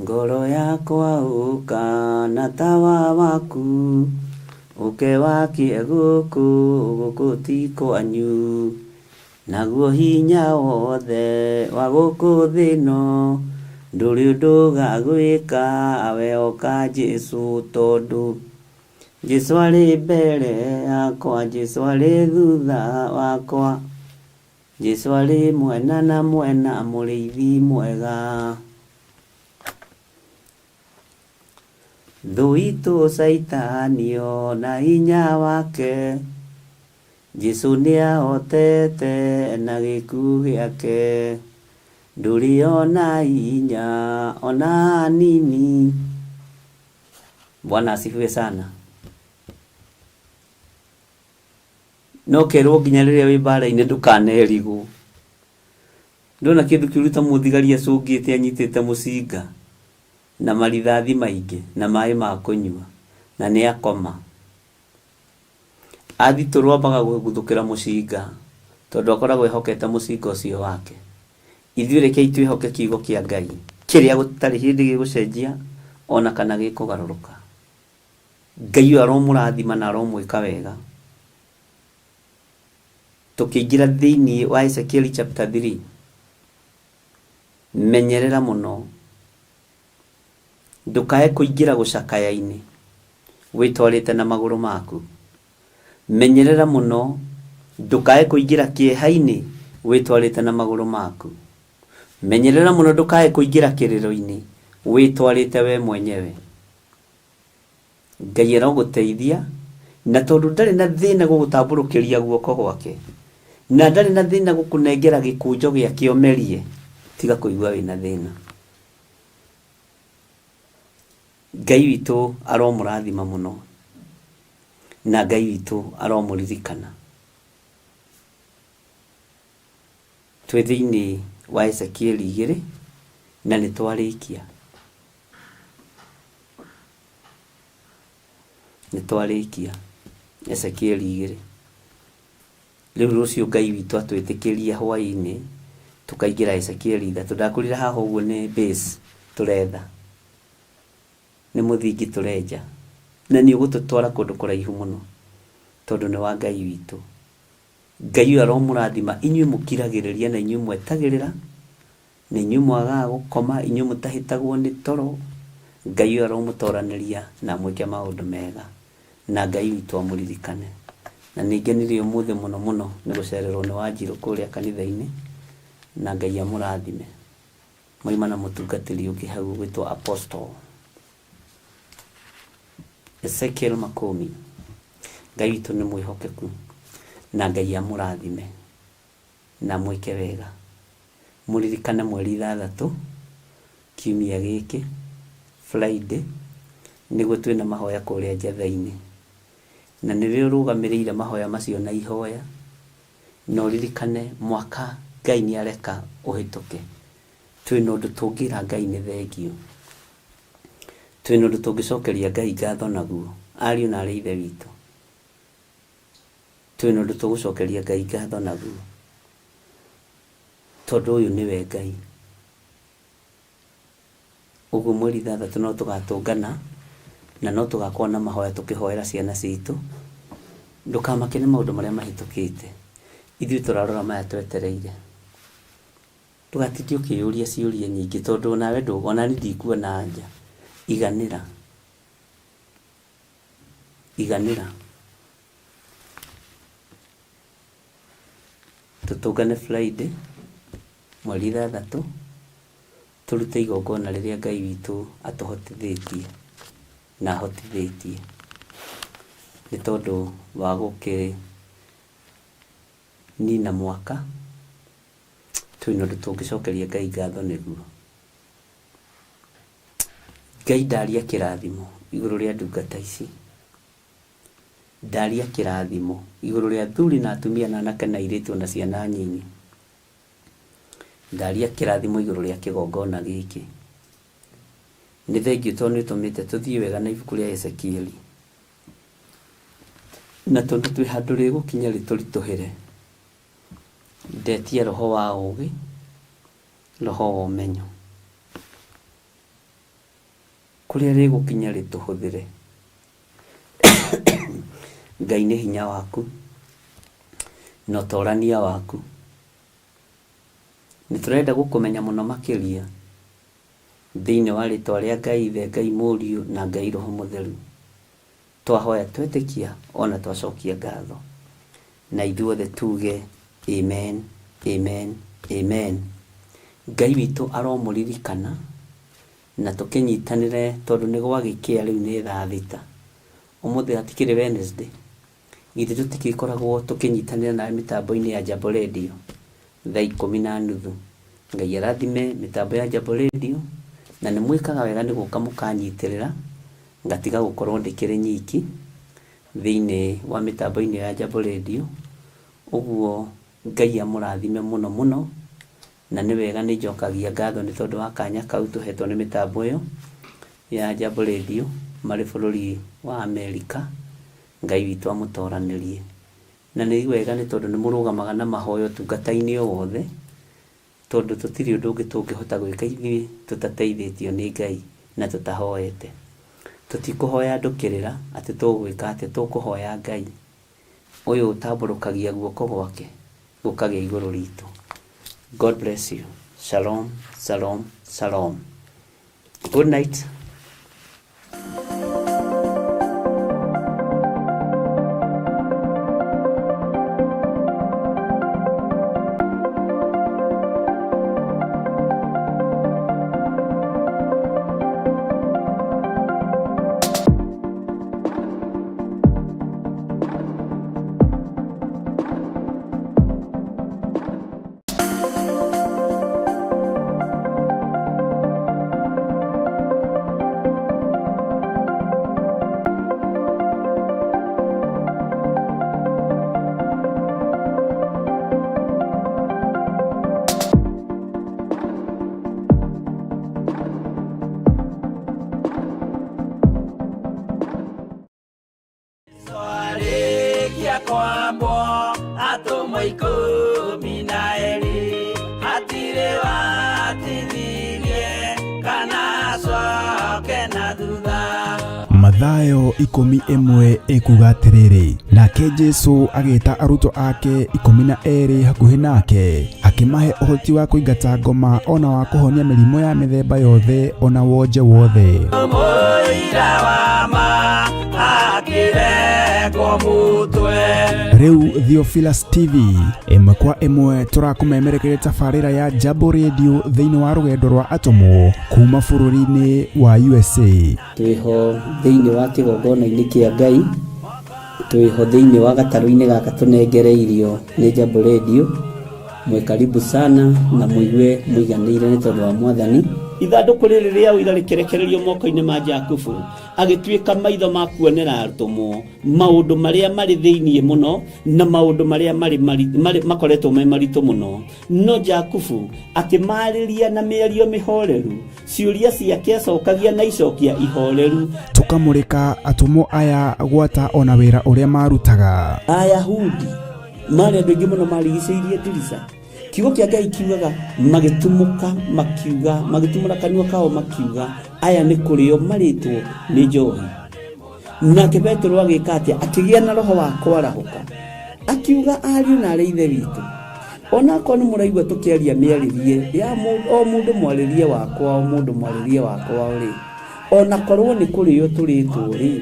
Ngoro yakwa ũka na tawa waku, ũke wakie gũkũ, gũkũ ti kwanyu. Naguo hinya wothe wa gũkũ thĩ ĩno, ndũrĩ ũndũ ũgagwĩka we oka Jesũ, tondũ Jesũ arĩ mbere yakwa, Jesũ arĩ thutha wakwa. Jesũ arĩ mwena na mwena, mũrĩithi mwega. Thũ itũ Caitani ona hinya wake, Jesũ nĩahotete na gĩkuũ gĩake. Ndũrĩ ona hinya ona hanini. Bwana asifiwe sana. No kerwo nginya rĩrĩa wĩ mbara-inĩ ndũkanerigwo. Ndona kĩndũ kĩũru ta mũthigari acũngĩte anyitĩte mũcinga na marithathi maingĩ na maĩ ma kũnyua na nĩ akoma. Athitũrwo ambaga kũguthũkĩra mũcinga tondũ akoragwo ehokete mũcinga ũcio wake. Ithuĩ rekei twĩhoke kiugo kĩa Ngai kĩrĩa gũtarĩ hĩndĩ gĩgũcenjia ona kana gĩkũgarũrũka. Ngai ũyũ aromũrathima na aromwĩka wega. Tũkĩingĩra thĩinĩ wa Ezekiel chapter 3, menyerera mũno ndũkae kũingĩra gũcakaya-inĩ wĩtwarĩte na magũrũ maku. Menyerera mũno ndũkae kũingĩra kĩeha-inĩ wĩtwarĩte na magũrũ maku. Menyerera mũno ndũkae kũingĩra kĩrĩro-inĩ wĩtwarĩte we mwenyewe. Ngai arogũteithia, na tondũ ndarĩ na thĩna gũgũtambũrũkĩria guoko gwake, na ndarĩ na thĩna gũkũnengera gĩkũnjo gĩake ũmerie, tiga kũigua wĩna thĩna. Ngai witũ aromũrathima mũno, na Ngai witũ aromũririkana. Twĩ thĩinĩ wa Ezekieli igĩrĩ, na nĩ twarĩkia. Nĩ twarĩkia Ezekieli igĩrĩ. Rĩu rũciũ Ngai witũ atwĩtĩkĩria hwaĩ-inĩ tũkaingĩra Ezekieli ithatũ. Ndakwĩrire haha ũguo nĩ base tũretha, nĩ mũthingi tũrenja, na nĩ ũgũtũtwara kũndũ kũraihu mũno tondũ nĩ wa Ngai witũ. Ngai ũyũ aromũrathima inyuĩ mũkiragĩrĩria na inyuĩ mwetagĩrĩra. Na inyuĩ mwagaga gũkoma, inyuĩ mũtahĩtagwo nĩ toro, Ngai ũyũ aromũtoranĩria na amwĩke maũndũ mega, na Ngai witũ amũririkane. Na nĩ ngenire ũmũthĩ mũno mũno nĩ gũcererwo nĩ Wanjirũ kũrĩa kanitha-inĩ, na Ngai amũrathime. Moima na mũtungatĩri ũngĩ hau ũgwĩtwo Apostle Ezekiel Makũmi. Ngai witũ nĩ mwĩhokeku, na Ngai amũrathime. Na mwĩke wega. Mũririkane mweri ithathatũ, kiumia gĩkĩ, Friday, nĩguo twĩna mahoya kũrĩa Njetha-inĩ. Na nĩrĩo ũrũgamĩrĩire mahoya macio na ihoya, na ũririkane mwaka Ngai nĩ areka ũhĩtũke. Twĩna ũndũ tũngĩra Ngai nĩ thengiũ. Twĩna ũndũ tũngĩcokeria Ngai ngatho naguo, ariũ na arĩ ithe witũ. Twĩna ũndũ tũgũcokeria Ngai ngatho naguo, tondũ ũyũ nĩwe Ngai. Ũguo mweri 6 no tũgatũngana na no tũgakorwo na mahoya tũkĩhoera ciana citũ. Ndũkamake nĩ maũndũ marĩa mahĩtũkĩte, ithuĩ tũrarora maya twetereire. Ndũgatinde ũkĩyũria ciũria nyingĩ tondũ onawe onani ndikuona anja. Iganĩra, iganĩra. Tũtũngane Friday mweri 6 tũrute igongona rĩrĩa Ngai witũ atũhotithĩtie na ahotithĩtie nĩ tondũ wa gũkĩnina mwaka. Twĩna ũndũ tũngĩcokeria Ngai ngatho nĩguo. Ngai ndaria kĩrathimo igũrũ rĩa ndungata ici, ndaria kĩrathimo igũrũ rĩa athuri na atumia na anake na airĩtu na ciana nyinyi, ndaria kĩrathimo igũrũ rĩa kĩgongona gĩkĩ. Nĩ thengiũ tondũ nĩ ũtũmĩte tũthiĩ wega na ibuku rĩa Ezekieli, na tondũ twĩ handũ rĩgũkinya rĩtũritũhĩre, ndetia roho wa ũũgĩ, roho wa ũmenyo, kũrĩa rĩgũkinya rĩtũhũthĩre. Ngai nĩ hinya waku na ũtorania waku. Nĩ tũrenda gũkũmenya mũno makĩria thĩinĩ wa rĩtwa rĩa Ngai Ithe, Ngai Mũriũ na Ngai Roho Mũtheru. Twahoya twetĩkia ona twacokia ngatho, na ithuothe tuge amen, amen, amen. Ngai witũ aromũririkana na tũkĩnyitanĩre tondũ nĩ gwagĩkĩa rĩu nĩ thaa 6. Ũmũthĩ hatikĩrĩ Wednesday, githĩ tũtigĩkoragwo tũkĩnyitanĩra nawe mĩtambo-inĩ ya Jambo Radio thaa 10:30. Ngai arathime mĩtambo ya Jambo Radio, na nĩ mwĩkaga wega nĩ gũka mũkanyitĩrĩra ngatiga gũkorwo ndĩkĩrĩ nyiki thĩinĩ wa mĩtambo-inĩ ya Jambo Radio. Ũguo Ngai amũrathime mũno mũno, na nĩ wega nĩ njokagia ngatho nĩ tondũ wa kanya kau tũhetwo nĩ mĩtambo ĩyo ya Jambo Radio marĩ bũrũri wa Amerika. Ngai witũ amũtoranĩrie. Na nĩ wega nĩ tondũ nĩ mũrũgamaga na mahoya ũtungata-inĩ o wothe, tondũ tũtirĩ ũndũ ũngĩ tũngĩhota gwĩka ithuĩ tũtateithĩtio nĩ Ngai na tũtahoete. Tũtikũhoya andũ kĩrĩra atĩ tũgwĩka atĩ, tũkũhoya Ngai ũyũ ũtambũrũkagia guoko gwake gũkagĩa igũrũ ritũ. God bless you. Shalom, shalom, shalom. Good night. Twarĩkia kwambwo atũmwo 12 hatirĩ watithirie kana acoke na thutha. Mathayo 11 ĩkuga atĩrĩrĩ, nake Jesu agĩta arutwo ake 12 hakuhĩ nake, akĩmahe ũhoti wa kũingata ngoma ona wa kũhonia mĩrimũ ya mĩthemba yothe ona wonje wothe. Mũira wa ma akĩrengwo mũtwe. Rĩu Theophilus TV ĩmwe kwa ĩmwe tũrakũmemerekeria tabarĩra ya Jambo Radio thĩinĩ wa rũgendo rwa atũmwo kuma bũrũri-inĩ wa USA. Twĩho thĩinĩ wa kĩgongona-inĩ kĩa Ngai, twĩho thĩinĩ wa gatarũ-inĩ gaka tũnengereirio nĩ Jambo Radio. Mwĩ karibu sana na mũigue mũiganĩire nĩ tondũ wa Mwathani. Ithandũkũ rĩrĩ rĩa ũira rĩkĩrekererio moko-inĩ ma Jakubu, agĩtuĩka maitho ma kuonera atũmwo maũndũ marĩa marĩ thĩinĩ mũno na maũndũ marĩa marĩ makoretwo me maritũ mũno. No Jakubu akĩmarĩria na mĩario mĩhoreru, ciũria ciake acokagia na icokia ihoreru. Tũkamũrĩka atũmwo aya gwata ona wĩra ũrĩa marutaga. Ayahudi marĩ andũ aingĩ mũno marigicĩirie ndirica. Kiugo kĩa Ngai kiugaga magĩtumũka makiuga, magĩtumũra kanua kao makiuga, aya nĩ kũrĩo marĩtwo nĩ njohi. Nake Petero agĩka atĩa? Akĩgĩa na roho wa kwarahũka, akiuga, ariũ na arĩ ithe witũ, onakorwo nĩ mũraigua tũkĩaria mĩarĩrie ya o mũndũ mwarĩrie wakwa, o mũndũ mwarĩrie wakwa rĩ, onakorwo nĩ kũrĩo tũrĩtwo rĩ,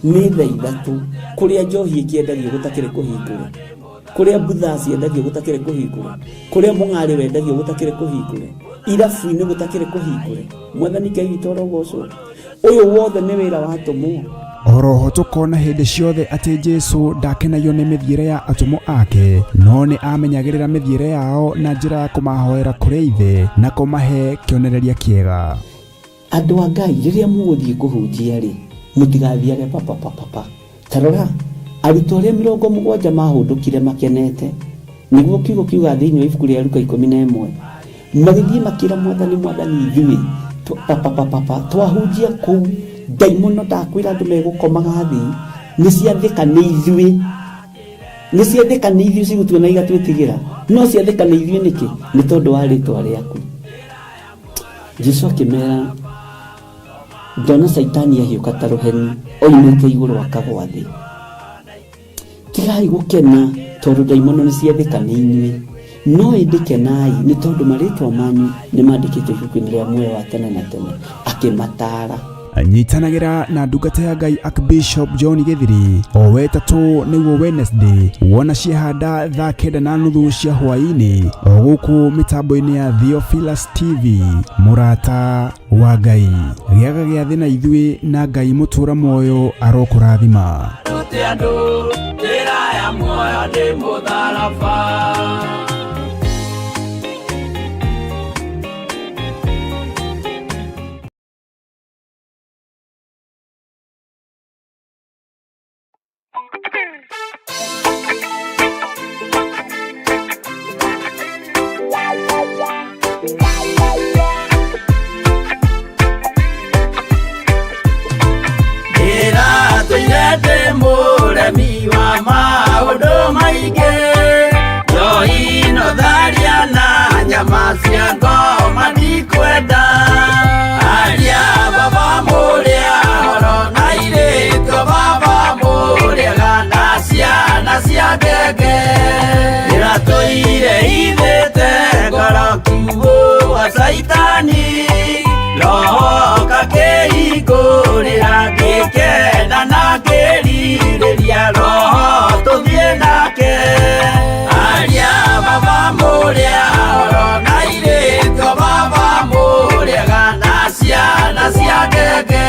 nĩ thaa ithatũ kũrĩa njohi ĩkĩendagio gũtakĩrĩ kũhingũre, kũrĩa mbutha ciendagio gũtakĩrĩ kũhingũre, kũrĩa mũng'arĩ wendagio gũtakĩrĩ kũhingũre, irabu-inĩ gũtakĩrĩ kũhingũre. Mwathani Ngai witũ arogocwo. Ũyũ wothe nĩ wĩra wa atũmwo. Oroho tũkona hĩndĩ ciothe atĩ Jesu ndakenagio nĩ mĩthiĩre ya atũmwo ake, no nĩ amenyagĩrĩra mĩthiĩre yao na njĩra ya kũmahoera kũrĩ ithe na kũmahe kĩonereria kĩega. Andũ a Ngai, rĩrĩa mũgũthiĩ kũhunjia rĩ, mũtigathiage papapapapa. Ta rora, arutwo arĩa 70 mahũndũkire makenete, nĩguo kiugo kiuga thĩinĩ wa ibuku rĩa Luka 11, magĩthiĩ makĩra Mwathani, Mwathani, ithuĩ papapapapa twahunjia kũu, ndaimono ndakwĩra andũ megũkomaga thĩ, nĩ ciathĩka nĩ ithuĩ, nĩ ciathĩka nĩ ithuĩ cigũtuona igatwĩtigĩra, no ciathĩka nĩ ithuĩ nĩkĩ? Nĩ tondũ wa rĩtwa rĩaku. Jesu akĩmera, ndona Caitani ahiũka ta rũheni oimĩte igũrũ akagwa thĩ. Tigai gũkena tondũ ndaimono nĩ ciathĩka nĩ inyuĩ, no ĩndĩ kenai nĩ tondũ marĩtwa manyu nĩ mandĩkĩtwo ibuku-inĩ rĩa muoyo wa tene na tene. Akĩmataara. Nyitanagĩra na ndungata ya Ngai Archbishop John Gĩthiri o wetatũ nĩguo Wednesday, wona ciehanda thaa 9:30 cia hwaĩ-inĩ, o gũkũ mĩtambo-inĩ ya Theophilus TV. Mũrata wa Ngai, gĩaga gĩathĩ na ithuĩ, na Ngai mũtũra muoyo arokũrathima. Rute andũ njĩra ya muoyo nĩ mũtharaba. Ndĩratũire ndĩ mũremi wa maũndũ maingĩ, njohi no tharia na nyama cia ngoma ndikwenda. Aria baba mũrĩa horo na airĩtu baba mũrĩega na ciana cia ngenge. Ndĩratũire ithĩte ngoro kiugũ wa Caitani, roho kakĩhingũrĩra ngĩkena na ngĩrirĩria roho tũthiĩ nake. Aria baba mũrĩa horo na airĩtu baba mũrĩega na ciana cia ngenge.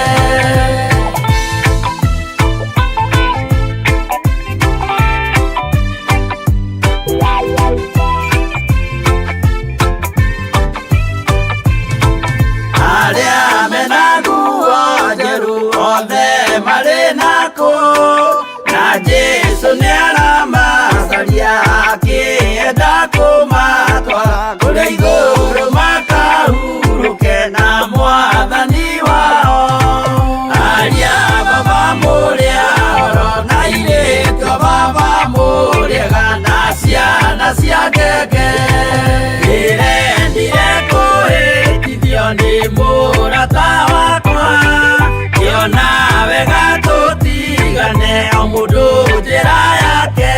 Arĩa mena nguo njerũ othe marĩ nakũ, na Jesũ nĩaramacaria akĩenda kũmatwara kũrĩa igũrũ makahurũke na Mwathani wao. Aria baba mũrĩa horo na airĩtu baba mũrĩega na ciana cia ngenge. Ndĩrendire kũhĩtithio nĩ mũrata wakwa, ngĩona wega tũtigane o mũndũ njĩra yake.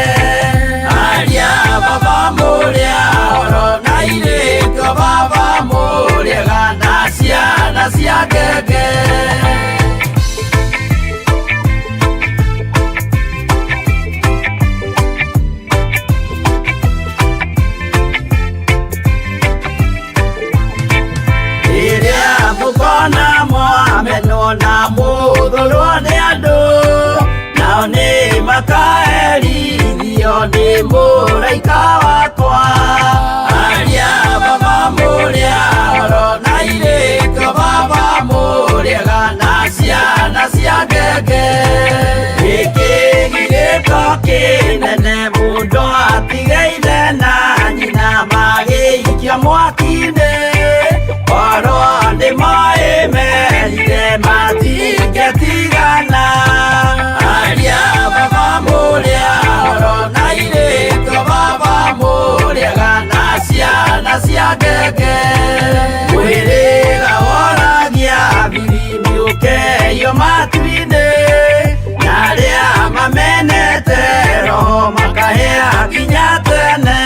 Aria baba mũrĩa horo na airĩtu baba mũrĩega na ciana cia ngenge. Rĩrĩa mũkona mwamenwo na mũthũrwo nĩ andũ, nao nĩ makaherithio nĩ mũraika wakwa. Aria baba mũrĩa horo na airĩtu Matige ithe na nyina magĩikia mwaki-inĩ. Korwo nĩ moĩ merire matingĩtigana. Aria baba mũrĩa oro na irĩtwo baba mũrĩaga na ciana cia ngenge. Mwĩrĩga woragia birimbi ũkeio matu-inĩ. Na arĩa mamenete roho makahĩa nginya tene.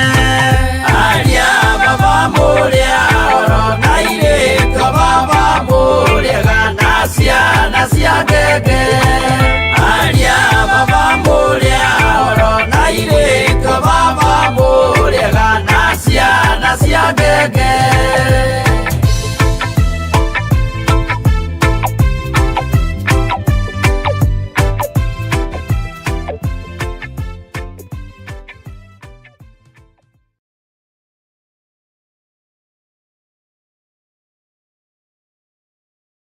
Aria baba mũrĩa oro na irĩtwo baba mũrĩaga na ciana cia ngenge.